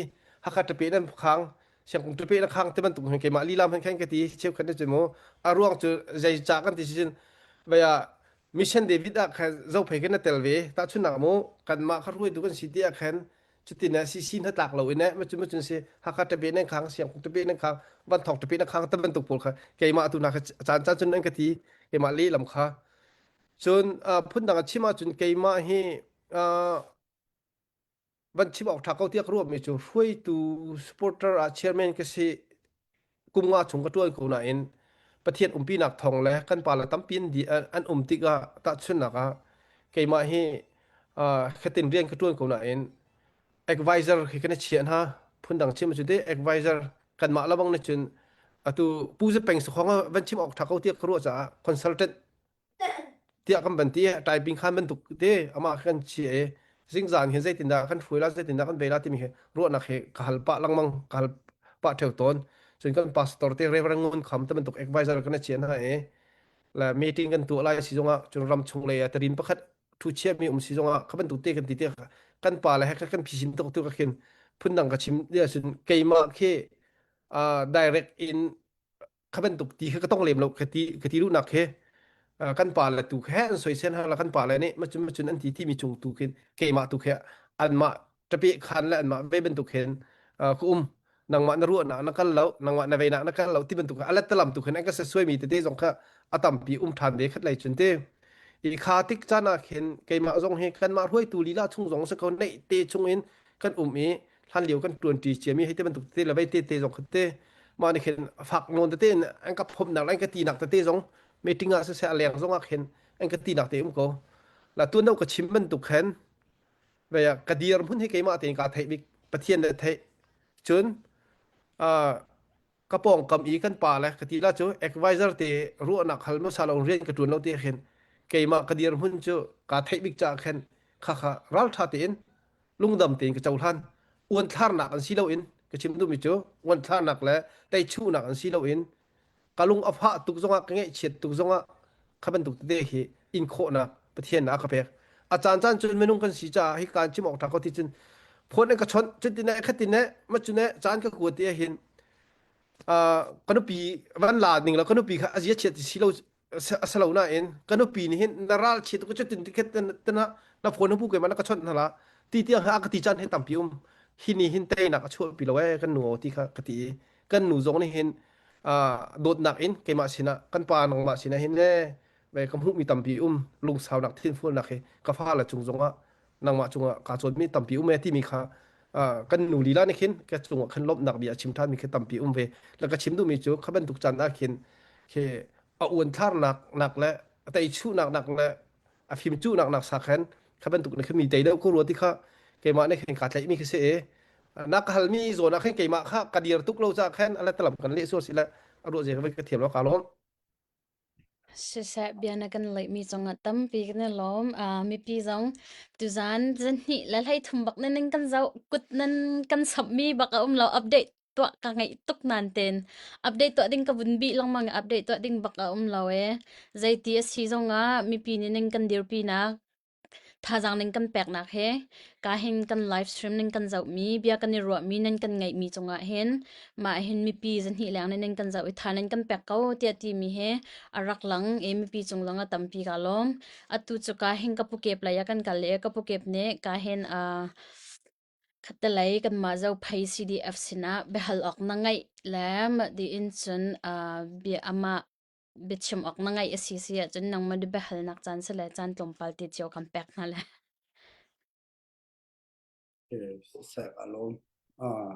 Hakha ṭape nan khang Siangkung ṭape na khang ti bantuk hin keimah lilam hin khan ka ti cheukhat nih cun mu a ruang cu zei ca kan ti si cun vei ah Mission David ah khan zophei kan na tel ve tahchunhnak mu kanmah kha hruaitu kan si ti ah khan cutin eh CC hna tlak lo in eh macun macun si Hakha ṭape nan khang Siangkung ṭape nan khang Vanthawng ṭape nan khang te bantuk pawl kha keimah tu na kha caan caan cun an ka ti keimah lehlam kha cun phundang a chim ahcun keimah hi van chim awk ṭha ko tiah ka ruahmi cu hruaitu supporter ah chairman ka si kum nga chung ka ṭuan ko nain Pathian umpinak thawng le kan pa le tampi an di an um tikah tahchunhnak ah keimah hi khatin rian ka ṭuan ko nain advisor khi kan i chiah hna phundang chim cu te advisor kanmah lawang nih cun atu Pu Za Peng Sakhong van chim awk ṭha ko tiah ka ruah caah consultant tiah kan van ti typing khan bantuk te amah kan chia i zingzan hin zeitindah kan hruai la zeitindah kan vei la timi hi ruahnak hi ka hal pah lengmang ka hal pah theo tawn cun kan pastor te Reverend Ngun Kham te bantuk advisor kan chia hna i la meeting kan tuah lai si zongah cun ram chung lei ah tarin pakhat thu chia mi um si zongah kha bantuk te kan ti te kan pa le he kan phisin tuk tu ka khin phundang ka chim dia cun keimah khi direct in kha bantuk ti kha ka tong lem lo ka ti ka ti duhnak khi kan pa le tu khe an soisen hala kan pa le nih macun macun an ti ti mi cung tu khin keimah tu khe anmah ṭape khan le anmah ve bantuk hin ka um nangmah na ruahnak na kal lo nangmah na veinak na kal lo ti bantuk alet talam tu khin an ka se suai mi tete zong kha a tampi um ṭhan ve khat lei cun te i kha tik caan ah khin keimah zong hi kanmah hruaitu lila chung zong si ko neih te chung in kan um i hlan lio kan ṭuanṭi ciami hei te bantuk tete le vei te te zong kha te mah nih khin fak nawn tete in an ka phomnak le an ka tinak tete zong meeting ah siseh a leng zong ah khin an ka tinak te um ko la tuan deuh ka chim bantuk khan vei ah ka dir hmun hi keimah tein kaa theih bik Pathian le theih cun ka pawngkam i kan pa le ka ti la cu advisor te ruahnak hal hmasa lo rian ka ṭuan lo ti khin keimah ka dirhmun cu kaa theih bik caah khin kha kha ralṭha tein lungdam tein ka cohlan uanthlarnak an si loin ka chim duhmi cu uanthlarnak le teichuhnak an si loin ka lung a fah tuk zongah ka ngaihchiat tuk zongah kha bantuk tete hi in khawhnak Pathian a ka pek a caan caan cun minung kan si caah hi kaan chim awk ṭha ko ti cun phone an ka chawnh cutin ne khatin ne macun ne caan ka kuat ti hin ka nupi van la ning la ka nupi kha a zia chiat ti si lo a si lo nain ka nupi nih hin na ral chiat ko cutin ti khat tana na phone na pu ke ma na ka chawnh hna la ti tiang ha ka ti caan he tampi um hi ni hin teinak a chuahpi lo e kan nu ti kha ka ti i kan nu zong nih hin. Dawtnak in keimah sinah kan pa nangmah sinah hin le ve ka hmuhmi tampi um lungsaunak thinfualnak hi ka fale cung zongah nangmah cungah kaa cawnmi tampi um e timi kha kan nu lila nih khin ka cungah khan lawmhnak bia a chim ṭhanmi khi tampi um ve le ka chim duhmi cu kha bantuk caan ah khin khi a uan thlarnak nak le a teichuhnak nak le a fimcuhnak nak sa khan kha bantuk nih khan mi tei deuh ko rua ti kha keimah nih khin kaa tlaihmi khi si i na ka halmi zawn ah khin keimah kha ka dir tuk lo caah khan ala talam kan leh sual si le a ruah zia ka thiam lo ka lawm. Siseh bia na kan leihmi cungah tampi kan i lawm. Uh, mipi zong tuzan zanhnih le 13 bak nan kan zoh kut nan kan samhmi bak a um lo update tuah ka ngeih tuk nan ten update tuah ding ka vun bih lengmang i update tuah ding bak a um lo e zeiti a si zongah mipi nih ning kan dirpi nak thazaang ning kan peknak he ka hin kan live stream ning kan zohmi bia kan i ruahmi nan kan ngeihmi cungah hin mah hin mipi zahnih leng ning kan zoh i tha nan kan pek ko tiah timi he a rak lang i mipi cung zong a tampi ka lawm atu cu ka hin ka pukep lei ah kan kal i ka pukep nih ka hin uh, Khattelei kanmah Zophei CDF sinah biahal awk na ngeih le mah tiin cun uh, bia amah biachim awk na ngeih a si si ahcun nangmah biahalnak caan si le caan tlawmpal te cio kan pek hna le. Siseh ka lawm. Ah.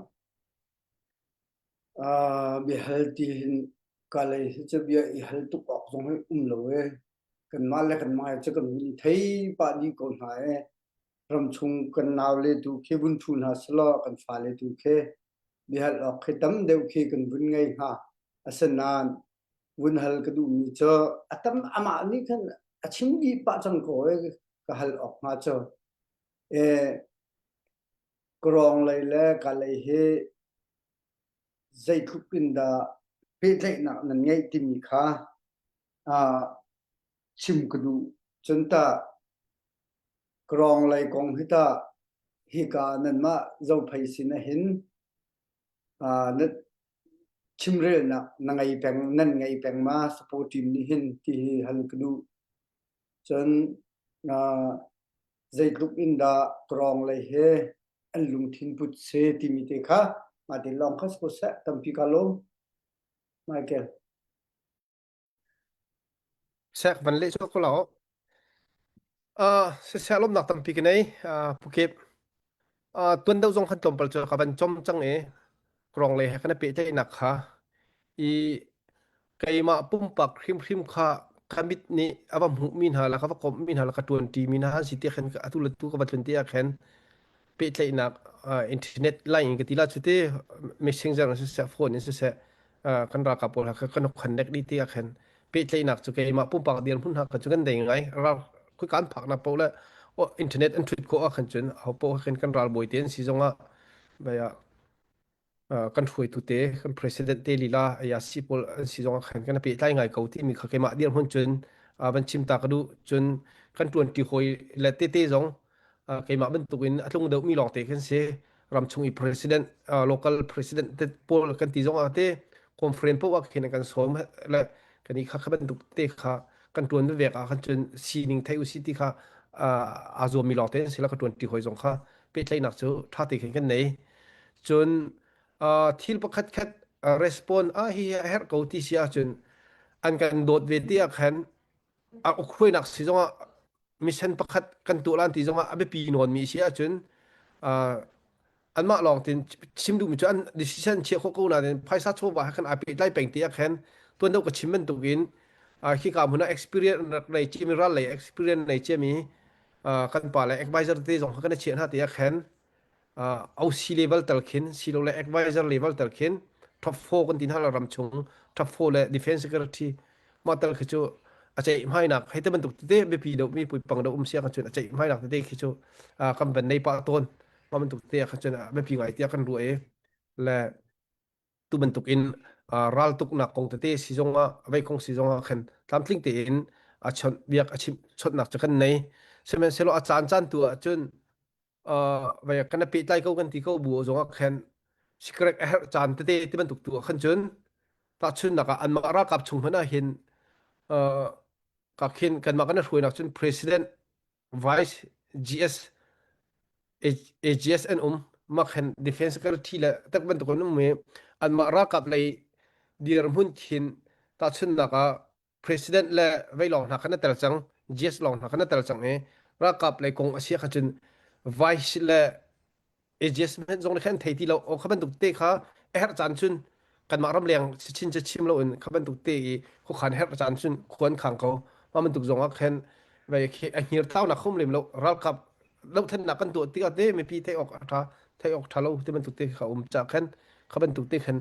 Ah, biahal ti hin ka lei hi cu bia i hal tuk awk zong hi um lo e. Kanmah le kanmah hi cu kan hun thei pah dih ko hna e. Ramchung kan naule tu khi vun ṭhu hna selaw kan fale tu khi biahal awk khi tam deuh khi kan vun ngei hnga. Asinain vun hal ka duhmi cu a tam amah nih khan a chim dih pah cang ko i ka hal awk hnga cu. E, Kawrong lei le ka lei hi zeitluk in dah pehtlaihnak nan ngeih timi kha uh, chim ka duh. Cun tah Kawrong lei kong hi tah hika nanmah Zophei sin ahhin uh, na chimrelnak na ngei peng nan ngei peng ma support team nih hin ti hi hal ka duh. Cun uh, zeitluk in dah Kawrong lei he an lungthin put se timi te kha mah te lawng kha si ko seh tampi ka lawm. Michael. Sek van leh cu ko lo. Uh, siseh lawmnak tampi ka nei. Uh, Pukip. Uh, tuan deuh zong khan tlawmpal cu ka van com cang i krong le he kan i pehtlaihnak kha i keimah pumpak hrimhrim kha ka mit nih a va hmuhmi hna le ka va komhmi hna le ka ṭuanṭimi hna han si ti khan atu le tu ka va tlun ti ah khan pehtlaihnak uh, internet line in ka ti la cu ti messenger in siseh phone in siseh uh, kan ralkap pawl kha kan connect dih ti ah khan pehtlaihnak cu keimah pumpak dirhmun hna kha cu kan dei ngai ral khoi kan phak na paoh le internet an ṭhut khawh ah khan cun ho paoh khan kan ralbawi te an si zongah baya kan hruaitu te kan president te lila ayasi pawl an si zongah khan kan pehtlai ngai ko timi kha keimah dirhmun cun van chim ta ka duh cun kan ṭuanṭi hawi le tete zong keimah bantukin a tlung deuhmi lawngte kan si ramchung i president local president te pawl kan ti zong ah te conference paoh ah khin kan sawm le kan i kha kha bantuk te kha kan ṭuan vek ah khan cun sining thei usih ti kha aa zuammi lawngte an si la ka ṭuanṭi hawi zong kha pehtlaihnak cu ṭha te khin kan nei cun thil pakhat khat respond ah hi a herh ko ti si ahcun an kan dawt ve ti ah khan a ukhruainak si zongah mission pakhat kan tuah lan ti zongah a biapi nawnmi si ahcun anmah lawng tin chim duhmi cu an decision chiah khawh ko nain phaisa chawva he khan aa pehtlai peng ti ah khan tuan deuh ka chim bantukin khika hmun ah experience rak nei ciami ral lei experience nei ciami kan pa le advisor te zong kha kan i chiah hna ti ah khan OC level tal khin silole advisor level tal khin top 4 kan ti hna la ram chung top 4 le defense secretary mah tal khi cu a ceih hmainak hei te bantuk tete biapi deuh mi puipang deuh um sia kan cun a ceih hmainak tete khi cu kan van nei pah tawn mah bantuk tete kha cun biapi ngai tiah kan ruah i le tu bantuk in raltuknak kong tete si zongah vei kong si zongah khan tlamtling tein a chawnh biak a chimh chawnhnak cu kan nei sihmanhsehlaw a caan caan tu ah cun vei kan pehtlai ko kan ti ko bu zongah khan sikrek a herh caan tete ti bantuk tu ah khan cun tahchunnak ah anmah ralkap chung hmanh ah hin ka khin kanmah kan hruainak cun president vice GS AGS an um mah khan defense secretary le tak bantuk an um i anmah ralkap lei. Dirhmun khin tahchunhnak ah president le vei lawng hna kha na tel cang, GS lawng hna kha na tel cang i ralkap lei kong a si kha cun vice le adjustment zong nih khan thei ti lo o kha bantuk te kha a herh caan cun kanmah ramleng chin cu chim loin kha bantuk te i khuakhan herh caan cun khuan khang ko mah bantuk zong ah khan vei khi a hngir thaunak khum lem lo ralkap dohthlennak kan tuah tikah te mipi theih awk a tha theih awk tha lo ti bantuk te kha um ca khan kha bantuk te khan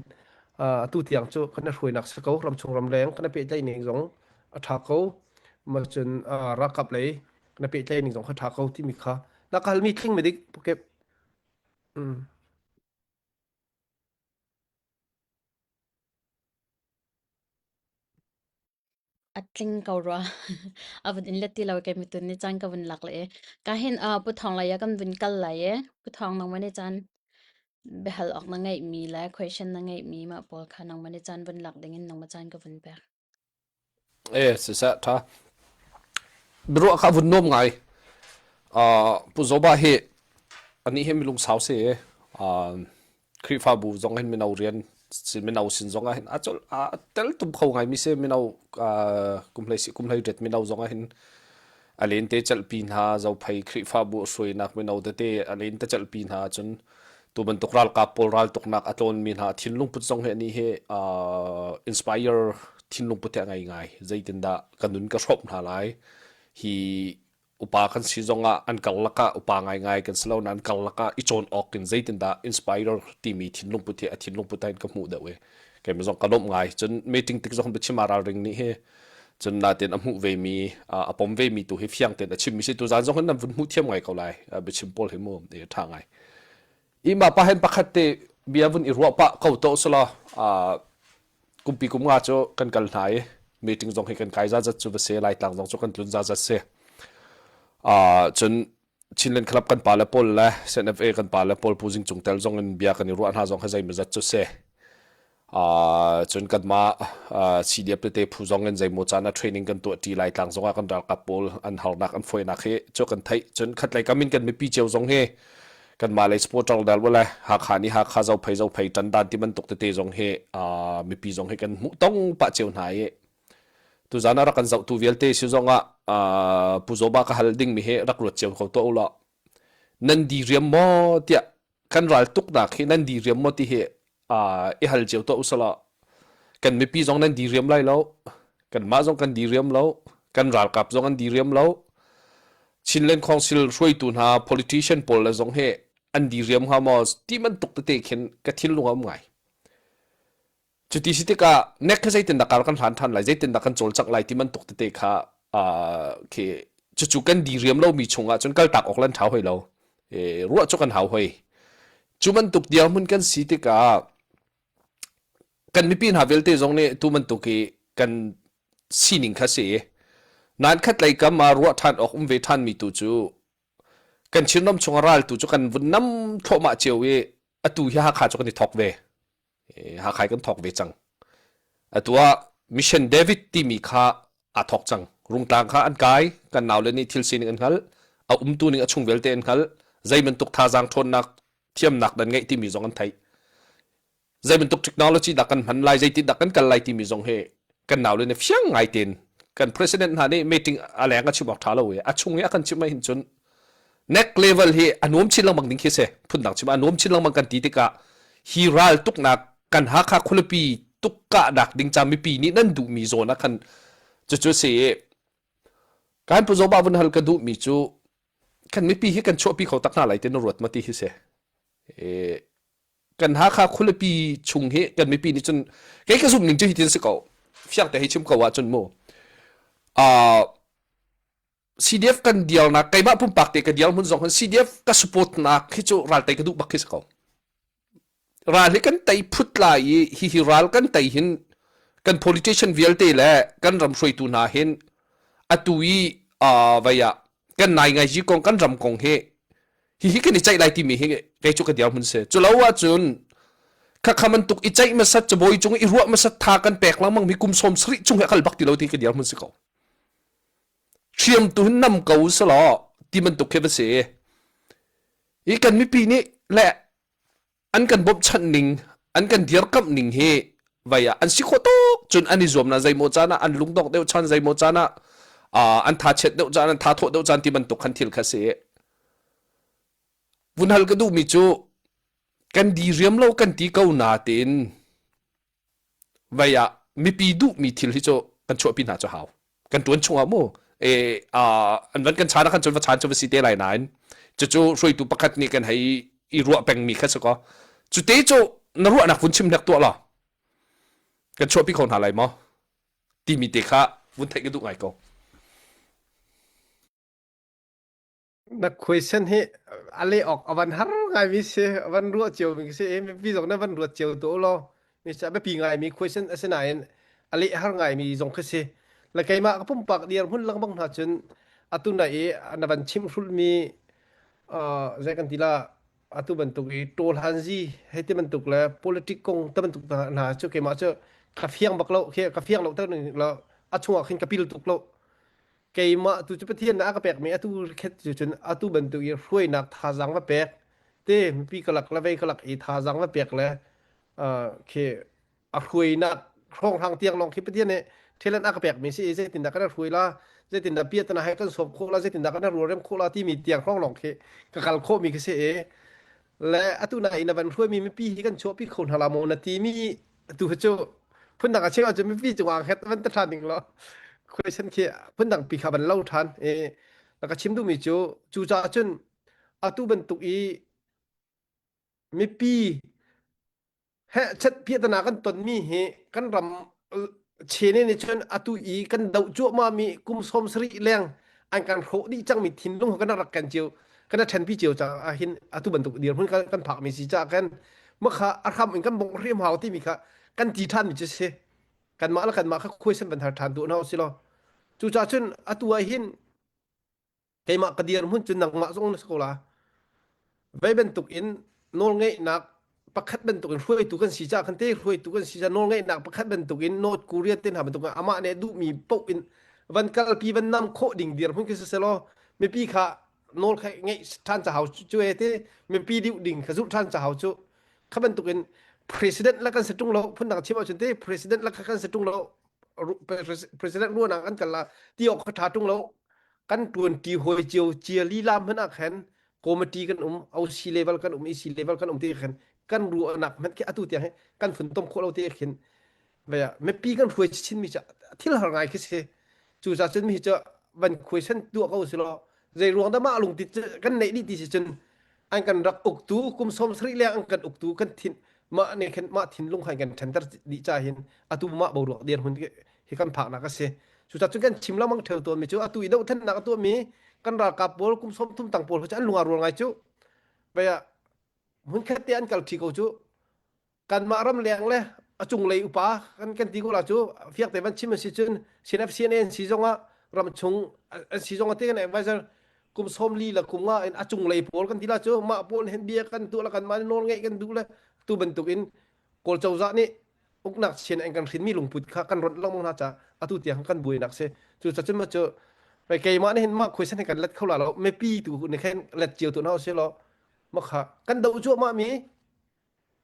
atu tiang cu kan hruainak si ko ramchung ramleng kan pehtlaih ning zong a tha ko ma cun ralkap lei na pehtlaih ning zong kha ṭha ko timi kha na ka halmi thling mi dik pukep mm. A tling ko rua. A vun in let ti lo ke mitun ni caan ka vun lak le e. Ka hin uh, pu thong lai ya kan vun kal lai e. Pu thong nang mani caan behal ok na ngeih mi le question na ngeih mi ma pawl kha nang mani caan vun lak ding in nang ma caan ka vun pek. E siseh ṭha. Biaruah kha a vun nuam ngai. Uh, Pu Zoba hi anih hi milung sau si. Uh, Khrihfabu zong hin mino rian mino sin zong ah hin a col a tel tum kho ngai mi si mino uh, kum hlei si kum hlei ret mino zong ah hin a len te celhpi hna zophei Khrihfabu a hruainak mino tete a len te celhpi hna cun tu bantuk ralkap pawl raltuknak a tlawnmi hna thinlung put zong hi ani hi uh, inspire thinlung put hi a ngei ngai zeitindah ka nun ka hrawm hna lai hi upa kan si zongah an karlak ah upa ngaingai kan si lo nain karlak ah i cawn awk in zeitindah inspire timi thinlung put hi a thinlung put in ka hmuh deuh i keimah zong ka lawmh ngai cun meeting tik zong biachim ralring nih hi cun natin a hmuh ve mi a pom ve mi tu hi fiang tein a chim mi si tu zan zong hin nan vun hmuh thiam ngai ko lai biachim pawl hi mu tha ngai i ma pa hen pakhat te bia vun i ruah pah ko to sala kumpi kum nga cu kan kal hna i meeting zong hi kan kai za zat cu va se lai tlang zong cu kan tlun za zat se cun Chinland Club kan pa le pawl le SNFA kan pa le pawl Pu Zing Cung tel zong in bia kan i ruah hna zong kha zeimawzat cu si. Uh, cun kanmah uh, CDF tete phu zong in zeimaw caan ah training kan tuah ṭi lai tlang zong ah kan ralkap pawl an harnak an foinak hi cu kan theih cun khatlei kam in kan mipi cio zong hi kanmah lei supporter dal wala Hakha nih Hakha Zophei Zophei ṭan dan ti bantuk tete zong hi uh, mipi zong hi kan hmuh tong pah cio hna i Tuzaan ah rak kan zohtu vialte si zongah uh, Pu Zaw Ba ka hal dingmi hi rak ruat cio ko tuah u law. Nan di riam maw tiah kan ral tuknak hi nan di riam maw ti hi uh, i hal cio tuah u selaw kan mipi zong nan di riam lai lo kanmah zong kan di riam lo kan ralkap zong an di riam lo Chinland Council hruaitu hna politician pawl le zong hi an di riam hnga maw ti bantuk tete khin ka thinlung a um ngai Cuti si tikah nek kha zeitindah kar kan hlan ṭhan lai, zeitindah kan cawlcangh lai ti bantuk tete kha uh, khi cucu kan diriam lomi chungah cun kaltak awk lan ṭha hoi lo. E, ruah cu kan hau hoi. Cu bantuk dirhmun kan si tikah kan mipi hna vialte zong nih tu bantuk i kan sining kha si. Nan khat lei kam ah ruah ṭhan awk um ve ṭhanmi tu cu kan Chinram chung ah ral tu cu kan vun nam thluahmah cio i atu hi Hakha cu kan i thawk ve. Hakha kan thawk ve cang. Atu ah Mission David timi kha aa thawk cang. Rungtlang kha an kai, kan naule nih thil sining an hngalh, a umtu ning a chung vialte an hngalh, zei bantuk thazaang ṭhawnnak thiamnak dan ngeih timi zong an theih. Zei bantuk technology dah kan hman lai, zeitin dah kan kal lai timi zong hi kan naule nih fiang ngai tein kan president hna nih meeting a leng a chim awk ṭha lo i a chung i a kan chimh ahhin cun next level hi a nuam chin lengmang ding khi si phundang chim a nuam chin lengmang kan ti tikah hi ral tuknak kan Hakha khualipi tukkahnak ding ca mipi nih nan duhmi zawn ah khan cucu si i kan pu zoba vun hal ka duhmi cu kan mipi hi kan chuahpi kho tak hna lai ti na ruat ma ti hi si e, kan Hakha khualipi chung hi kan mipi nih cun kei ka zumh ning cu hitin si ko fiang te hei chim ko ahcun mu uh, CDF kan dialnak keimah pumpak te ka dial hmun zong hin CDF ka support nak hi cu ral tei ka duh bak khi si ko. Ral hi kan tei phut lai i hi hi ral kan tei hin kan politician vialte le kan ram hruaitu hna hin atu i uh, vei ah kan nai ngai ji kong kan ram kong hi hi hi kan i ceih lai timi hi kei cu ka dial hmun si. Cu lo ahcun khakha bantuk i ceih masat cabawi cung i ruah masat tha kan pek lengmang mi kum sawm sarih chung hi a kal bak ti lo ti ka dial hmun si ko. Hriam tu hin nam ko selaw ti bantuk khi va si. Hi kan mipi nih le an kan bawmhchanh ning, an kan dirkamh ning hi. Vai ah an si khawh tuk cun an i zuam na zeimaw caan ah an lungdongh deuh chan zeimaw caan ah an tha chiat deuh caan an tha thawh deuh caan ti bantuk khan thil kha si. Vun hal ka duhmi cu kan di riam lo kan ti ko na tein vai ah mipi duhmi thil hi cu kan chuahpi hna cu hau. Kan ṭuan chungah mu e an van kan chan ah khan cun va chan cu va si te lai nain cucu hruaitu pakhat nih kan hei i ruah pengmi kha si kaw cute cu na ruahnak vun chim hlek tuah law kan chuahpi kho hna lai maw timi te kha vun theih ka duh ngai ko. Na question hi a leh awk a van har ngaimi si, a van ruah cio mi si i mipi zong na van ruat cio tu law mi cu a biapi ngaimi question a si nain a leh har ngaimi zong khi si. Le keimah ka pumpak dirhmun lengmang hna cun atu na i na van chimh hrulhmi uh, zei kan ti la atu bantuk i tawlhanzi hei ti bantuk le politic kong te bantuk hna cu keimah cu ka fiang bak lo khi ka fiang lo te lo a chungah khin ka pil tuk lo keimah tu cu Pathian nih a ka pekmi atu khet cu cun atu bantuk i hruainak thazaang va pek te mipi ka lak le vei ka lak i thazaang va pek le khi a hruainak hrawnghrang tiang lawng khi Pathian nih talent a ka pekmi si i zeitindah kan hruai la zeitindah piatana he kan sawm khawh la zeitindah kan rualrem khawh la timi tiang hrawng lawng khi ka kal khawhmi khi si i le atu na in van hruaimi mipi hi kan chuahpi kho hna la maw na timi tu cu phundang a cheu ahcun mipi cungah het van ta ṭhan ding lo question khi phundang pi kha van lo ṭhan i ka chim duhmi cu cucaah cun atu bantuk i mipi he chat piatana kan tonmi hi kan ram chene nih cun atu i kan doh cuahmah mi kum 70 leng an kan hrawh dih cangmi thinlung kan rak kan cio kan ṭhenpi cio caah hin atu bantuk dirhmun kan kan phakmi si caah kan makha a hram in kan bongh hrim hau timi kha kan ti ṭhan mi cu si kanmah le kanmah kha khuaisan van har ṭhan duh hna usih law cucaah cun atu ah hin keimah ka dirhmun cu nangmah zong na si ko la Vei bantuk in nawlngeihnak pakhat bantuk in hruaitu kan si caah kan te hruaitu kan si caah nawlngeihnak pakhat bantuk in North Korea te hna bantuk in amah nih duhmi paoh in van kalpi van nam khawh ding dirhmun khi siselaw mipi kha nawl kha ngeih ṭhan ca hau cu e te mipi duh ding kha zulh ṭhan ca hau cu kha bantuk in president la kan si ṭung lo phundang chim ahcun te president la kha kan si ṭung lo president ruanah kan kal la ti awk kha ṭha ṭung lo kan ṭuanṭi hawi cio cia lila hmanh ah khan committee kan um OC level kan um EC level kan um ti khan kan ruahnak hmanh khi atu tiang hi kan funtom khawh lo ti khin vaya mipi kan hruai chin mi cha thil har ngai khi si cu ca cun mi cu van khuai sen tuah ko si lo zei ruang dah mah lungtit kan neih dih ti si cun an kan rak uktu kum som sarih leng an kan uktu kan thin mah ne khin mah thinlung khan kan ṭhenter dih ca hin atu mah boruak dirhmun hi kan phaknak a si cucaah cun kan chim lengmang theo tawnmi cu atu i dohthlennak a tuahmi kan ralkap pawl kum 30 tang pawl cu an lung aa rual ngai cu vei ah hmunkhat te an kal ṭhi ko cu kanmah ram leng le a cunglei upa kan kan ti ko la cu fiak te van chim a si cun CNF CNA an si zongah ram chung an si zongah te kan advisor kum sawm li le kum nga in a cunglei pawl kan ti la cu mah pawl hen bia kan tuah la kan mah nawl ngeih kan duh le tu bantuk in Kawl cozah nih uknak chian an kan hrinmi lungput kha kan ronh lengmang hna caah atu tiang kan buainak si. Cucaah cun cu keimah nih hin mah khuaisan hi kan let kho la lo mipi tu nih khin let cio tu hna usih law makha kan doh cuahmah mi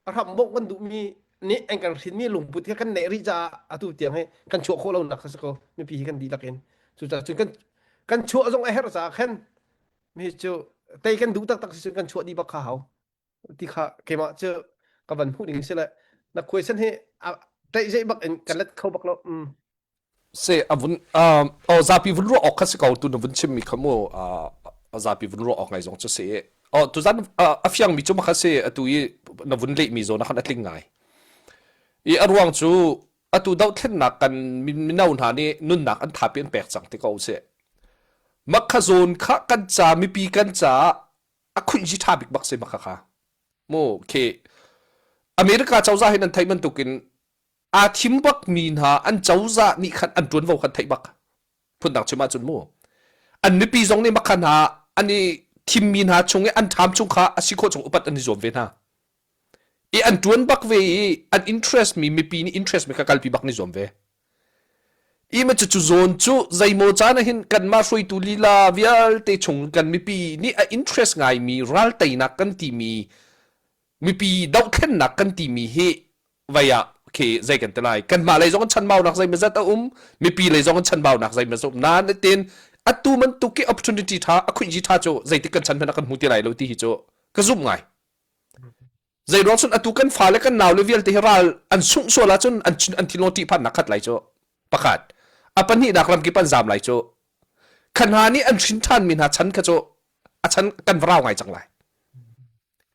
a hram bawmh kan duhmi nih an kan hrinmi lungput kha kan neih rih caah atu tiang hi kan chuah khawh lonak kha si ko mipi hi kan dihlak in cucaah cun kan kan chuah zong a herh caah khan mi cu tei kan duh taktak si cun kan chuah dih bak kha hau ti kha keimah cu ka van hmuh ding si le na question hi ṭeih zeih bak in ka let kho bak lo mm. Se a vun oh zapi vun ruah awk kha si ko tu na vun chim mi kha mu a zapi vun ruah awk ngai zong cu si oh tuzan a fiang mi cu makha si atu i na vun leh mi zawn khan a tling ngai i a ruang cu atu dohthlennak kan mino hna nih nunnak an thapi an pek cang ti ko si makha zawn kha kan ca mipi kan ca a khuih hi ṭha bik bak si makha kha mu khi America cozah hin an theih bantukin aa thim bak mi hna an cozah nih khan an ṭuanvo khan theih bak phundang chim ahcun mu an mipi zong nih makha hna an i thimmi hna chung i an ṭham chung kha a si khawh chung upat an i zuam ve hna i an ṭuan bak ve i an interest mi mipi nih interest mi kha kalpi bak ni zuam ve I ma cucu zawn cu zeimaw caan ah hin kanmah hruaitu lila vialte chung kan mipi nih a interest ngaimi ral teinak kan timi mipi dohthlennak kan timi hi vai ah Khi zei kan ti lai kanmah lei zong chanbaunak zeimawzat a um mipi lei zong chanbaunak zeimawzat um nain tin atu bantuk ki opportunity tha a khuih tha cu zeitik kan chan hmanh kan hmu ti lai lo ti hi cu ka zumh ngai zei ruang cun atu kan fale kan nau le vialte hi ral an sungh sual ahcun an an thinlung ṭihphannak khat lai cu pakhat a pahnihnak lamkip an zam lai cu kha hna nih an hrin ṭhanmi hna chan kha cu a chan kan va rau ngai cang lai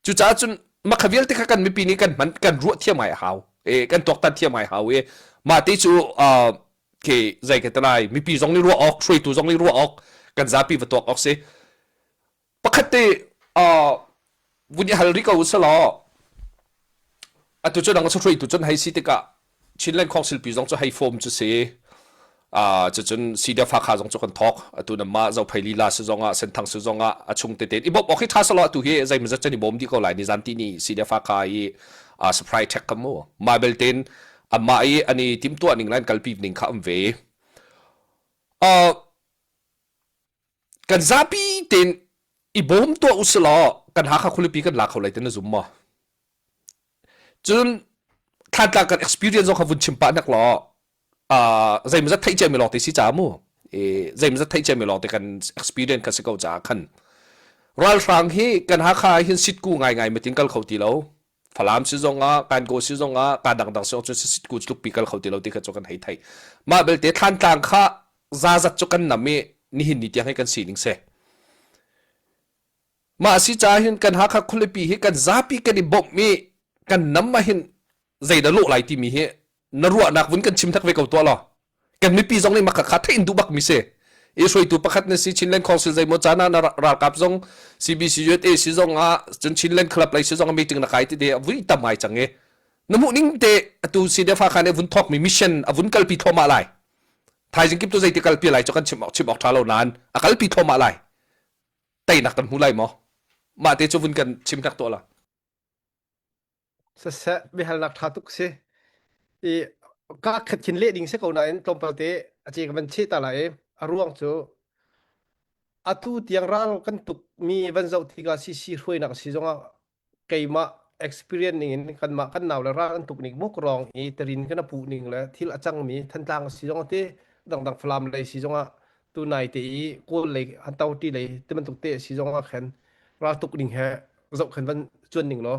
Cucaah cun makha vialte kha kan mipi nih kan hman kan ruah thiam ngai a hau. E, kan tuaktan thiam ngai hau i mah te cu uh, ke zei ka ti mipi zong nih ruah awk hruaitu zong nih ruah awk kan zapi va tuak awk si. Pakhat te uh, vun i hal rih ko usalaw atu cu dang hruaitu cun hei si tikah Chinland Council pi zong cu hei form cu si. Uh, cucun CDF Hakha zong cu kan thawk. Atu na mah Zophei lila si zong ah Senthang si zong ah a chung tete i bawmh awk hi tha selaw atu hi zeimawzat cun i bawm dih ko lai ni zan ti ni CDF Hakha i uh, surprise check ka mu. Mah belten amah i ani timtuah ning lan kalpi ning kha um ve. Uh, kan zapi ten i bawm tuah usilaw kan Hakha khualipi kan la kho lai te na zum maw? Cun Thantlang kan experience zong kha vun chim pah hnek law uh, zeimawzat theih ciami lawng te si ca mu e, zeimawzat theih ciami lawng te kan experience kan si ko caah khan ralhrang hi kan Hakha hin sitku ngaingai matin kal kho ti lo Falam si zong ah Kankaw si zong ah ka dangdang si zong cu sitku tlukpi kal kho ti lo ti kha cu kan hei theih mah belte Thlantlang kha zazat cu kan nam i nihin ni tiang hi kan sining si Mah si caah hin kan Hakha khualipi hi kan zapi kan i bawmh i kan nam ah hin zeidah lawh lai timi hi na ruahnak vun kan chim thak ve ko tuah law kan mipi zong nih mah kha theih in duh bak mi si i hruaitu pakhat na si Chinland Council zeimaw caan ah na ralkap zong CBC USA si zong ah cun Chinland Club lei si zong ah meeting na kai ti te vui tam ngai cang i na hmuh ning te atu CDF Hakha nih vun thawk mi mission a vun kalpi thluahmah lai thaizing kip tu zeiti kalpi lai cu kan chim chim awk tha lo nain a kalpi thluahmah lai teinak kan hmu lai maw? Mah te cu vun kan chim hnek tuah la. Saseh biahalnak ṭha tuk si. I ka khat khin leh ding si ko nain tlawmpal te a ce ka van cheh ta lai i a ruang cu atu tiang ral kan tuk mi van zoh tikah CC hruainak si zongah keimah experience ning in kanmah kan nau le ral an tuk ning muk rong i terin kan a puh ning le thil a cang mi Thantlang si zong te dangdang Falam lei si zongah tu nai te i Kawl lei han to ti lei ti bantuk te si zong ah khan ral tuk ning he zoh khan van cuan ning law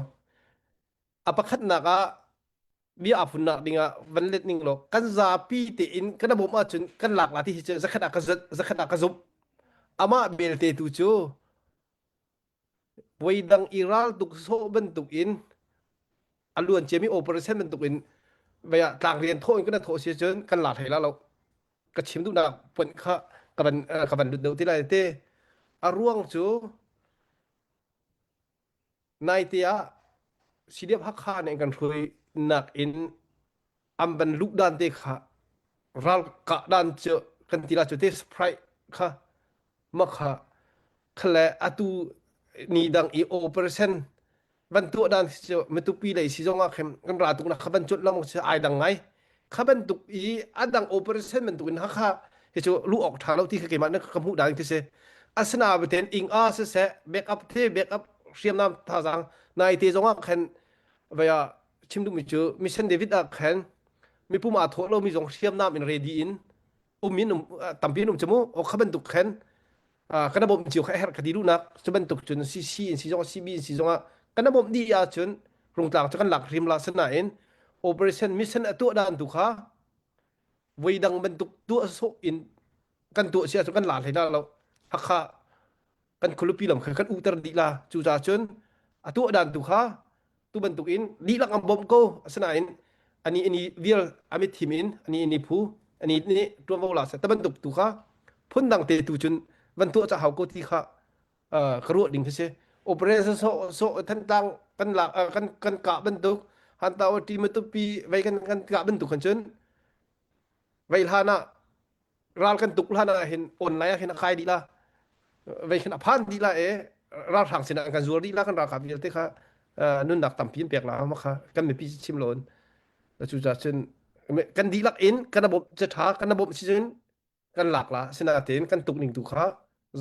a pakhatnak ah bia aa phunnak ding ah van let ning law kan zapi tein kan bawm ahcun kan lak la ti hi cu zakhat ah ka zakhat ah ka zumh amah belte tu cu Voidang i raltuk sawh bantukin a luan ciami operation bantukin vei ah tlangrian thawh in kan thawh si cun kan la hlei la lo. Ka chim duhnak point kha ka van ka van lut deuh ti lai te. A ruang cu naite ah CDF Hakha nih kan hruai nak in an van luh dan te kha ral kah dan cu kan ti la cu te surprise kha mah kha khale atu ni dang i operation van tuah dan cu matupi lei si zong ah khin kan ra tuk nak kha van cut lam si ai dang ngai kha bantuk i adang operation bantuk in hakha hi cu lu ok tha lo ti kha keimah na ka hmuh dan khi si asina beten ing a se se backup the backup hriamnam thazang nai te zong ah khan vaya chim duhmi cu mission david ah khan mipum aa thawh lomi zong hriamnam in ready in um in um tampi in um cu mu o kha bantuk khan kana bawmh cio kha a herh ka ti duhnak cu bantuk cun CC in si zong CB in si zong ah kana bawmh dih ahcun rungtlang cu kan lak hrim la sinain operation mission a tuah dan tu kha voi dang bantuk tuah sawh in kan tuah si ahcun kan la hlei la lo hakha kan khualipi lam kha kan uhter dih la cucaah cun a tuah dan tu kha tu bantuk in dihlak an bawmh ko asinain ani ani vial amit thim in ani ani phu ani nih tuanvo la sa ta bantuk tu kha phundang te tu cun van tuah cha hau ko ti kha ka ruah ding khi si operation so so thantlang kan lak kan kan kah bantuk han ta ti matupi vei kan kan kah bantuk kan cun vei hlan ah ral kan tuk hlan ah hin online ah hin a kai dih la vei khin a phan dih la e ralhrang sinah kan zuar dih la kan ralkap vialte kha nunnak tampi in pek la ma kha kan mipi chim loin cu ca cun kan dihlak in kan bawmh ca tha kan bawmh si cun kan lak la sinatein kan tuk ning tu kha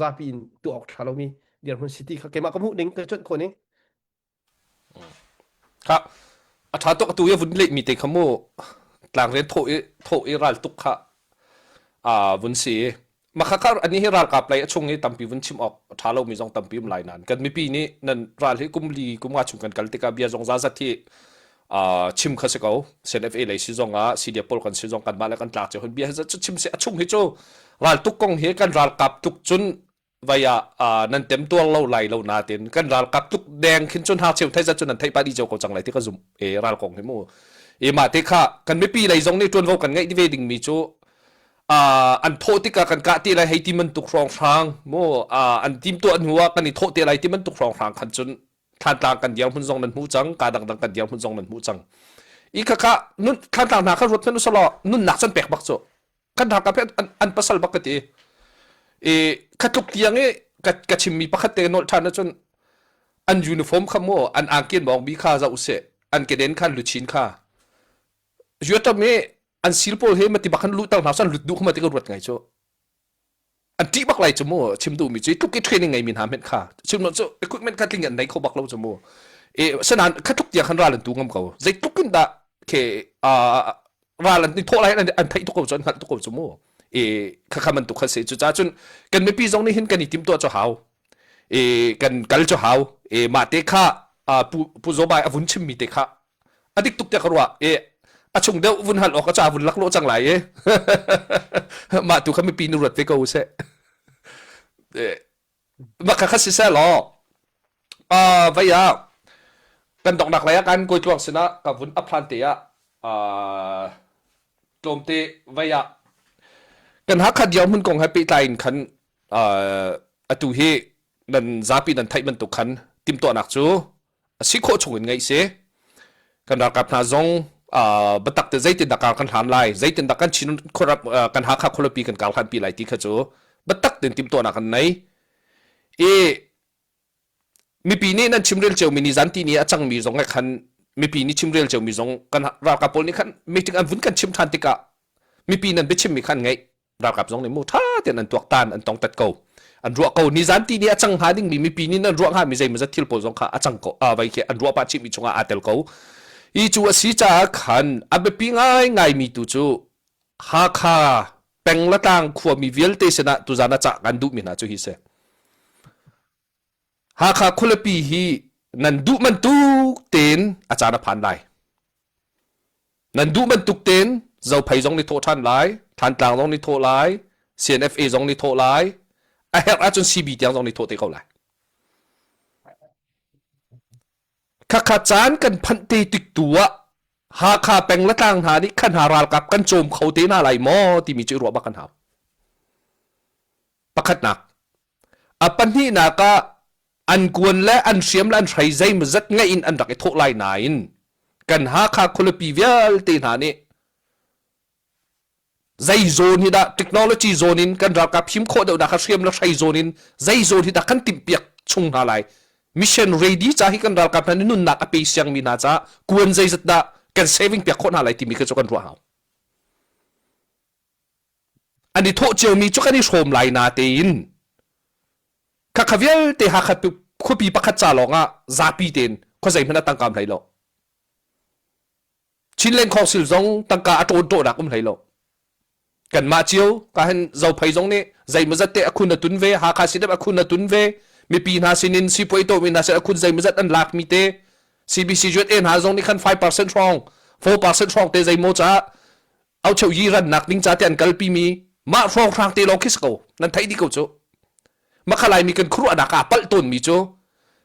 zapi in tuah awk tha lomi dirhmun city kha keimah ka hmuh ning ka cuanh khawh ning Kha. A ṭha tuk atu i vun lehmi te kha mu tlangrian thawh i thawh i ral tuk kha aa vun si i Mah kha ani hi ralkap lei a chung i tampi vun chim awk a ṭha lomi zong tampi um lai nain kan mipi nih nan ral hi kum li kum nga chung kan kal tikah bia zong zazat hi uh, chim kha si ko CNFA lei si zong ah CDF pawl kan si zong kanmah le kan tlak cio hun bia hi cu chim si a chung hi cu ral tuk kong hi kan ralkap tuk cun vai ah uh, nan tem tuar lo lai lo natin kan ralkap tuk deng khin cun ha cheu thai zat cun nan theih pa di cio ko cang lai ti ka zum e ral kong hi mu e mah te kha kan mipi lei zong nih ṭuanvo kan ngeih ve ding mi cu uh, an thawh tikah kan kah te lai hei ti bantuk hrawnghrang mu uh, an tim tuah hnu ah kan i thawh te lai ti bantuk hrawnghrang khan cun thlantlang kan dirhmun zong nan hmu cang ka dangdang kan dirhmun zong nan hmu cang i kha kha nun thlantlang hna kha ruat hmanh usalaw nunnak can pek bak cu kan ralkap hi an, an pasal bak ka ti i kha tluk tiang i ka, ka chimmi pakhat te nolh ṭhan ahcun an uniform kha mu an angkin bawng bi kha zoh usih an keden khan luchin kha Yuatam i an sil pawl hi mati bak han luh ter hna san lut duh khama ti ka ruat ngai cu an ṭih bak lai cu mu chim duhmi cu tluk i training ngeimi hna hmenh kha chim lo cu equipment kha tling an nei kho bak lo cu mu e sanan kha tluk tiang khan ral an tu ngam ko zeitluk in dah ke ral an thawh lai an an theih tuk ko cu an hngalh tuk ko cu mu e kha kha man tuk kha se cu ca cun kan mipi zong nih hin kan i tim tuah cu hau e kan kal cu hau e mah te kha pu pu zobai a vun chimmi te kha a dik tuk tiah ka ruah i a chung deuh vun hal awk a ca vun laklawh cang lai i mah tu kha mipi nu ruat ve ko usih mah kha kha siseh law vei ah kan donghnak lei ah kan kawi tluang sinah ka vun up hlan te ah tlawmte vei ah kan Hakha dirhmun kong he pehtlai in khan atu hi nan zapi nan theih bantuk khan timhtuahnak cu a si khawh chung in ngeih si. Kan ralkap hna zong uh, biatak te zeitindah kar kan hlan lai, zeitindah kan Chin khuarap uh, kan Hakha khualipi kan kar hlanpi lai ti kha cu biatak tein timhtuahnak kan nei. I mipi nih nan chimrel ciomi ni zan ti ni a cangmi zong he khan mipi nih chimrel ciomi zong kan ralkap pawl nih khan meeting an vun kan chim ṭhan tikah mipi nan biachimmi khan ngaih ralkap zong nih mu ṭha tein an tuaktan an tongtat ko an ruah ko nizan ti ni a cang hnga dingmi mipi nih nan ruah hnga mi zeimawzat thil pawl zong kha a cang ko vai khi an ruah pah chihmi chungah aa tel ko i cu a si caah khan a biapi ngaingai mi tu cu Hakha peng le tlang khuami vialte sinah tuzan ah cah kan duhmi hna cu hi si Hakha khualipi hi nan duh bantuk tein a caan a phan lai Nan duh bantuk tein Zophei zong nih thawh ṭhan lai, Thantlang zong nih thawh lai, CNFA zong nih thawh lai, a herh ahcun CB tiang zong nih thawh te ko lai. Khakha caan kan phanh te tik tu ah Hakha peng le tlang hna nih khan hna ralkap kan cawm kho te hna lai maw timi cu i ruah bak kan hau. Pakhatnak. A pahnihnak ah an kuan le an hriam le an hrei zeimawzat ngeih in an rak i thawh lai nain kan Hakha khualipi vialte hna nih zei zawn hi dah technology zawn in kan ralkap him khawh deuhnak kha hriam le hrei zawn in zei zawn hi dah kan timhpiak chung hna lai mission ready ca hi kan ralkap hna nih nunnak a pe siangmi hna caah kuan zeizat dah kan saving piak khawh hna lai timi kha cu kan ruah hau an i thawh ciomi cu kan i hrawm lai natein khakha vialte Hakha khuapi pakhat ca lawng ah zapi tein khuazei hmanh ah tangka um hlei lo Chinland Council zong tangka a ṭawn ṭawhnak um hlei lo kanmah cio ka hin Zophei zong nih zeimawzat te a khun a tun ve Hakha sinep a khun a tun ve mipi hna sinin sipuai tawmi hna sin a khun zeimawzat an lakmi te CBC USA hna zong nih khan 5% hrawng 4% hrawng te zeimaw caah aucheu yi rannak ding ca te an kalpi mi mah hrawnghrang te lawng khi si ko nan theih dih ko cu makha laimi kan khuaruahnak ah palh tawn mi cu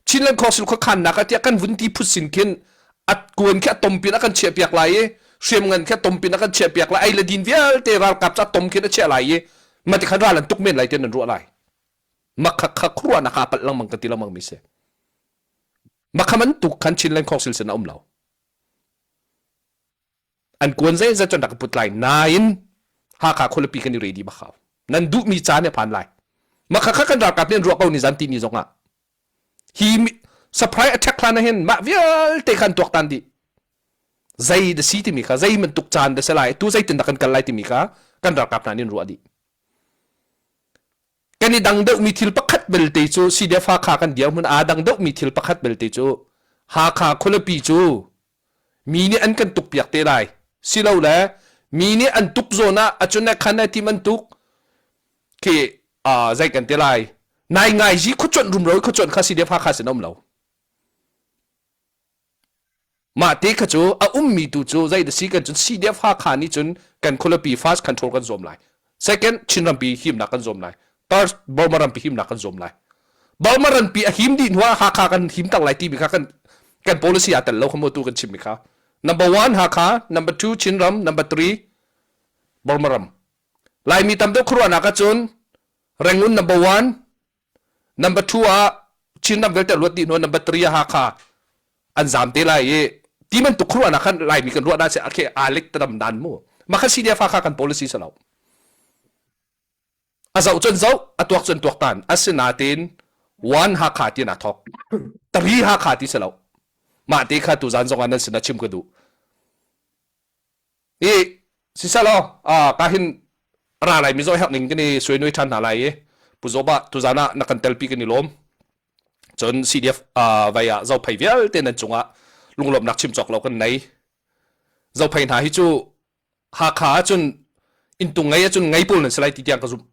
Chinland Council khuakhannak ah tiah kan vun ti phut sin khin at kuan khi a tompin a kan chiah piak lai i hriamngan khi a tompin a kan chiah piak lai ei le din vialte ralkap ca tom khin a chiah lai i mati khan ral an tuk men lai tiah nan ruah lai makha kha khuaruahnak ah palh lengmang ka ti lengmang mi si makha man tuk khan Chinland Council sin a um lo An kuan zeizat cun rak put lai nain Hakha khualipi kan i ready bak hau. Nan duhmi caan a phan lai. Mah kha kan ralkap nih an ruah ko ni zan ti ni zong ah. Hi surprise attack hlan ah hin mah vialte khan tuaktan dih. Zei da si timi kha zei bantuk caan da si lai tu zeitin dah kan kal lai timi kha kan ralkap hna nih an ruah dih. Kan i dang deuhmi thil pakhat belte cu CDF Hakha kan dirhmun aa dang deuhmi thil pakhat belte cu Hakha khualipi cu. Mi nih an kan tuk piak te lai. Silole mi nih an tuk zawn ah acun le khan ai tim an tuk khi uh, zei kan ti lai nai ngai zi khuacuanh rumro khuacuanh kha CDF Hakha sin um lo. Mah te kha cu a ummi tu cu zei da si kan cun CDF Hakha nih cun kan khualipi first control kan zuam lai. Second Chinrampi himnak kan zuam lai. Third Burma rampi himnak kan zuam lai. Burma rampi a him dih hnuah Hakha kan him tak lai timi kha kan kan policy aa tel lo kha mu tu kan chimmi kha. Number one Hakha, number two Chinram, number three Burma ram. Laimi tam deuh khuaruahnak ahcun Rangoon number one, number two ah Chinram vialte luat dih hnu number three ah Hakha an zam te lai i ti bantuk khuaruahnak khan Laimi kan ruah na si akhe alik tadam dan mu ma kha CDF Hakha kan policy sa lo a zoh cun zoh a tuak cun tuak tan asinain one Hakha ti na thok three Hakha ti si lo mah te kha tu zan zong ah nan sin ah chim ka duh I siselaw ka hin ra lai mizaw herh ning kan i suai ṭhan hna lai i Pu Zaw tuzan ah na kan telpi kan i lawm. Cun CDF vai ah Zophei vialte nan cungah lunglawmhnak chim cawk lo kan nei. Zophei hna hi cu Hakha ahcun inntung ngei ahcun ngei pawl nan si lai ti tiang ka zumh.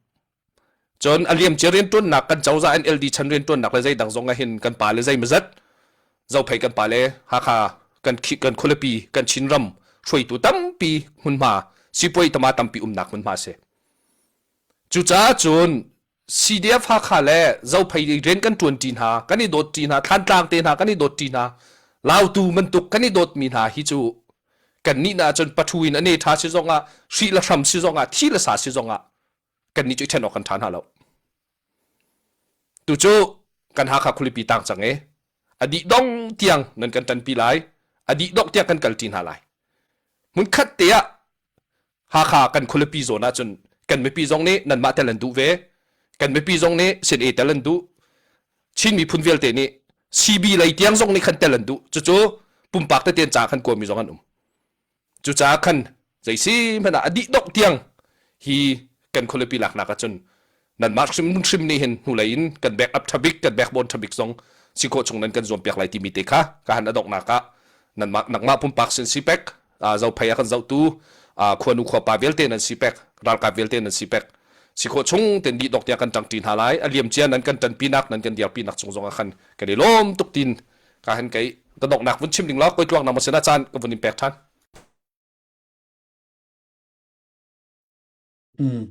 Cun a liamcia rianṭuannak kan cozah NLD chan rianṭuannak le zeidang zong ah hin kan pa le zeimazat Zophei kan pa le Hakha kan kan khualipi kan Chinram hruaitu tampi hmunhma sipuai tama tampi umnak hmunhma a si. Cucaah cun CDF Hakha le Zophei rian kan ṭuanṭi hna, kan i dawtṭi hna, Thlantlang te hna kan i dawtṭi hna, Lautu bantuk kan i dawtmi hna hi cu kan nih na cun pathu in ane ṭha si zongah, hrih le hram si zongah, thi le sa si zongah kannih cu i ṭhen awk kan ṭha hna lo. Tu cu kan Hakha khualipi tang cang i a dih dong tiang nan kan ṭanpi lai, a dih dong tiang kan kalṭi hna lai. Hmunkhat te ah Hakha kan khualipi zawn ahcun kan mipi zong nih nanmah tel an duh ve, kan mipi zong nih CNA tel an duh, Chin miphun vialte nih CB lei tiang zong nih khan tel an duh. Cucu pumpak tete ca khan kuami zong an um. Cucaah khan zeisi hmanh ah a dih dongh tiang hi kan khualipi laknak ahcun nanmah hrimhrim nih hin hnulei in kan back up ṭha bik kan backbone ṭha bik zong si khawh chung nan kan zuampiak lai timi te kha ka han a donghnak ah nanmah nangmah pumpak sin sipek zophei a kan zohtu khuanu khuapa vialte nan sipek ralkap vialte nan sipek si khawh chung ten dih dok tiang kan ṭangṭi hna lai a liam cia nan kan ṭanpinak nan kan dirpinak chung zong ah khan kan i lawm tuk tin ka han kei ka donghnak vun chim ding law koi tluang na mo sina caan ka vun in pek ṭhan Mm.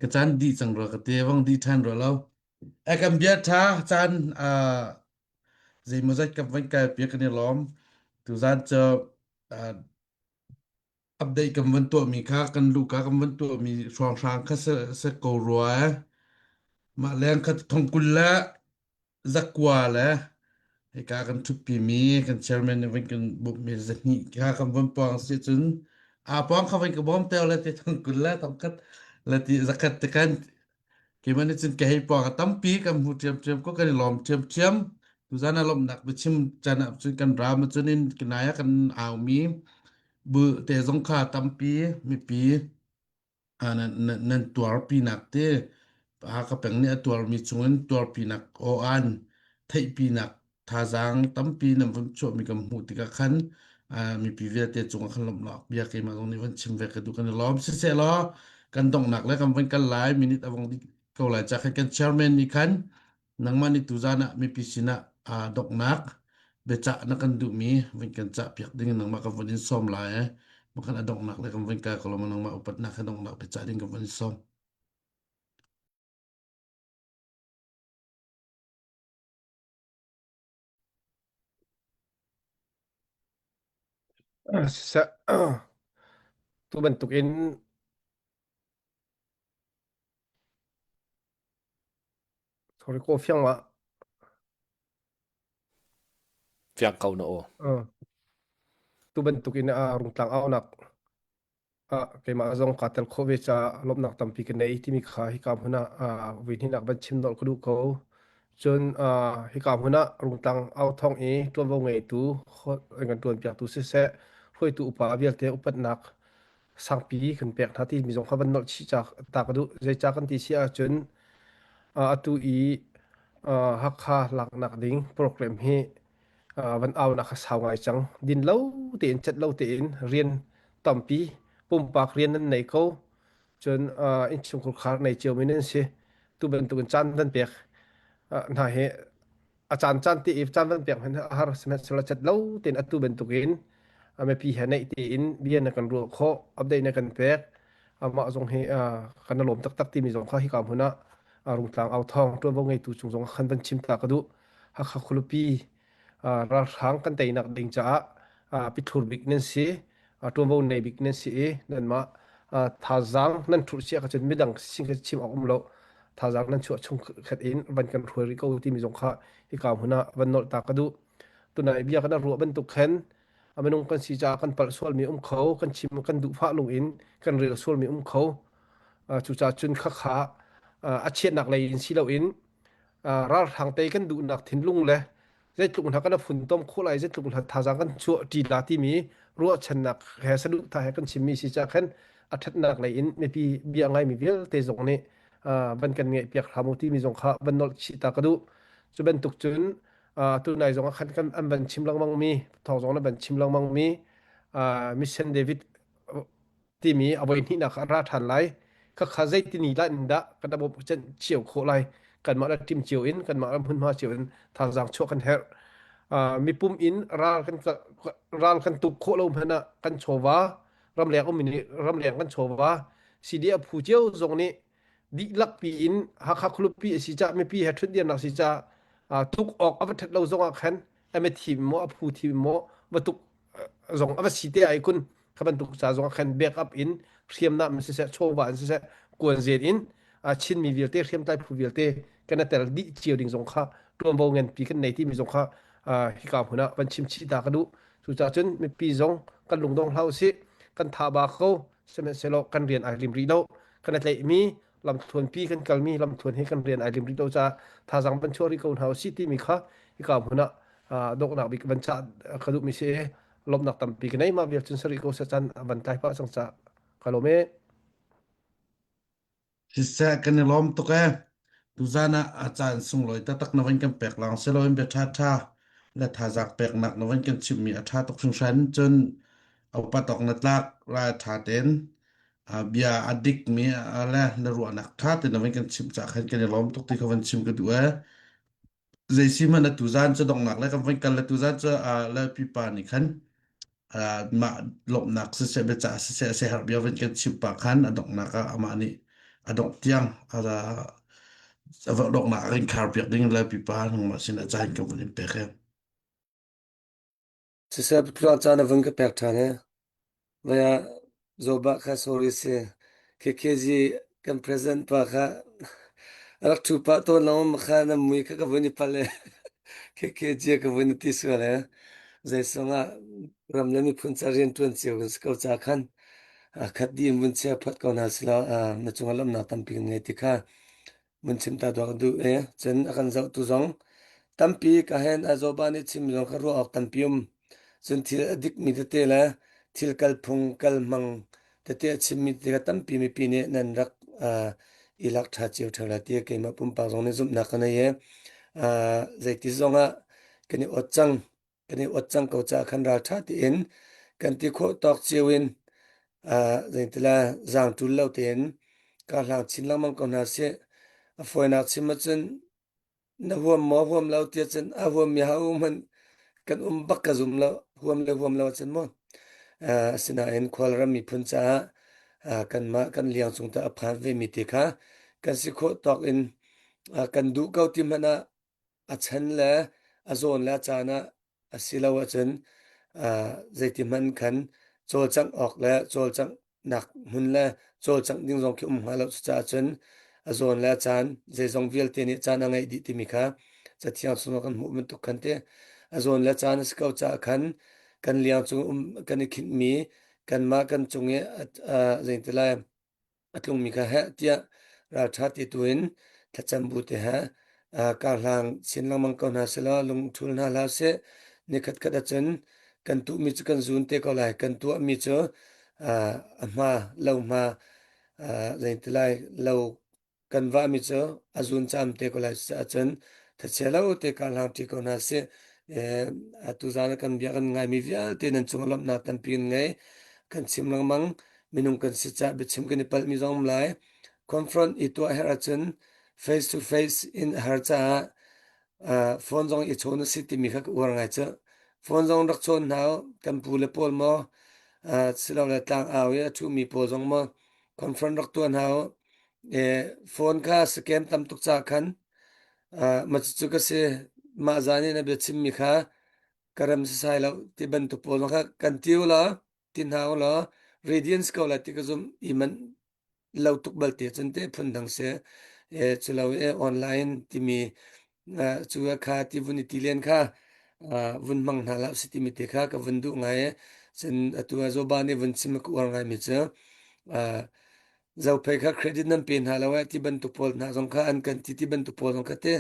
Ka caan di cang rua ka te wang di ṭhan rua lo. E kan bia ṭha caan uh, zeimawzat kan van kai pia kan i lawm. Tuzan cu uh, update kan van tuahmi kha kan luka kan van tuahmi hrawnghrang kha se, se ko rua eh. Mah leng kha thongkul le zakua le hika kan ṭhutpimi kan chairman nih van kan bawmhmi zahnih kha kan van puang si cun aa puang kha van ka bawm teo le ti thongkul le thongkhat le ti zakhat te kan keimah nih cun ka hei puang a tampi kan hmu ṭhiamṭhiam ko kan i lawm ṭhiamṭhiam tuzan a lawmhnak biachim can ah cun kan ram cun in kanai ah kan aumi bu te zong kha tampi mipi nan, nan, nan tuarpinak te Hakha peng nih a tuarmi chungin tuarpinak aw-an theihpinak thazaang tampi nan vun chuahmi kan hmuh tikah khan mipi vialte cungah khan lawmhnak bia keimah zong nih van chim ve ka duh kan i lawm siseh law kan donghnak le kan van kal lai minute a vong dih ko lai ca khan kan chairman nih khan nangmah nih tuzan ah mipi sinah aa donghnak biacah na kan duhmi vun kan cah piak ding nangmah kan vun in sawm lai eh makhan a donghnak le kan vun kai ko lo nangmah upatnak he donghnak biacah ding kan vun in sawm Siseh, tu bantuk in sorry ko fiang ma. Fiang ko na aw. Tu bantuk in a rungtlang aunak ah keimah zong kaa tel khawh ve caah lawmhnak tampi ka nei timi kha hika hmun ah vui hnihnak van chim nolh ka duh ko. Cun hika hmun ah Rungtlang au thawng i ṭuanvo ngeitu kan ṭuanpiaktu siseh, hruaitu upa vialte upatnak sangpi kan pek hna timi zong kha van nolh chih ta ka duh. Zeicah kan ti si ahcun atu i Hakha laknak ding program hi. Van aunak kha sau ngai cang. Din lo tein cet lo tein rian tampi pumpak rian nan nei ko. Cun innchungkhar khar nei cio mi nan si. Tu bantukin caan van pek hna hi a caan caan te i caan van pek hmanh a har sihmanhsehlaw cet lo tein atu bantukin mipi he naih tein bia na kan ruah khawh update na kan pek amah zong hi kan lawm taktak timi zong kha hika hmun ah Rungtlang au thawng ṭuanvo ngeitu cung zong khan van chim ta ka duh Hakha khualipi ralhrang kan teinak ding caah pithlur bik nan si ṭuanvo nei bik nan si i nanmah thazaang nan ṭhurh sia kha cun midang sin kha chim awk um lo thazaang nan chuah chung khat in van kan hruai rih ko timi zong kha hika hmun ah van nolh ta ka duh tunai bia kan ruah bantuk khan a minung kan si caah kan palh sualmi um kho kan chim kan duh fah lung in kan rel sualmi um kho cucaah cun khakha a chiatnak lei in si loin ralhrang tei kan duhnak thinlung le zeitluk hna kan funtom khawh lai zeitluk hna thazaang kan chuah ṭi la timi ruahchannak he saduhthah he kan chimmi si ca khan a ṭhatnak lei in mipi bia ngaimi vialte zong nih van kan ngeih piak hram u timi zong kha van nolh chih ta ka duh cu bantuk cun tunai zong ah khan kan an van chim lengmang mi thawng zong na van chim lengmang mi Mission David timi a voi hnihnak ah a ra ṭhan lai. Khakha zeitini la in dah kan bawmh cio khawh lai. Kanmah le ṭim cio in, kanmah ram hmunhma cio in thazaang chuah kan herh. Uh, mipum in ral kan ral kan tuk khawh lo hmanh ah kan chawva ramleng um nih ramleng kan chawva CDF phu cio zong nih dihlak pi in Hakha khualipi a si ca mipi he ṭhutdirnak si ca tuk awk a va ṭhat lo zong ah khan a thim maw a phu thim maw va tuk zong a va si te ai kun kha bantuk ca zong ah khan back up in hriamnam in siseh chawva in siseh kuanzen in Chinmi vialte hriamtlai phu vialte kan tel dih cio ding zong kha tuanvo nganpi kan nei timi zong kha hika hmun ah van chim chih ta ka duh cucaah cun mipi zong kan lungdong hlah usih kan tha ba ko sihmanhsehlaw kan rian ai lim rih lo kan tlaihmi lamthluanpi kan kalmi lamthluan hi kan rian ai lim rih lo caah thazaang van chuah rih ko hna usih timi kha hika hmun ah donghnak bik van cah ka duhmi si lawmhnak tampi ka nei mah vial cun sari ko sa chan van tlai pah cang ca ka lawm e Siseh kan i lawm tuk ee. Tuzan ah a caan sunglawi taktak na van kan pek lawng si loin bia ṭhaṭha le thazaang peknak na van kan chimhmi a ṭha tuk hringhran. Cun a upat awk na tlak ral ṭha tein bia a dikmi le na ruahnak ṭha tein na van kan chimh caah khan kan i lawm tuk ti kha van chim ka duh ee. Zei si hmanh atu zan cu donghnak le kan van kal le tuzan cu le pipa nih khan mah lawmhnak siseh biacah siseh siaherh bia van kan chimh pah khan a donghnak ah amah nih a dongh tiang a va donghnak a kan khar piak ding le pipa nangmah sinah caan kan vun in pek he. Siseh tluang caan na vun ka pek ṭhan he. Vaya Zoba kha sorry si. KKG kan president pa kha rak ṭhu pah tawn lo ma kha na mui kha ka vun i pal e. KKG ka vun i ti sual e. Zeisong ah ram le miphun ca rian ṭuan cio kan si ko ca khan khat dih in vun chia phot ko hna sila na cungah lawmhnak tampi kan ngei ti kha mun chim ta dawh duh e cun a kan zohtu zong tampi ka hen a zoba nih chim zong kha ruah awk tampi um cun thil a dikmi tete le thil kalphung kalhmang tete a chimmi tete kha tampi mipi nih nan rak i lak ṭha cio ṭheo la ti keimah pumpak zong nih zumhnak ka nei e zeiti zong ah kan i ot cang kan i ot cang ko caah khan ralṭha tein kan ti khawh tawk cio in zeitila zaang ṭul lo tein ka hlang chin lengmang ko hna sih. A fawinak chim ahcun na huam maw huam lo tiah cun a huammi ha um hmanh kan um bak ka zum lo huam le huam lo ahcun maw asinain khualram miphun caah kanmah kan liang cung ta a phan vemi te kha kan si khawh tawk in kan duh ko ti hmanh ah a chan le a zawn le a caan ah a si lo ahcun zeiti hmanh khan cawlcangh awk le cawlcanghnak hmun le cawlcangh ding zong khi um hnga lo cucaah cun a zawn le a caan zeizong vialte nih caan a ngeih dih timi kha cathiang chungah kan hmuh bantuk khan te a zawn le caan a si ko caah khan kan liang cung um kan i khinhmi kanmah kan cung i zeiti lai a tlungmi kha heh tiah ralṭha ti tu in thlacam bu te he karhlang chin lengmang ko hna selaw lungṭhul hna hlah sih nikhat khat ahcun kan tuhmi cu kan zun te ko lai kan tuahmi cu a hma lo hma zeiti lai lo kan vahmi cu a zun cam te ko lai ahcun thachia lo te karhlang ṭi ko hna sih. Atu zan ah kan bia kan ngaimi vialte nan cung ah lawmhnak tampi kan ngei. Kan chim lengmang minung kan si caah biachim kan i palhmi zong um lai. Confront i tuah herh ahcun face to face in a har caah phone zong i chawn a si timi kha ka uar ngai cu. Phone zong rak chawn hna u, kan pu le pawl maw, silole tlangau i a ṭhumi pawl zong maw confront rak tuah hna u. Phone kha scam tam tuk caah khan mah cucu ka si. Mah zan i na biachimmi kha ka rem sasai lo ti bantuk pawl kha kan ti u law, ti hna u law, radiance ko lai ti ka zumh i manh lo tuk balte cun te phundang si. Culo i online timi cu kha ti vun i ti len kha vun hmang hna hlah si timi te kha ka vun duh ngai. Cun atu ah Zoba nih vun chim ka uar ngaimi cu Zophei kha credit nan pe hna lo eh ti bantuk pawl hna zong kha an kan ti ti bantuk pawl zong kha te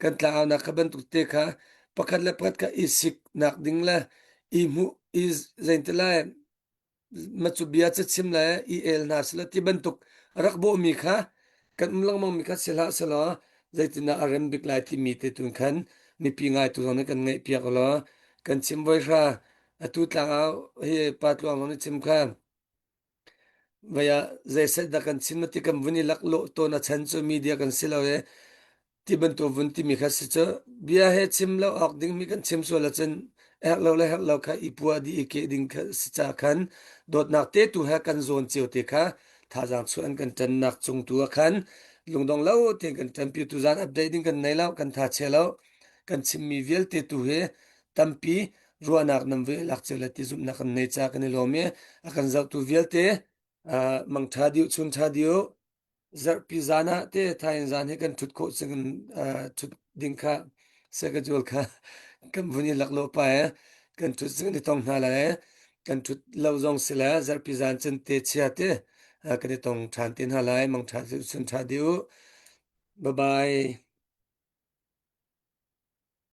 kan tlangaunak kha bantuk te kha pakhat le pakhat kha i siknak ding le i hmuh i zeintilai macu bia ca chim le i el hna sila ti bantuk rak bawhmi kha kan um lengmang mi kha si hlah selaw zeitindah a rem bik lai timi te tun khan mipi ngaitu zong nih kan ngaih piak law kan chim voi hra atu tlangau hi pa tluang zong nih chim kha Vai ah zeiset dah kan chim ti kan vun i laklawh tawn a chan cu media kan si lo i ti bantuk vun timi kha si cu bia he chim lo awk dingmi kan chim sual ahcun herh lo le herh lo kha i puah dih i keh ding kha si ca khan dawtnak te tu he kan zawn cio te kha thazaang chuah an kan ṭannak cung tu ah khan lungdong lo tein kan ṭanpi tu zan update ding kan nei lo kan tha chia lo kan chimmi vialte tu hi tampi ruahnak nan vui lak cio le ti zumhnak kan nei ca kan i lawm i a kan zohtu vialte mangṭha diu chun ṭha diu zarhpi zan ah te thain zan hi kan ṭhut khawh cing ṭhut ding kha schedule kha kan vun i laklawh pa e kan ṭhut cing i tong hna lai kan ṭhut lo zong si le zarhpi zan cun te chia te kan i tong ṭhan te hna lai mangṭha chun ṭha diu bye bye.